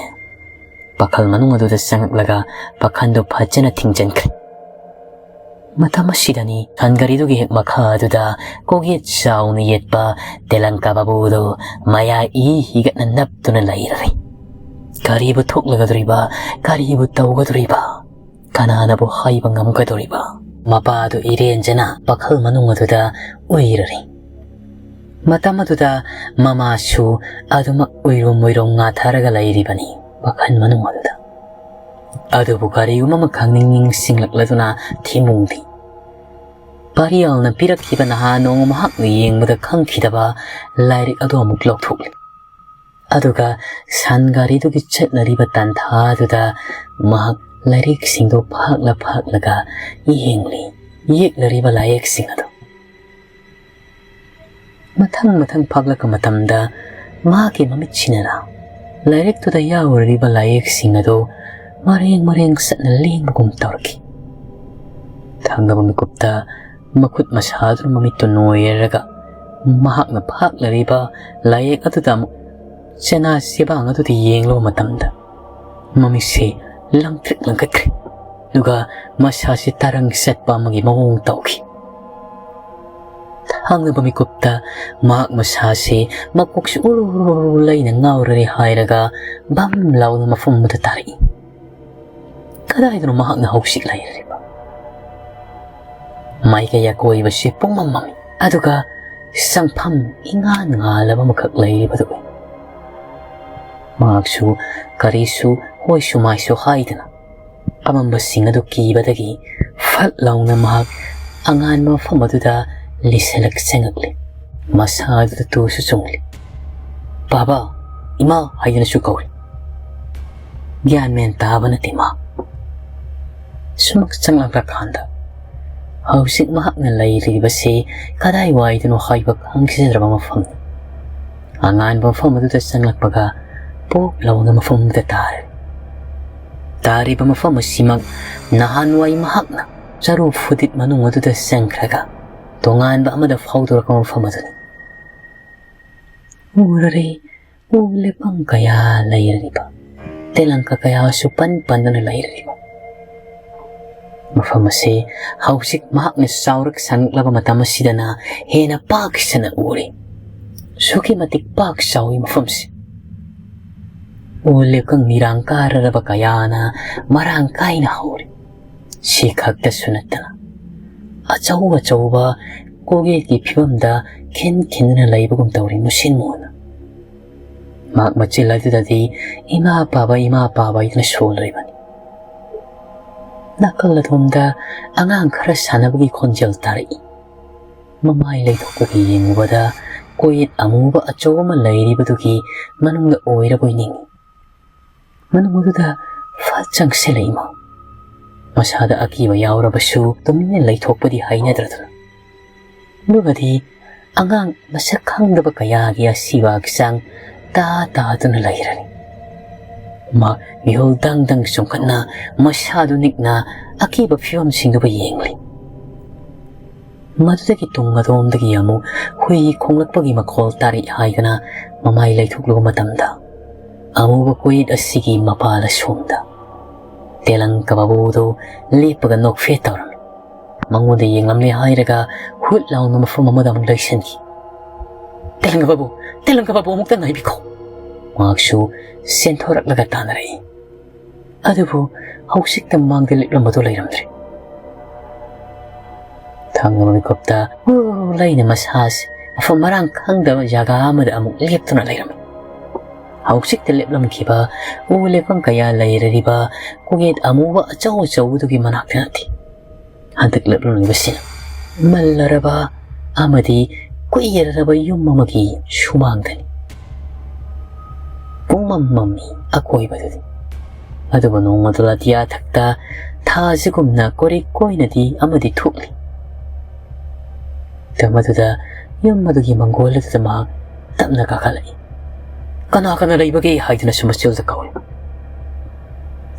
ꯄꯥꯈꯜ ꯃꯅꯨꯡ ꯑꯗꯨꯗ ꯆꯪꯉꯛꯂꯒ ꯄꯥꯈꯜꯗꯨ ꯐꯖꯅ ꯊꯤꯡꯖꯤꯟꯈ꯭ꯔꯦ꯫ ꯃꯇꯝ ꯑꯁꯤꯗꯅꯤ ꯁꯟ ꯒꯥꯔꯤꯗꯨꯒꯤ ꯍꯦꯛ ꯃꯈꯥ ꯑꯗꯨꯗ ꯀꯣꯛꯌꯦꯠ ꯆꯥꯎꯅ ꯌꯦꯠꯄ ꯇꯦꯂꯪꯀꯥ ꯕꯥꯕꯨꯗꯨ ꯃꯌꯥ ꯏ ꯍꯤꯒꯠꯅ ꯅꯞꯇꯨꯅ ꯂꯩꯔꯔꯦ꯫ ꯀꯔꯤꯕꯨ ꯊꯣꯛꯂꯒꯗꯧꯔꯤꯕ? ꯀꯔꯤꯕꯨ ꯇꯧꯒꯗꯧꯔꯤꯕ? ꯀꯅꯥꯅꯕꯨ ꯍꯥꯏꯕ ꯉꯝꯒꯗꯧꯔꯤꯕ? ꯃꯄꯥꯗꯨ ꯏꯔꯦꯟꯖꯅ ꯄꯥꯈꯜ ꯃꯅꯨꯡ ꯑꯗꯨꯗ ꯎꯏꯔꯔꯤ꯫ ꯃꯇꯝ ꯑꯗꯨꯗ ꯃꯃꯥꯁꯨ ꯑꯗꯨꯃꯛ ꯎꯏꯔꯨꯝ ꯎꯏꯔꯨꯝ ꯉꯥꯊꯔꯒ ꯂꯩꯔꯤꯕꯅꯤ ꯄꯥꯈꯜ ꯃꯅꯨꯡ ꯑꯗꯨꯗ꯫ ꯑꯗꯨꯕꯨ ꯀꯔꯤꯒꯨꯝꯕ ꯑꯃꯈꯛ ꯅꯤꯡ ꯅꯤꯡꯁꯤꯡꯂꯛꯂꯗꯨꯅ ꯊꯤꯃꯨꯡꯗꯤ ꯄꯥꯔꯤꯌꯥꯜꯅ ꯄꯤꯔꯛꯈꯤꯕ ꯅꯍꯥ ꯅꯣꯡꯃ ꯃꯍꯥꯛꯅ ꯌꯦꯡꯕꯗ ꯈꯪꯈꯤꯗꯕ ꯂꯥꯏꯔꯤꯛ ꯑꯗꯨ ꯑꯃꯨꯛ ꯂꯧꯊꯣꯛꯂꯤ꯫ ꯑꯗꯨꯒ ꯁꯟ ꯒꯥꯔꯤꯗꯨꯒꯤ ꯆꯠꯅꯔꯤꯕ ꯇꯥꯟꯊꯥꯗꯨꯗ ꯃꯍꯥꯛ ꯂꯥꯏꯔꯤꯛꯁꯤꯡꯗꯨ ꯐꯥꯛꯂ ꯐꯥꯛꯂꯒ ꯌꯦꯡꯂꯤ꯫ ꯌꯦꯛꯂꯔꯤꯕ ꯂꯥꯏꯌꯦꯛꯁꯤꯡ ꯑꯗꯨ ꯃꯊꯪ ꯃꯊꯪ ꯐꯥꯛꯂꯛꯄ ꯃꯇꯝꯗ ꯃꯍꯥꯛꯀꯤ ꯃꯃꯤꯠꯁꯤꯅ ꯂꯥꯏꯔꯤꯛꯇꯨꯗ ꯌꯥꯎꯔꯤꯕ ꯂꯥꯏꯌꯦꯛꯁꯤꯡ ꯑꯗꯨ ꯃꯔꯦꯡ ꯃꯔꯦꯡ ꯆꯠꯅ ꯂꯦꯡꯕꯒꯨꯝ ꯇꯧꯔꯛꯈꯤ꯫ ꯊꯪꯅꯕ ꯃꯤꯀꯨꯞꯇ ꯃꯈꯨꯠ ꯃꯁꯥꯗꯨꯅ ꯃꯃꯤꯠꯇꯨ ꯅꯣꯏꯔꯒ ꯃꯍꯥꯛꯅ ꯐꯥꯛꯂꯔꯤꯕ ꯂꯥꯏꯌꯦꯛ ꯑꯗꯨꯗ ꯑꯃꯨꯛ ꯆꯦꯅꯥ ꯆꯦꯕꯥꯡ ꯑꯗꯨꯗ ꯌꯦꯡꯂꯨꯕ ꯃꯇꯝꯗ ꯃꯃꯤꯠꯁꯤ ꯂꯪꯇ꯭ꯔꯤꯛ ꯂꯪꯈꯠꯈ꯭ꯔꯦ꯫ ꯑꯗꯨꯒ ꯃꯁꯥꯁꯤ ꯇꯔꯪ ꯆꯠꯄ ꯑꯃꯒꯤ ꯃꯑꯣꯡ ꯇꯧꯈꯤ꯫ ꯊꯪꯅꯕ ꯃꯤꯀꯨꯞꯇ ꯃꯍꯥꯛ ꯃꯁꯥꯁꯤ ꯃꯀꯣꯛꯁꯤ ꯎꯔꯨ ꯎꯔꯨ ꯎꯔꯨ ꯂꯩꯅ ꯉꯥꯎꯔꯔꯦ ꯍꯥꯏꯔꯒ ꯕꯝ ꯂꯥꯎꯅ ꯃꯐꯝ ꯑꯃꯗ ꯇꯥꯔꯛꯏ꯫ ꯀꯗꯥꯏꯗꯅꯣ ꯃꯍꯥꯛꯅ ꯍꯧꯖꯤꯛ ꯂꯩꯔꯤꯕ? ꯃꯥꯏꯀꯩ ꯑꯀꯣꯏꯕꯁꯤ ꯄꯨꯡꯃꯝ ꯃꯝꯃꯤ꯫ ꯑꯗꯨꯒ ꯆꯪꯐꯝ ꯏꯉꯥꯟ ꯉꯥꯜꯂꯕ ꯑꯃꯈꯛ ꯂꯩꯔꯤꯕꯗꯨ ꯎꯏ꯫ ꯃꯍꯥꯛꯁꯨ ꯀꯔꯤꯁꯨ ꯍꯣꯏꯁꯨ ꯃꯥꯏꯁꯨ ꯍꯥꯏꯗꯅ ꯑꯃꯝꯕꯁꯤꯡ ꯑꯗꯨ ꯀꯤꯕꯗꯒꯤ ꯐꯠ ꯂꯥꯎꯅ ꯃꯍꯥꯛ ꯑꯉꯥꯟꯕ ꯃꯐꯝ ꯑꯗꯨꯗ ꯂꯤꯁꯤꯜꯂꯛ ꯆꯪꯉꯛꯂꯤ꯫ ꯃꯁꯥ ꯑꯗꯨꯗ ꯇꯨꯁꯨ ꯆꯨꯡꯂꯤ꯫ "ꯕꯥꯕꯥ, ꯏꯃꯥ" ꯍꯥꯏꯗꯨꯅꯁꯨ ꯀꯧꯔꯤ꯫ ꯒ꯭ꯌꯥꯟ ꯃꯦꯟ ꯇꯥꯕ ꯅꯠꯇꯦ ꯃꯥ꯫ ꯁꯨꯃꯛ ꯆꯪꯂꯛꯂꯀꯥꯟꯗ ꯍꯧꯖꯤꯛ ꯃꯍꯥꯛꯅ ꯂꯩꯔꯤꯕꯁꯤ ꯀꯗꯥꯏꯋꯥꯏꯗꯅꯣ ꯍꯥꯏꯕ ꯈꯪꯖꯗ꯭ꯔꯕ ꯃꯐꯝꯅꯤ꯫ ꯑꯉꯥꯟꯕ ꯃꯐꯝ ꯑꯗꯨꯗ ꯆꯪꯂꯛꯄꯒ ꯄꯣꯞ ꯂꯥꯎꯅ ꯃꯐꯝ ꯑꯗꯨꯗ ꯇꯥꯔꯦ꯫ ꯇꯥꯔꯤꯕ ꯃꯐꯝ ꯑꯁꯤꯃꯛ ꯅꯍꯥꯟꯋꯥꯏ ꯃꯍꯥꯛꯅ ꯆꯔꯨ ꯐꯨꯗꯤꯠ ꯃꯅꯨꯡ ꯑꯗꯨꯗ ꯆꯪꯈ꯭ꯔꯒ ꯇꯣꯉꯥꯟꯕ ꯑꯃꯗ ꯐꯥꯎꯗꯣꯔꯛꯄ ꯃꯐꯝ ꯑꯗꯨꯅꯤ꯫ ꯎꯔꯔꯦ, ꯎ ꯂꯦꯄꯝ ꯀꯌꯥ ꯂꯩꯔꯤꯕ, ꯇꯦꯂꯪꯀ ꯀꯌꯥꯁꯨ ꯄꯟ ꯄꯟꯗꯨꯅ ꯂꯩꯔꯤꯕ ꯃꯐꯝ ꯑꯁꯤ ꯍꯧꯖꯤꯛ ꯃꯍꯥꯛꯅ ꯆꯥꯎꯔꯛ ꯁꯪꯂꯛꯂꯕ ꯃꯇꯝ ꯑꯁꯤꯗꯅ ꯍꯦꯟꯅ ꯄꯥꯛ ꯁꯟꯅ ꯎꯔꯤ꯫ ꯑꯁꯨꯛꯀꯤ ꯃꯇꯤꯛ ꯄꯥꯛ ꯆꯥꯎꯏ ꯃꯐꯝꯁꯤ꯫ ꯎ ꯂꯦꯄꯝ ꯃꯤꯔꯥꯡ ꯀꯥꯔꯔꯕ ꯀꯌꯥꯅ ꯃꯔꯥꯡ ꯀꯥꯏꯅ ꯍꯧꯔꯤ꯫ ꯁꯤ ꯈꯛꯇꯁꯨ ꯅꯠꯇꯅ ꯑꯆꯧ ꯑꯆꯧꯕ ꯀꯣꯛꯌꯦꯠꯀꯤ ꯐꯤꯕꯝꯗ ꯈꯤꯟ ꯈꯤꯟꯗꯨꯅ ꯂꯩꯕꯒꯨꯝ ꯇꯧꯔꯤ ꯃꯨꯁꯤꯟ ꯃꯨꯅ꯫ ꯃꯍꯥꯛ ꯃꯆꯤꯜ ꯑꯗꯨꯗꯗꯤ "ꯏꯃꯥ ꯄꯥꯕ, ꯏꯃꯥ ꯄꯥꯕ" ꯍꯥꯏꯗꯨꯅ ꯁꯣꯜꯂꯤꯕꯅꯤ꯫ ꯅꯥꯀꯜ ꯑꯗꯣꯝꯗ ꯑꯉꯥꯡ ꯈꯔ ꯁꯥꯟꯅꯕꯒꯤ ꯈꯣꯟꯖꯦꯜ ꯇꯥꯔꯛꯏ꯫ ꯃꯃꯥꯏ ꯂꯩꯊꯣꯛꯂꯒ ꯌꯦꯡꯉꯨꯕꯗ ꯀꯣꯛꯌꯦꯠ ꯑꯃꯨꯕ ꯑꯆꯧꯕ ꯑꯃ ꯂꯩꯔꯤꯕꯗꯨꯒꯤ ꯃꯅꯨꯡꯗ ꯑꯣꯏꯔꯕꯣꯏ ꯅꯤꯡꯏ꯫ ꯃꯅꯨꯡ ꯑꯗꯨꯗ ꯐꯠ ꯆꯪꯁꯤꯜꯂꯛꯏ ꯃꯥ꯫ ꯃꯁꯥꯗ ꯑꯀꯤꯕ ꯌꯥꯎꯔꯕꯁꯨ ꯇꯨꯃꯤꯟꯅ ꯂꯩꯊꯣꯛꯄꯗꯤ ꯍꯩꯅꯗ꯭ꯔꯗꯨꯅ꯫ ꯑꯗꯨꯒꯗꯤ ꯑꯉꯥꯡ ꯃꯁꯛ ꯈꯪꯗꯕ ꯀꯌꯥꯒꯤ ꯑꯁꯤꯕ ꯍꯛꯆꯥꯡ ꯇꯥ ꯇꯥꯗꯨꯅ ꯂꯩꯔꯅꯤ꯫ ꯃꯥ ꯃꯤꯍꯨꯜ ꯗꯪ ꯗꯪ ꯆꯣꯡꯈꯠꯅ ꯃꯁꯥꯗꯨ ꯅꯤꯛꯅ ꯑꯀꯤꯕ ꯐꯤꯕꯝꯁꯤꯡꯗꯨꯕꯨ ꯌꯦꯡꯂꯤ꯫ ꯃꯗꯨꯗꯒꯤ ꯇꯨꯡ ꯑꯗꯣꯝꯗꯒꯤ ꯑꯃꯨꯛ ꯍꯨꯏ ꯈꯣꯡꯂꯛꯄꯒꯤ ꯃꯈꯣꯜ ꯇꯥꯔꯛꯏ ꯍꯥꯏꯗꯨꯅ ꯃꯃꯥꯏ ꯂꯩꯊꯣꯛꯂꯨꯕ ꯃꯇꯝꯗ, ꯑꯃꯨꯕ ꯀꯣꯛꯌꯦꯠ ꯑꯁꯤꯒꯤ ꯃꯄꯥꯜ ꯑꯁꯣꯝꯗ ꯇꯦꯂꯪ ꯀꯕꯥꯕꯨꯗꯨ ꯂꯦꯞꯄꯒ ꯅꯣꯛꯐꯦꯠ ꯇꯧꯔꯝꯃꯤ꯫ ꯃꯉꯣꯟꯗ ꯌꯦꯡꯂꯝꯂꯦ ꯍꯥꯏꯔꯒ ꯍꯨꯠ ꯂꯥꯎꯅ ꯃꯐꯝ ꯑꯃꯗ ꯑꯃꯨꯛ ꯂꯩꯁꯤꯟꯈꯤ꯫ "ꯇꯦꯂꯪ ꯀꯕꯥꯕꯨ, ꯇꯦꯂꯪ ꯀꯕꯥꯕꯨ, ꯑꯃꯨꯛꯇ ꯉꯥꯏꯕꯤꯈꯣ!" ꯃꯍꯥꯛꯁꯨ ꯆꯦꯟꯊꯣꯔꯛꯂꯒ ꯇꯥꯟꯅꯔꯛꯏ꯫ ꯑꯗꯨꯕꯨ ꯍꯧꯖꯤꯛꯇ ꯃꯥꯡꯗ ꯂꯦꯞꯂꯝꯕꯗꯨ ꯂꯩꯔꯝꯗ꯭ꯔꯦ꯫ ꯊꯥꯡꯒ ꯃꯤꯀꯨꯞꯇ ꯎ ꯂꯩꯅ ꯃꯁꯥꯁꯦ ꯃꯐꯝ ꯃꯔꯥꯡ ꯈꯪꯗꯕ ꯖꯒꯥ ꯑꯃꯗ ꯑꯃꯨꯛ ꯂꯦꯞꯇꯨꯅ ꯂꯩꯔꯝꯃꯤ꯫ ꯍꯧꯖꯤꯛꯇ ꯂꯦꯞꯂꯝꯈꯤꯕ ꯎ ꯂꯦꯞꯐꯝ ꯀꯌꯥ ꯂꯩꯔꯔꯤꯕ ꯀꯣꯛꯌꯦꯠ ꯑꯃꯨꯕ ꯑꯆꯧ ꯑꯆꯧꯕꯗꯨꯒꯤ ꯃꯅꯥꯛꯇ ꯅꯠꯇꯦ꯫ ꯍꯟꯗꯛ ꯂꯦꯞꯂꯝꯂꯤꯕꯁꯤꯅ ꯃꯜꯂꯔꯕ ꯑꯃꯗꯤ ꯀꯨꯏꯔꯔꯕ ꯌꯨꯝ ꯑꯃꯒꯤ ꯁꯨꯃꯥꯡꯗꯅꯤ꯫ ꯄꯨꯡꯃꯝ ꯃꯝꯃꯤ ꯑꯀꯣꯏꯕꯗꯨꯗꯤ꯫ ꯑꯗꯨꯕꯨ ꯅꯣꯡꯃꯗꯣ ꯑꯇꯤꯌꯥ ꯊꯛꯇ ꯊꯥꯁꯤꯒꯨꯝꯅ ꯀꯣꯔꯤꯛ ꯀꯣꯏꯅꯗꯤ ꯑꯃꯗꯤ ꯊꯣꯛꯂꯤ꯫ ꯃꯇꯝ ꯑꯗꯨꯗ ꯌꯨꯝ ꯑꯗꯨꯒꯤ ꯃꯪꯒꯣꯜ ꯑꯗꯨꯗ ꯃꯍꯥꯛ ꯇꯞꯅ ꯀꯥꯈꯠꯂꯛꯏ꯫ "ꯀꯅꯥ ꯀꯅꯥ ꯂꯩꯕꯒꯦ?" ꯍꯥꯏꯗꯨꯅꯁꯨ ꯃꯆꯤꯜꯗ ꯀꯧꯏ꯫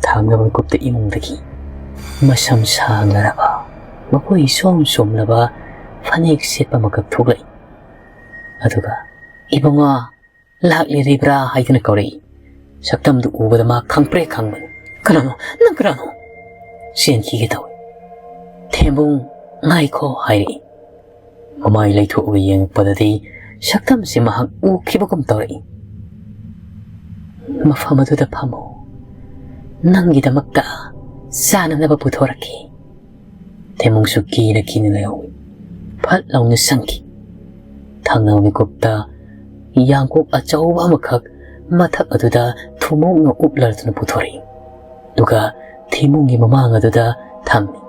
ꯊꯥꯡꯒ ꯃꯤꯀꯨꯞꯇ ꯏꯃꯨꯡꯗꯒꯤ ꯃꯁꯝ ꯁꯥꯡꯂꯔꯕ, ꯃꯈꯣꯏ ꯁꯣꯝ ꯁꯣꯝꯂꯕ ꯐꯅꯦꯛ ꯁꯦꯠꯄ ꯑꯃꯈꯛ ꯊꯣꯛꯂꯛꯏ꯫ ꯑꯗꯨꯒ "ꯏꯕꯨꯡꯉꯣ, ꯂꯥꯛꯂꯤꯔꯤꯕ꯭ꯔꯥ?" ꯍꯥꯏꯗꯨꯅ ꯀꯧꯔꯛꯏ꯫ ꯁꯛꯇꯝꯗꯨ ꯎꯕꯗ ꯃꯥ ꯈꯪꯄ꯭ꯔꯦꯛ ꯈꯪꯕꯅꯤ꯫ "ꯀꯅꯥꯅꯣ? ꯅꯪ ꯀꯅꯥꯅꯣ?" ꯆꯦꯟꯈꯤꯒꯦ ꯇꯧꯏ꯫ "ꯊꯦꯝꯕꯨꯡ, ꯉꯥꯏꯈꯣ" ꯍꯥꯏꯔꯛꯏ꯫ ꯃꯃꯥꯏ ꯂꯩꯊꯣꯛꯑꯒ ꯌꯦꯡꯉꯛꯄꯗꯗꯤ ꯁꯛꯇꯝꯁꯤ ꯃꯍꯥꯛ ꯎꯈꯤꯕꯒꯨꯝ ꯇꯧꯔꯛꯏ꯫ "ꯃꯐꯝ ꯑꯗꯨꯗ ꯐꯝꯃꯨ, ꯅꯪꯒꯤꯗꯃꯛꯇ ꯆꯥꯅꯅꯕ ꯄꯨꯊꯣꯔꯛꯈꯤ" ꯊꯦꯃꯨꯡꯁꯨ ꯀꯤꯅ ꯀꯤꯅ ꯂꯩꯍꯧꯏ꯫ ꯐꯠ ꯂꯥꯎꯅ ꯁꯪꯈꯤ꯫ ꯊꯪꯅꯕ ꯃꯤꯀꯨꯞꯇ ꯌꯥꯡꯀꯣꯛ ꯑꯆꯧꯕ ꯑꯃꯈꯛ ꯃꯊꯛ ꯑꯗꯨꯗ ꯊꯨꯝꯃꯣꯛꯅ ꯎꯞꯂꯗꯨꯅ ꯄꯨꯊꯣꯔꯛꯏ꯫ ꯑꯗꯨꯒ ꯊꯦꯃꯨꯡꯒꯤ ꯃꯃꯥꯡ ꯑꯗꯨꯗ ꯊꯝꯃꯤ꯫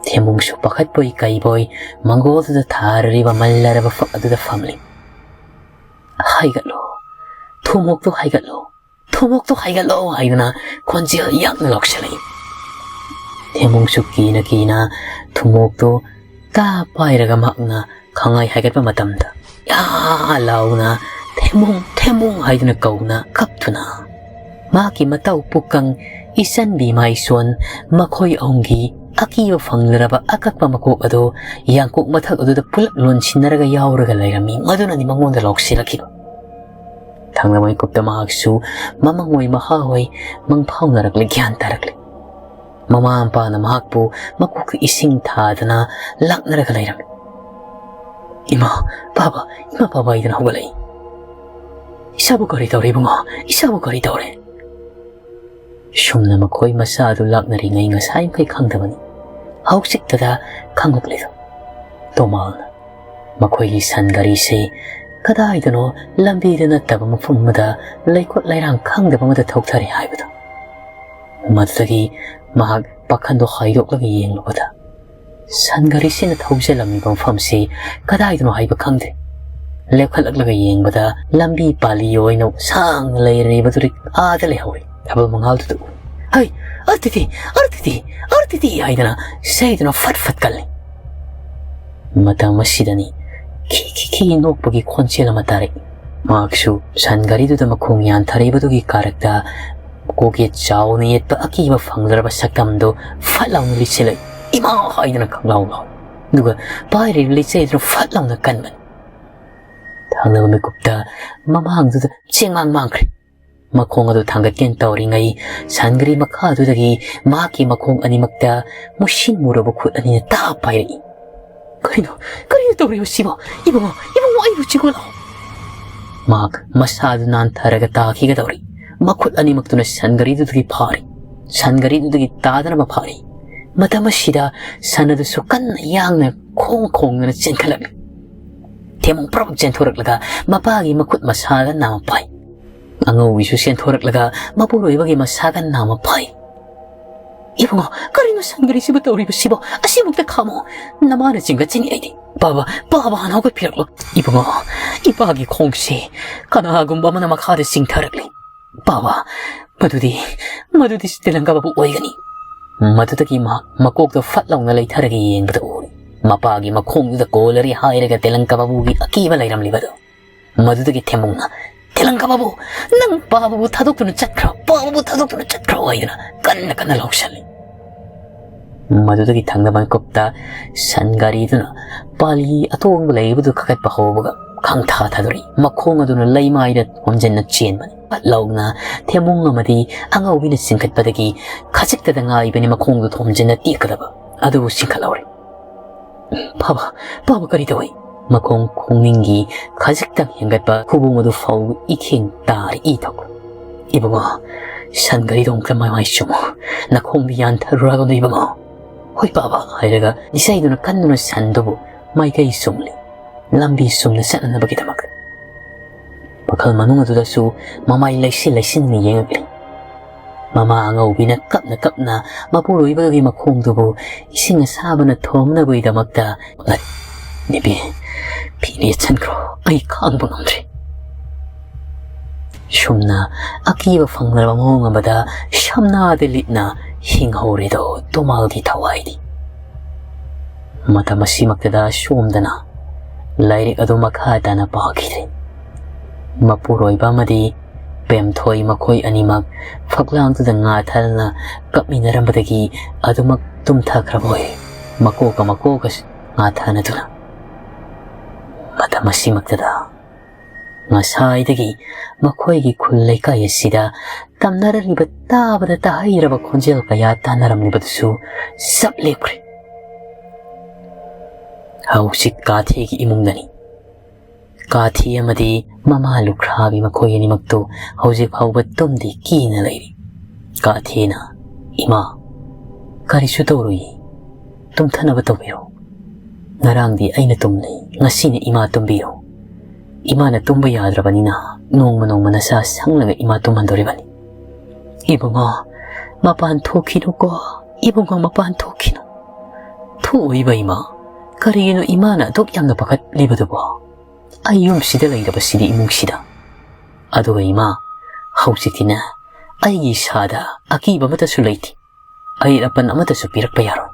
ꯊꯦꯃꯨꯡꯁꯨ ꯄꯥꯈꯠꯄꯣꯏ ꯀꯩꯕꯣꯏ ꯃꯪꯒꯣꯜꯗꯨꯗ ꯊꯥꯔꯔꯤꯕ ꯃꯜꯂꯔꯕ ꯐꯛ ꯑꯗꯨꯗ ꯐꯝꯂꯤ꯫ "ꯍꯥꯏꯒꯠꯂꯣ, ꯊꯨꯝꯃꯣꯛꯇꯣ ꯍꯥꯏꯒꯠꯂꯣ, ꯊꯨꯝꯃꯣꯛꯇꯣ ꯍꯥꯏꯒꯠꯂꯣ" ꯍꯥꯏꯗꯨꯅ ꯈꯣꯟꯖꯦꯜ ꯌꯥꯡꯅ ꯂꯥꯎꯁꯤꯜꯂꯛꯏ꯫ ꯊꯦꯃꯨꯡꯁꯨ ꯀꯤꯅ ꯀꯤꯅ ꯊꯨꯝꯃꯣꯛꯇꯣ ꯇꯥ ꯄꯥꯏꯔꯒ ꯃꯍꯥꯛꯅ ꯈꯪꯉꯥꯏ ꯍꯥꯏꯒꯠꯄ ꯃꯇꯝꯗ, "ꯌꯥ!" ꯂꯥꯎꯅ "ꯊꯦꯃꯨꯡ, ꯊꯦꯃꯨꯡ" ꯍꯥꯏꯗꯨꯅ ꯀꯧꯅ ꯀꯞꯇꯨꯅ ꯃꯍꯥꯛꯀꯤ ꯃꯇꯧ ꯄꯨꯛꯀꯪ, ꯏꯆꯟꯕꯤ ꯃꯥꯏꯁꯣꯟ, ꯃꯈꯣꯏ ꯑꯍꯨꯝꯒꯤ ꯑꯀꯤꯕ ꯐꯪꯂꯔꯕ ꯑꯀꯛꯄ ꯃꯀꯣꯛ ꯑꯗꯨ ꯌꯥꯡꯀꯣꯛ ꯃꯊꯛ ꯑꯗꯨꯗ ꯄꯨꯂꯞ ꯂꯣꯟꯁꯤꯟꯅꯔꯒ ꯌꯥꯎꯔꯒ ꯂꯩꯔꯝꯃꯤ꯫ ꯃꯗꯨꯅꯅꯤ ꯃꯉꯣꯟꯗ ꯂꯥꯎꯁꯤꯜꯂꯛꯈꯤꯕ꯫ ꯊꯪꯅꯕ ꯃꯤꯀꯨꯞꯇ ꯃꯍꯥꯛꯁꯨ ꯃꯃꯪ ꯑꯣꯏ ꯃꯍꯥ ꯑꯣꯏ ꯃꯪꯐꯥꯎꯅꯔꯛꯂꯦ, ꯒ꯭ꯌꯥꯟ ꯇꯥꯔꯛꯂꯦ꯫ ꯃꯃꯥ ꯃꯄꯥꯅ ꯃꯍꯥꯛꯄꯨ ꯃꯀꯣꯛꯇ ꯏꯁꯤꯡ ꯊꯥꯗꯅ ꯂꯥꯛꯅꯔꯒ ꯂꯩꯔꯝꯃꯤ꯫ "ꯏꯃꯥ, ꯄꯥꯕ, ꯏꯃꯥ, ꯄꯥꯕ" ꯍꯥꯏꯗꯨꯅ ꯍꯧꯒꯠꯂꯛꯏ꯫ "ꯏꯁꯥꯕꯨ ꯀꯔꯤ ꯇꯧꯔꯦ ꯏꯕꯨꯡꯉꯣ? ꯏꯁꯥꯕꯨ ꯀꯔꯤ ꯇꯧꯔꯦ?" ꯁꯨꯝꯅ ꯃꯈꯣꯏ ꯃꯆꯥ ꯑꯗꯨ ꯂꯥꯛꯅꯔꯤꯉꯩ ꯉꯁꯥꯏ ꯃꯈꯩ ꯈꯪꯗꯕꯅꯤ꯫ ꯍꯧꯖꯤꯛꯇꯗ ꯈꯪꯂꯛꯂꯤꯗꯣ꯫ ꯇꯣꯃꯥꯜꯅ ꯃꯈꯣꯏꯒꯤ ꯁꯟ ꯒꯥꯔꯤꯁꯤ ꯀꯗꯥꯏꯗꯅꯣ ꯂꯝꯕꯤꯗ ꯅꯠꯇꯕ ꯃꯐꯝ ꯑꯃꯗ ꯂꯩꯀꯣꯠ ꯂꯩꯔꯥꯡ ꯈꯪꯗꯕ ꯑꯃꯗ ꯊꯧꯊꯔꯦ ꯍꯥꯏꯕꯗꯣ꯫ ꯃꯗꯨꯗꯒꯤ ꯃꯍꯥꯛ ꯄꯥꯈꯟꯗꯣ ꯍꯥꯏꯗꯣꯛꯂꯒ ꯌꯦꯡꯂꯨꯕꯗ ꯁꯟ ꯒꯥꯔꯤꯁꯤꯅ ꯊꯧꯖꯤꯜꯂꯝꯃꯤꯕ ꯃꯐꯝꯁꯤ ꯀꯗꯥꯏꯗꯅꯣ ꯍꯥꯏꯕ ꯈꯪꯗꯦ꯫ ꯂꯦꯞꯈꯠꯂꯛꯂꯒ ꯌꯦꯡꯕꯗ ꯂꯝꯕꯤ ꯄꯥꯂꯤ ꯑꯣꯏꯅ ꯁꯥꯡꯅ ꯂꯩꯔꯤꯕꯗꯨꯗꯤ ꯑꯥꯗ ꯂꯩꯍꯧꯔꯤ꯫ ꯊꯥꯕꯜ ꯃꯉꯥꯜꯗꯨꯗ ꯎꯏ꯫ "ꯍꯩ! ꯑꯔꯇꯤꯇꯤ! ꯑꯔꯇꯤꯇꯤ! ꯑꯔꯇꯤꯇꯤ!" ꯍꯥꯏꯗꯨꯅ ꯏꯁꯩꯗꯨꯅ ꯐꯠ ꯐꯠ ꯀꯜꯂꯤ꯫ ꯃꯇꯝ ꯑꯁꯤꯗꯅꯤ ꯈꯤ ꯈꯤ ꯈꯤ ꯅꯣꯛꯄꯒꯤ ꯈꯣꯟꯖꯦꯜ ꯑꯃ ꯇꯥꯔꯛꯏ꯫ ꯃꯍꯥꯛꯁꯨ ꯁꯟ ꯒꯥꯔꯤꯗꯨꯗ ꯃꯈꯣꯡ ꯌꯥꯟꯊꯔꯛꯏꯕꯗꯨꯒꯤ ꯀꯥꯔꯛꯇ ꯀꯣꯛꯌꯦꯠ ꯆꯥꯎꯅ ꯌꯦꯠꯄ ꯑꯀꯤꯕ ꯐꯪꯂꯔꯕ ꯁꯛꯇꯝꯗꯨ ꯐꯠ ꯂꯥꯎꯅ ꯂꯤꯠꯁꯤꯜꯂꯛꯏ꯫ "ꯏꯃꯥ!" ꯍꯥꯏꯗꯨꯅ ꯈꯪꯂꯥꯎ ꯂꯥꯎꯏ꯫ ꯑꯗꯨꯒ ꯄꯥꯏꯔꯤꯕ ꯂꯤꯆꯩꯗꯨꯅ ꯐꯠ ꯂꯥꯎꯅ ꯀꯟꯕꯅꯤ꯫ ꯊꯪꯅꯕ ꯃꯤꯀꯨꯞꯇ ꯃꯃꯥꯡꯗꯨꯗ ꯆꯦꯡꯃꯥꯡ ꯃꯥꯡꯈ꯭ꯔꯦ꯫ ꯃꯈꯣꯡ ꯑꯗꯨ ꯊꯥꯡꯒꯠꯀꯦꯅ ꯇꯧꯔꯤꯉꯩ ꯁꯟ ꯒꯥꯔꯤ ꯃꯈꯥꯗꯨꯗꯒꯤ ꯃꯍꯥꯛꯀꯤ ꯃꯈꯣꯡ ꯑꯅꯤꯃꯛꯇ ꯃꯨꯁꯤꯟ ꯃꯨꯔꯕ ꯈꯨꯠ ꯑꯅꯤꯅ ꯇꯥꯞ ꯄꯥꯏꯔꯛꯏ꯫ "ꯀꯔꯤꯅꯣ? ꯀꯔꯤꯅꯣ ꯇꯧꯔꯤꯕꯁꯤꯕꯣ? ꯏꯕꯨꯡꯉꯣ, ꯏꯕꯨꯡꯉꯣ, ꯑꯩꯕꯨ ꯆꯤꯡꯈꯠꯂꯣ!" ꯃꯍꯥꯛ ꯃꯁꯥꯗꯨ ꯅꯥꯟꯊꯔꯒ ꯇꯥꯈꯤꯒꯗꯧꯔꯤ꯫ ꯃꯈꯨꯠ ꯑꯅꯤꯃꯛꯇꯨꯅ ꯁꯟ ꯒꯥꯔꯤꯗꯨꯗꯒꯤ ꯐꯥꯔꯤ꯫ ꯁꯟ ꯒꯥꯔꯤꯗꯨꯗꯒꯤ ꯇꯥꯗꯅꯕ ꯐꯥꯔꯤ꯫ ꯃꯇꯝ ꯑꯁꯤꯗ ꯁꯟ ꯑꯗꯨꯁꯨ ꯀꯟꯅ ꯌꯥꯡꯅ ꯈꯣꯡ ꯈꯣꯡꯗꯨꯅ ꯆꯦꯟꯈꯠꯂꯛꯂꯤ꯫ ꯊꯦꯃꯨꯡ ꯄ꯭ꯔꯞ ꯆꯦꯟꯊꯣꯔꯛꯂꯒ ꯃꯄꯥꯒꯤ ꯃꯈꯨꯠ ꯃꯁꯥꯒ ꯅꯥꯝꯃ ꯄꯥꯏ꯫ ꯑꯉꯧꯕꯤꯁꯨ ꯆꯦꯟꯊꯣꯔꯛꯂꯒ ꯃꯄꯨꯔꯣꯏꯕꯒꯤ ꯃꯁꯥꯒ ꯅꯥꯝꯃ ꯄꯥꯏ꯫ "ꯏꯕꯨꯡꯉꯣ, ꯀꯔꯤꯅꯣ ꯁꯟ ꯒꯥꯔꯤꯁꯤꯕꯨ ꯇꯧꯔꯤꯕꯁꯤꯕꯣ? ꯑꯁꯤꯃꯨꯛꯇ ꯈꯥꯝꯃꯣ꯫ ꯅꯃꯥꯅ ꯆꯤꯡꯈꯠꯆꯅꯤ ꯑꯩꯗꯤ꯫ ꯄꯥꯕ, ꯄꯥꯕ ꯍꯥꯟꯅ ꯍꯧꯒꯠꯄꯤꯔꯛꯂꯣ꯫ ꯏꯕꯨꯡꯉꯣ, ꯏꯄꯥꯒꯤ ꯈꯣꯡꯁꯤ ꯀꯅꯥꯒꯨꯝꯕ ꯑꯃꯅ ꯃꯈꯥꯗ ꯆꯤꯡꯊꯔꯛꯂꯤ꯫ ꯄꯥꯕ, ꯃꯗꯨꯗꯤ, ꯃꯗꯨꯗꯤ ꯇꯦꯂꯪꯀꯥ ꯕꯥꯕꯨ ꯑꯣꯏꯒꯅꯤ꯫" ꯃꯗꯨꯗꯒꯤ ꯃꯍꯥꯛ ꯃꯀꯣꯛꯇꯣ ꯐꯠ ꯂꯥꯎꯅ ꯂꯩꯊꯔꯒ ꯌꯦꯡꯕꯗ ꯎꯔꯦ ꯃꯄꯥꯒꯤ ꯃꯈꯣꯡꯗꯨꯗ ꯀꯣꯜꯂꯔꯤ ꯍꯥꯏꯔꯒ ꯇꯦꯂꯪꯀꯥ ꯕꯥꯕꯨꯒꯤ ꯑꯀꯤꯕ ꯂꯩꯔꯝꯂꯤꯕꯗꯨ꯫ ꯃꯗꯨꯗꯒꯤ ꯊꯦꯝꯃꯨꯡꯅ, "ꯇꯦꯂꯪꯀꯥ ꯕꯥꯕꯨ, ꯅꯪ ꯄꯥꯕꯕꯨ ꯊꯥꯗꯣꯛꯇꯨꯅ ꯆꯠꯈ꯭ꯔꯣ, ꯄꯥꯕꯕꯨ ꯊꯥꯗꯣꯛꯇꯨꯅ ꯆꯠꯈ꯭ꯔꯣ" ꯍꯥꯏꯗꯨꯅ ꯀꯟꯅ ꯀꯟꯅ ꯂꯥꯎꯁꯜꯂꯤ꯫ ꯃꯗꯨꯗꯒꯤ ꯊꯪꯅꯕ ꯃꯤꯀꯨꯞꯇ ꯁꯟ ꯒꯥꯔꯤꯗꯨꯅ ꯄꯥꯂꯤ ꯑꯇꯣꯡꯕ ꯂꯩꯕꯗꯨ ꯀꯥꯈꯠꯄ ꯍꯧꯕꯒ ꯈꯪꯊꯥ ꯊꯥꯗꯣꯔꯛꯏ꯫ ꯃꯈꯣꯡ ꯑꯗꯨꯅ ꯂꯩꯃꯥꯏꯗ ꯊꯣꯝꯖꯤꯟꯅ ꯆꯦꯟꯕꯅꯤ꯫ ꯐꯠ ꯂꯥꯎꯅ ꯊꯦꯝꯃꯨꯡ ꯑꯃꯗꯤ ꯑꯉꯧꯕꯤꯅ ꯆꯤꯡꯈꯠꯄꯗꯒꯤ ꯈꯖꯤꯛꯇꯗ ꯉꯥꯏꯕꯅꯤ ꯃꯈꯣꯡꯗꯨ ꯊꯣꯝꯖꯤꯟꯅ ꯇꯦꯛꯀꯗꯕ ꯑꯗꯨꯕꯨ ꯆꯤꯡꯈꯠꯍꯧꯔꯦ꯫ "ꯄꯥꯕ, ꯄꯥꯕ ꯀꯔꯤ ꯇꯧꯏ?" ꯃꯈꯣꯡ ꯈꯣꯡꯅꯤꯡꯒꯤ ꯈꯖꯤꯛꯇꯪ ꯍꯦꯟꯒꯠꯄ ꯈꯨꯕꯣꯡ ꯑꯗꯨ ꯐꯥꯎ ꯏꯈꯦꯡ ꯇꯥꯔ ꯏ ꯊꯣꯛꯂꯦ꯫ "ꯏꯕꯨꯡꯉꯣ, ꯁꯟ ꯒꯥꯔꯤꯗꯣ ꯑꯃꯨꯛꯇ ꯃꯃꯥꯏ ꯆꯨꯝꯃꯨ꯫ ꯅꯈꯣꯡꯗꯤ ꯌꯥꯟꯊꯔꯨꯔꯒꯅꯨ ꯏꯕꯨꯡꯉꯣ꯫" "ꯍꯣꯏ ꯄꯥꯕ" ꯍꯥꯏꯔꯒ ꯏꯁꯩꯗꯨꯅ ꯀꯟꯗꯨꯅ ꯁꯟꯗꯨꯕꯨ ꯃꯥꯏꯀꯩ ꯆꯨꯝꯂꯤ꯫ ꯂꯝꯕꯤ ꯆꯨꯝꯅ ꯆꯠꯅꯅꯕꯒꯤꯗꯃꯛ꯫ ꯋꯥꯈꯜ ꯃꯅꯨꯡ ꯑꯗꯨꯗꯁꯨ ꯃꯃꯥꯏ ꯂꯩꯁꯤꯟ ꯂꯩꯁꯤꯟꯅ ꯌꯦꯡꯉꯛꯂꯤ꯫ ꯃꯃꯥ ꯑꯉꯧꯕꯤꯅ ꯀꯞꯅ ꯀꯞꯅ ꯃꯄꯨꯔꯣꯏꯕꯒꯤ ꯃꯈꯣꯡꯗꯨꯕꯨ ꯏꯁꯤꯡ ꯑꯁꯥꯕꯅ ꯊꯣꯝꯅꯕꯒꯤꯗꯃꯛꯇ, "ꯅꯨꯄꯤ, ꯐꯤ ꯂꯤꯠꯁꯟꯈ꯭ꯔꯣ, ꯑꯩ ꯈꯥꯡꯕ ꯉꯝꯗ꯭ꯔꯦ꯫" ꯁꯨꯝꯅ ꯑꯀꯤꯕ ꯐꯪꯗ꯭ꯔꯕ ꯃꯑꯣꯡ ꯑꯃꯗ ꯁꯝꯅꯥꯗ ꯂꯤꯠꯅ ꯍꯤꯡꯍꯧꯔꯦꯗꯣ ꯇꯣꯃꯥꯜꯒꯤ ꯊꯋꯥꯏꯗꯤ꯫ ꯃꯇꯝ ꯑꯁꯤꯃꯛꯇꯗ ꯁꯣꯝꯗꯅ ꯂꯥꯏꯔꯤꯛ ꯑꯗꯨ ꯃꯈꯥ ꯇꯥꯅ ꯄꯥꯈꯤꯗ꯭ꯔꯦ꯫ ꯃꯄꯨꯔꯣꯏꯕ ꯑꯃꯗꯤ ꯄꯦꯝꯊꯣꯏ ꯃꯈꯣꯏ ꯑꯅꯤꯃꯛ ꯐꯛꯂꯥꯡꯗꯨꯗ ꯉꯥ ꯊꯥꯗꯅ ꯀꯞꯃꯤꯟꯅꯔꯝꯕꯗꯒꯤ ꯑꯗꯨꯃꯛ ꯇꯨꯝꯊꯈ꯭ꯔꯕ ꯑꯣꯏ꯫ ꯃꯀꯣꯛꯀ ꯃꯀꯣꯛꯀ ꯉꯥ ꯊꯥꯅꯗꯨꯅ꯫ ꯃꯇꯝ ꯑꯁꯤꯃꯛꯇꯗ ꯉꯁꯥꯏꯗꯒꯤ ꯃꯈꯣꯏꯒꯤ ꯈꯨꯜ ꯂꯩꯀꯥꯏ ꯑꯁꯤꯗ ꯇꯝꯅꯔꯝꯂꯤꯕ ꯇꯥꯕꯗ ꯇꯥꯍꯩꯔꯕ ꯈꯣꯟꯖꯦꯜ ꯀꯌꯥ ꯇꯥꯅꯔꯝꯂꯤꯕꯗꯨꯁꯨ ꯆꯞ ꯂꯦꯞꯈ꯭ꯔꯦ꯫ ꯍꯧꯖꯤꯛ ꯀꯥꯊꯤꯒꯤ ꯏꯃꯨꯡꯗꯅꯤ꯫ ꯀꯥꯊꯤ ꯑꯃꯗꯤ ꯃꯃꯥ ꯂꯨꯈ꯭ꯔꯥꯕꯤ ꯃꯈꯣꯏ ꯑꯅꯤꯃꯛꯇꯨ ꯍꯧꯖꯤꯛ ꯐꯥꯎꯕ ꯇꯨꯝꯗꯤ ꯀꯤꯅ ꯂꯩꯔꯤ꯫ ꯀꯥꯊꯤꯅ, "ꯏꯃꯥ, "ꯀꯔꯤꯁꯨ ꯇꯧꯔꯣꯏꯌꯦ, ꯇꯨꯝꯊꯅꯕ ꯇꯧꯕꯤꯔꯣ꯫ ꯉꯔꯥꯡꯗꯤ ꯑꯩꯅ ꯇꯨꯝꯂꯦ, ꯉꯁꯤꯅ ꯏꯃꯥ ꯇꯨꯝꯕꯤꯔꯣ꯫ ꯏꯃꯥꯅ ꯇꯨꯝꯕ ꯌꯥꯗ꯭ꯔꯕꯅꯤꯅ ꯅꯣꯡꯃ ꯅꯣꯡꯃ ꯅꯁꯥ ꯁꯪꯂꯒ ꯏꯃꯥ ꯇꯨꯝꯍꯟꯗꯣꯔꯤꯕꯅꯤ꯫" "ꯏꯕꯨꯡꯉꯣ, ꯃꯄꯥꯟ ꯊꯣꯛꯈꯤꯅꯨꯀꯣ, ꯏꯕꯨꯡꯉꯣ, ꯃꯄꯥꯟ ꯊꯣꯛꯈꯤꯅꯨ꯫" "ꯊꯣꯛꯑꯣꯏꯕ ꯏꯃꯥ, ꯀꯔꯤꯒꯤꯅꯣ ꯏꯃꯥꯅ ꯑꯗꯨꯛ ꯌꯥꯝꯅ ꯄꯥꯈꯠꯂꯤꯕꯗꯨꯕꯣ? ꯑꯩ ꯌꯨꯝꯁꯤꯗ ꯂꯩꯔꯕꯁꯤꯗꯤ, ꯏꯃꯨꯡꯁꯤꯗ꯫ ꯑꯗꯨꯒ ꯏꯃꯥ, ꯍꯧꯖꯤꯛꯇꯤꯅꯦ, ꯑꯩꯒꯤ ꯏꯁꯥꯗ ꯑꯀꯤꯕ ꯑꯃꯠꯇꯁꯨ ꯂꯩꯇꯦ, ꯑꯌꯦꯠ ꯑꯄꯟ ꯑꯃꯠꯇꯁꯨ ꯄꯤꯔꯛꯄ ꯌꯥꯔꯣꯏ꯫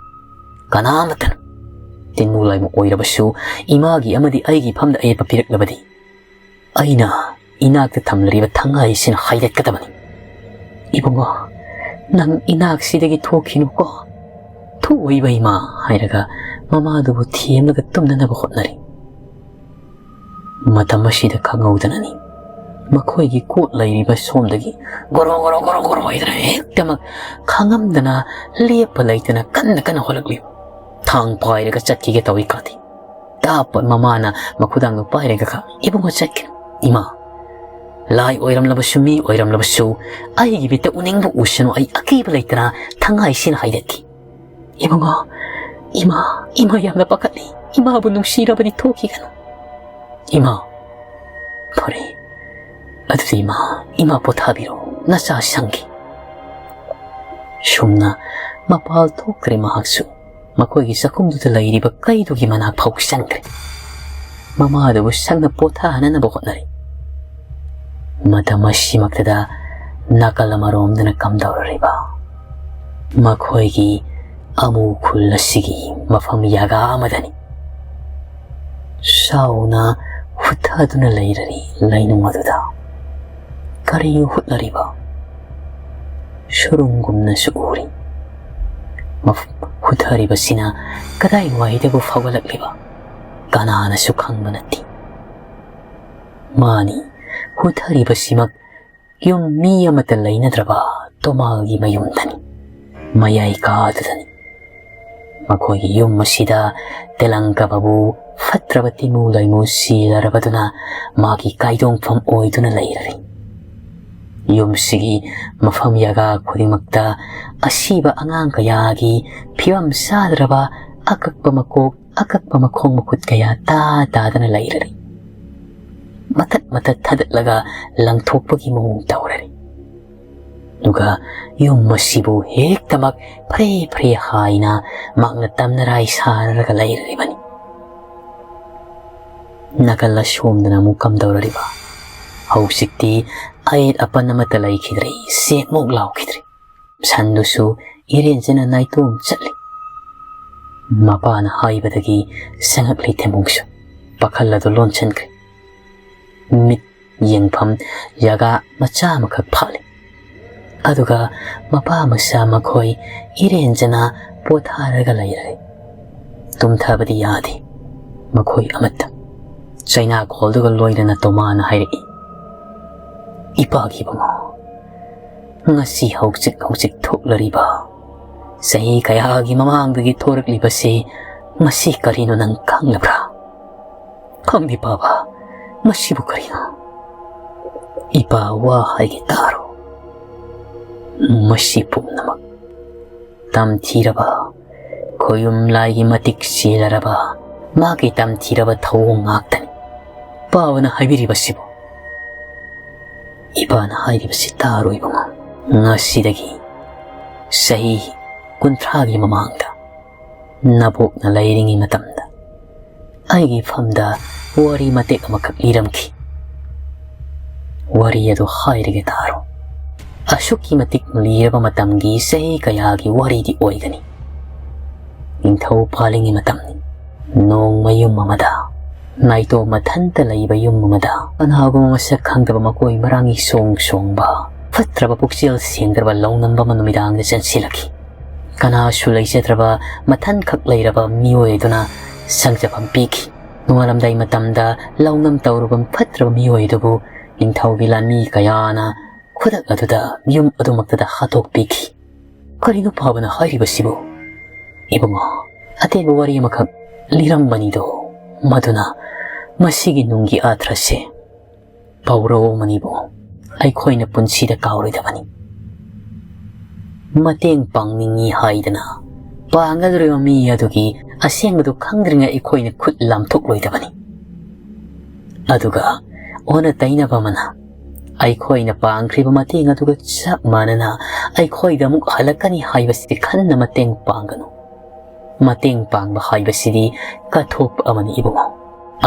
ꯀꯅꯥꯃꯠꯇꯅ, ꯇꯤꯟꯃꯨ ꯂꯥꯏꯃꯨ ꯑꯣꯏꯔꯕꯁꯨ, ꯏꯃꯥꯒꯤ ꯑꯃꯗꯤ ꯑꯩꯒꯤ ꯏꯐꯝꯗ ꯑꯌꯦꯠꯄ ꯄꯤꯔꯛꯂꯕꯗꯤ, ꯑꯩꯅ ꯏꯅꯥꯛꯇ ꯊꯝꯂꯤꯕ ꯊꯥꯡ ꯑꯁꯤꯅ ꯍꯥꯏꯗꯠꯀꯗꯕꯅꯤ꯫" "ꯏꯕꯨꯡꯉꯣ, ꯅꯪ ꯏꯅꯥꯛꯁꯤꯗꯒꯤ ꯊꯣꯛꯈꯤꯅꯨꯀꯣ, ꯊꯣꯛꯑꯣꯏꯕ ꯏꯃꯥ" ꯍꯥꯏꯔꯒ ꯃꯃꯥꯗꯨꯕꯨ ꯊꯦꯝꯂꯒ ꯇꯨꯝꯅꯅꯕ ꯍꯣꯠꯅꯔꯤ꯫ ꯃꯇꯝ ꯑꯁꯤꯗ ꯈꯪꯍꯧꯗꯅꯅꯤ, ꯃꯈꯣꯏꯒꯤ ꯀꯣꯠ ꯂꯩꯔꯤꯕ ꯁꯣꯝꯗꯒꯤ ꯒꯣꯔꯣ ꯒꯣꯔꯣ ꯒꯣꯔꯣ ꯒꯣꯔꯣ ꯍꯥꯏꯗꯅ ꯍꯦꯛꯇꯃꯛ ꯈꯪꯉꯝꯗꯅ ꯂꯦꯞꯄ ꯂꯩꯇꯅ ꯀꯟꯅ ꯀꯟꯅ ꯍꯣꯜꯂꯛꯂꯤ꯫ ꯊꯥꯡ ꯄꯥꯏꯔꯒ ꯆꯠꯈꯤꯒꯦ ꯇꯧꯏ ꯀꯥꯗꯤ꯫ ꯇꯥꯞꯄ ꯃꯃꯥꯅ ꯃꯈꯨꯗꯥꯡꯗꯨ ꯄꯥꯏꯔꯒ, "ꯏꯕꯨꯡꯉꯣ, ꯆꯠꯈꯤꯅꯨ ꯏꯃꯥ꯫ ꯂꯥꯏ ꯑꯣꯏꯔꯝꯂꯕꯁꯨ, ꯃꯤ ꯑꯣꯏꯔꯝꯂꯕꯁꯨ, ꯑꯩꯒꯤ ꯃꯤꯠꯇ ꯎꯅꯤꯡꯕ ꯎꯁꯅꯨ, ꯑꯩ ꯑꯀꯤꯕ ꯂꯩꯇꯅ ꯊꯥꯡ ꯑꯁꯤꯅ ꯍꯥꯏꯗꯠꯈꯤ꯫" "ꯏꯕꯨꯡꯉꯣ, ꯏꯃꯥ, ꯏꯃꯥ ꯌꯥꯝꯅ ꯄꯥꯈꯠꯂꯤ꯫ ꯏꯃꯥꯕꯨ ꯅꯨꯡꯁꯤꯔꯕꯗꯤ ꯊꯣꯛꯈꯤꯒꯅꯨ꯫" "ꯏꯃꯥ, ꯐꯔꯦ꯫ ꯑꯗꯨꯗꯤ ꯏꯃꯥ, ꯏꯃꯥ ꯄꯣꯊꯥꯕꯤꯔꯣ꯫ ꯅꯆꯥ ꯁꯪꯈꯤ꯫" ꯁꯨꯝꯅ ꯃꯄꯥꯜ ꯊꯣꯛꯇ꯭ꯔꯦ ꯃꯍꯥꯛꯁꯨ꯫ ꯃꯈꯣꯏꯒꯤ ꯆꯥꯛꯈꯨꯝꯗꯨꯗ ꯂꯩꯔꯤꯕ ꯀꯩꯗꯨꯒꯤ ꯃꯅꯥꯛ ꯐꯥꯎ ꯆꯪꯈ꯭ꯔꯦ꯫ ꯃꯃꯥꯗꯨꯕꯨ ꯁꯪꯅ ꯄꯣꯊꯥꯍꯟꯅꯅꯕ ꯍꯣꯠꯅꯔꯤ꯫ ꯃꯇꯝ ꯑꯁꯤꯃꯛꯇꯗ ꯅꯥꯀꯜ ꯑꯃꯔꯣꯝꯗꯅ ꯀꯝꯗꯧꯔꯤꯕ? ꯃꯈꯣꯏꯒꯤ ꯑꯃꯨ ꯈꯨꯜ ꯑꯁꯤꯒꯤ ꯃꯐꯝ ꯌꯥꯒꯥ ꯑꯃꯗꯅꯤ꯫ ꯁꯥꯎꯅ ꯍꯨꯠꯊꯗꯨꯅ ꯂꯩꯔꯔꯤ ꯂꯩꯅꯨꯡ ꯑꯗꯨꯗ꯫ ꯀꯔꯤ ꯍꯨꯠꯂꯔꯤꯕ? ꯁꯨꯔꯨꯡꯒꯨꯝꯅꯁꯨ ꯎꯔꯤ꯫ ꯃꯐ-, ꯍꯨꯠꯊꯔꯤꯕꯁꯤꯅ ꯀꯗꯥꯏꯋꯥꯏꯗꯕꯨ ꯐꯥꯎꯒꯠꯂꯛꯂꯤꯕ? ꯀꯅꯥꯅꯁꯨ ꯈꯪꯕ ꯅꯠꯇꯦ꯫ ꯃꯥꯅꯤ, ꯍꯨꯠꯊꯔꯤꯕꯁꯤꯃꯛ ꯌꯨꯝ ꯃꯤ ꯑꯃꯠꯇ ꯂꯩꯅꯗ꯭ꯔꯕ ꯇꯣꯃꯥꯜꯒꯤ ꯃꯌꯨꯝꯗꯅꯤ, ꯃꯌꯥꯏ ꯀꯥꯗꯨꯗꯅꯤ꯫ ꯃꯈꯣꯏꯒꯤ ꯌꯨꯝ ꯑꯁꯤꯗ ꯇꯦꯂꯪꯀꯕꯕꯨ ꯐꯠꯇ꯭ꯔꯕ ꯇꯤꯃꯨ ꯂꯩꯃꯨ ꯁꯤꯂꯔꯕꯗꯨꯅ ꯃꯥꯒꯤ ꯀꯥꯏꯗꯣꯡꯐꯝ ꯑꯣꯏꯗꯨꯅ ꯂꯩꯔꯔꯤ꯫ ꯌꯨꯝꯁꯤꯒꯤ ꯃꯐꯝ ꯌꯥꯒꯥ ꯈꯨꯗꯤꯡꯃꯛꯇ ꯑꯁꯤꯕ ꯑꯉꯥꯡ ꯀꯌꯥꯒꯤ ꯐꯤꯕꯝ ꯆꯥꯗ꯭ꯔꯕ ꯑꯀꯛꯄ ꯃꯀꯣꯛ, ꯑꯀꯛꯄ ꯃꯈꯣꯡ ꯃꯈꯨꯠ ꯀꯌꯥ ꯇꯥ ꯇꯥꯗꯅ ꯂꯩꯔꯔꯤ꯫ ꯃꯇꯠ ꯃꯇꯠ ꯊꯥꯗꯠꯂꯒ ꯂꯪꯊꯣꯛꯄꯒꯤ ꯃꯑꯣꯡ ꯇꯧꯔꯔꯤ꯫ ꯑꯗꯨꯒ ꯌꯨꯝ ꯑꯁꯤꯕꯨ ꯍꯦꯛꯇꯃꯛ ꯐ꯭ꯔꯦ ꯐ꯭ꯔꯦ ꯍꯥꯏꯅ ꯃꯍꯥꯛꯅ ꯇꯝꯅꯔꯥꯏ ꯁꯥꯔꯒ ꯂꯩꯔꯤꯕꯅꯤ꯫ ꯅꯥꯀꯜ ꯑꯁꯣꯝꯗꯅ ꯑꯃꯨꯛ ꯀꯝꯗꯧꯔꯤꯕ? ꯍꯧꯖꯤꯛꯇꯤ ꯑꯌꯦꯠ ꯑꯄꯟ ꯑꯃꯠꯇ ꯂꯩꯈꯤꯗ꯭ꯔꯦ, ꯁꯦꯠꯃꯣꯛ ꯂꯥꯎꯈꯤꯗ꯭ꯔꯦ꯫ ꯁꯟꯗꯨꯁꯨ ꯏꯔꯦꯟꯖꯅ ꯅꯥꯏꯇꯣꯝ ꯆꯠꯂꯤ꯫ ꯃꯄꯥꯅ ꯍꯥꯏꯕꯗꯒꯤ ꯆꯪꯉꯛꯂꯤ ꯊꯦꯝꯃꯣꯡꯁꯨ꯫ ꯄꯥꯈꯜ ꯑꯗꯨ ꯂꯣꯟꯁꯤꯟꯈ꯭ꯔꯦ꯫ ꯃꯤꯠ ꯌꯦꯡꯐꯝ ꯖꯒꯥ ꯃꯆꯥ ꯑꯃꯈꯛ ꯐꯥꯠꯂꯤ꯫ ꯑꯗꯨꯒ ꯃꯄꯥ ꯃꯆꯥ ꯃꯈꯣꯏ ꯏꯔꯦꯟꯖꯅ ꯄꯣꯊꯥꯔꯒ ꯂꯩꯔꯦ꯫ ꯇꯨꯝꯊꯕꯗꯤ ꯌꯥꯗꯦ ꯃꯈꯣꯏ ꯑꯃꯠꯇ꯫ ꯆꯩꯅꯥꯀꯣꯜꯗꯨꯒ ꯂꯣꯏꯅꯅ ꯇꯣꯃꯥꯅ ꯍꯥꯏꯔꯛꯏ, "ꯏꯄꯥꯒꯤ ꯏꯕꯨꯡꯉꯣ, ꯉꯁꯤ ꯍꯧꯖꯤꯛ ꯍꯧꯖꯤꯛ ꯊꯣꯛꯂꯔꯤꯕ, ꯆꯍꯤ ꯀꯌꯥꯒꯤ ꯃꯃꯥꯡꯗꯒꯤ ꯊꯣꯔꯛꯂꯤꯕꯁꯤ ꯃꯁꯤ ꯀꯔꯤꯅꯣ ꯅꯪ ꯈꯪꯂꯕ꯭ꯔꯥ? ꯈꯪꯗꯦ ꯄꯥꯕ, ꯃꯁꯤꯕꯨ ꯀꯔꯤꯅꯣ? ꯏꯄꯥ ꯋꯥ ꯍꯥꯏꯒꯦ ꯇꯥꯔꯣ꯫ ꯃꯁꯤ ꯄꯨꯝꯅꯃꯛ ꯇꯝꯊꯤꯔꯕ, ꯈꯣꯌꯨꯝ ꯂꯥꯏꯒꯤ ꯃꯇꯤꯛ ꯆꯦꯜꯂꯔꯕ, ꯃꯥꯒꯤ ꯇꯝꯊꯤꯔꯕ ꯊꯧꯑꯣꯡ ꯉꯥꯛꯇꯅꯤ꯫ ꯄꯥꯕꯅ ꯍꯥꯏꯕꯤꯔꯤꯕꯁꯤꯕꯨ?" "ꯏꯄꯥꯅ ꯍꯥꯏꯔꯤꯕꯁꯤ ꯇꯥꯔꯣ ꯏꯕꯨꯡꯉꯣ꯫ ꯉꯁꯤꯗꯒꯤ ꯆꯍꯤ ꯀꯨꯟꯊ꯭ꯔꯥꯒꯤ ꯃꯃꯥꯡꯗ ꯅꯕꯣꯛꯅ ꯂꯩꯔꯤꯉꯩ ꯃꯇꯝꯗ ꯑꯩꯒꯤ ꯐꯝꯗ ꯋꯥꯔꯤ ꯃꯇꯦꯛ ꯑꯃꯈꯛ ꯂꯤꯔꯝꯈꯤ꯫ ꯋꯥꯔꯤ ꯑꯗꯨ ꯍꯥꯏꯔꯒꯦ ꯇꯥꯔꯣ꯫ ꯑꯁꯨꯛꯀꯤ ꯃꯇꯤꯛ ꯂꯤꯔꯕ ꯃꯇꯝꯒꯤ ꯆꯍꯤ ꯀꯌꯥꯒꯤ ꯋꯥꯔꯤꯗꯤ ꯑꯣꯏꯒꯅꯤ꯫ ꯅꯤꯡꯊꯧ ꯄꯥꯜꯂꯤꯉꯩ ꯃꯇꯝꯅꯤ꯫ ꯅꯣꯡꯃ ꯌꯨꯝ ꯑꯃꯗ, ꯅꯥꯏꯇꯣꯝ ꯃꯊꯟꯇ ꯂꯩꯕ ꯌꯨꯝ ꯑꯃꯗ, ꯀꯅꯥꯒꯨꯝꯕ ꯃꯁꯛ ꯈꯪꯗꯕ ꯃꯀꯣꯏ ꯃꯔꯥꯡ ꯏꯁꯣꯡ ꯁꯣꯡꯕ, ꯐꯠꯇ꯭ꯔꯕ ꯄꯨꯛꯆꯦꯜ ꯁꯦꯡꯗ꯭ꯔꯕ ꯂꯧꯅꯝꯕ ꯑꯃ ꯅꯨꯃꯤꯗꯥꯡꯗ ꯆꯪꯁꯤꯜꯂꯛꯈꯤ꯫ ꯀꯅꯥꯁꯨ ꯂꯩꯖꯗ꯭ꯔꯕ ꯃꯊꯟꯈꯛ ꯂꯩꯔꯕ ꯃꯤꯑꯣꯏ ꯑꯗꯨꯅ ꯆꯪꯖꯐꯝ ꯄꯤꯈꯤ꯫ ꯅꯣꯡꯉꯥꯜꯂꯝꯗꯥꯏ ꯃꯇꯝꯗ ꯂꯧꯅꯝ ꯇꯧꯔꯨꯕ ꯐꯠꯇ꯭ꯔꯕ ꯃꯤꯑꯣꯏ ꯑꯗꯨꯕꯨ ꯅꯤꯡꯊꯧꯒꯤ ꯂꯥꯟꯃꯤ ꯀꯌꯥꯅ ꯈꯨꯗꯛ ꯑꯗꯨꯗ ꯌꯨꯝ ꯑꯗꯨꯃꯛꯇꯗ ꯍꯥꯠꯇꯣꯛꯄꯤꯈꯤ꯫ ꯀꯔꯤꯅꯣ ꯄꯥꯕꯅ ꯍꯥꯏꯔꯤꯕꯁꯤꯕꯨ? ꯏꯕꯨꯡꯉꯣ, ꯑꯇꯦꯟꯕ ꯋꯥꯔꯤ ꯑꯃꯈꯛ ꯂꯤꯔꯝꯕꯅꯤꯗꯣ, ꯃꯗꯨꯅ ꯃꯁꯤꯒꯤ ꯅꯨꯡꯒꯤ ꯑꯥꯊ꯭ꯔꯁꯦ ꯄꯥꯎꯔꯧ ꯑꯃꯅꯤꯕꯨ꯫ ꯑꯩꯈꯣꯏꯅ ꯄꯨꯟꯁꯤꯗ ꯀꯥꯎꯔꯣꯏꯗꯕꯅꯤ꯫ ꯃꯇꯦꯡ ꯄꯥꯡꯅꯤꯡꯏ ꯍꯥꯏꯗꯅ ꯄꯥꯡꯒꯗꯧꯔꯤꯕ ꯃꯤ ꯑꯗꯨꯒꯤ ꯑꯁꯦꯡꯕꯗꯨ ꯈꯪꯗ꯭ꯔꯤꯉꯩ ꯑꯩꯈꯣꯏꯅ ꯈꯨꯠ ꯂꯥꯝꯊꯣꯛꯂꯣꯏꯗꯕꯅꯤ꯫ ꯑꯗꯨꯒ ꯑꯣꯟꯅ ꯇꯩꯅꯕ ꯑꯃꯅ, ꯑꯩꯈꯣꯏꯅ ꯄꯥꯡꯈ꯭ꯔꯤꯕ ꯃꯇꯦꯡ ꯑꯗꯨꯒ ꯆꯞ ꯃꯥꯟꯅꯅ ꯑꯩꯈꯣꯏꯗ ꯑꯃꯨꯛ ꯍꯜꯂꯛꯀꯅꯤ ꯍꯥꯏꯕꯁꯤ ꯈꯟꯅ ꯃꯇꯦꯡ ꯄꯥꯡꯒꯅꯨ꯫ ꯃꯇꯦꯡ ꯄꯥꯡꯕ ꯍꯥꯏꯕꯁꯤꯗꯤ ꯀꯠꯊꯣꯛꯄ ꯑꯃꯅꯤ ꯏꯕꯨꯡꯉꯣ꯫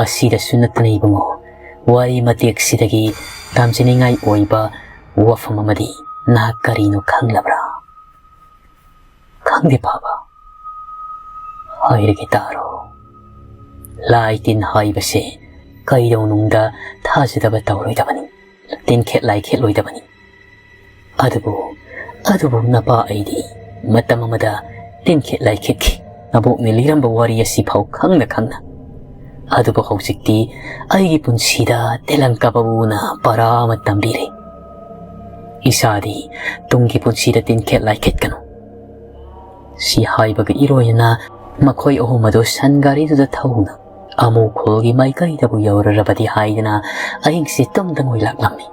ꯑꯁꯤꯗꯁꯨ ꯅꯠꯇꯅ ꯏꯕꯨꯡꯉꯣ, ꯋꯥꯔꯤ ꯃꯇꯦꯛꯁꯤꯗꯒꯤ ꯇꯝꯖꯅꯤꯡꯉꯥꯏ ꯑꯣꯏꯕ ꯋꯥꯐꯝ ꯑꯃꯗꯤ ꯅꯍꯥꯛ ꯀꯔꯤꯅꯣ ꯈꯪꯂꯕ꯭ꯔꯥ? ꯈꯪꯗꯦ ꯄꯥꯕ꯫ ꯍꯥꯏꯔꯒꯦ ꯇꯥꯔꯣ꯫ ꯂꯥꯏ ꯇꯤꯟ ꯍꯥꯏꯕꯁꯦ ꯀꯩꯗꯧꯅꯨꯡꯗ ꯊꯥꯖꯗꯕ ꯇꯧꯔꯣꯏꯗꯕꯅꯤ꯫ ꯇꯤꯟꯈꯦꯠ ꯂꯥꯏꯈꯦꯠꯂꯣꯏꯗꯕꯅꯤ꯫ ꯑꯗꯨꯕꯨ, ꯑꯗꯨꯕꯨ ꯅꯄꯥ ꯑꯩꯗꯤ ꯃꯇꯝ ꯑꯃꯗ ꯇꯤꯟꯈꯦꯠ ꯂꯥꯏꯈꯦꯠꯈꯤ꯫ ꯅꯕꯣꯛꯅ ꯂꯤꯔꯝꯕ ꯋꯥꯔꯤ ꯑꯁꯤ ꯐꯥꯎ ꯈꯪꯅ ꯈꯪꯅ꯫ ꯑꯗꯨꯕꯨ ꯍꯧꯖꯤꯛꯇꯤ ꯑꯩꯒꯤ ꯄꯨꯟꯁꯤꯗ ꯇꯦꯂꯪꯀꯥ ꯕꯥꯕꯨꯅ ꯄꯔꯥ ꯑꯃ ꯇꯝꯕꯤꯔꯦ꯫ ꯏꯁꯥꯗꯤ ꯇꯨꯡꯒꯤ ꯄꯨꯟꯁꯤꯗ ꯇꯤꯟꯈꯦꯠ ꯂꯥꯏꯈꯦꯠꯀꯅꯨ꯫ ꯁꯤ ꯍꯥꯏꯕꯒ ꯏꯔꯣꯏꯅꯅ ꯃꯈꯣꯏ ꯑꯍꯨꯝ ꯑꯗꯨ ꯁꯟ ꯒꯥꯔꯤꯗꯨꯗ ꯊꯧꯅ ꯑꯃꯨ ꯈꯨꯜꯒꯤ ꯃꯥꯏꯀꯩꯗꯕꯨ ꯌꯧꯔꯔꯕꯗꯤ ꯍꯥꯏꯗꯅ ꯑꯍꯤꯡꯁꯦ ꯇꯨꯝꯗ ꯃꯣꯏ ꯂꯥꯛꯂꯝꯃꯤ꯫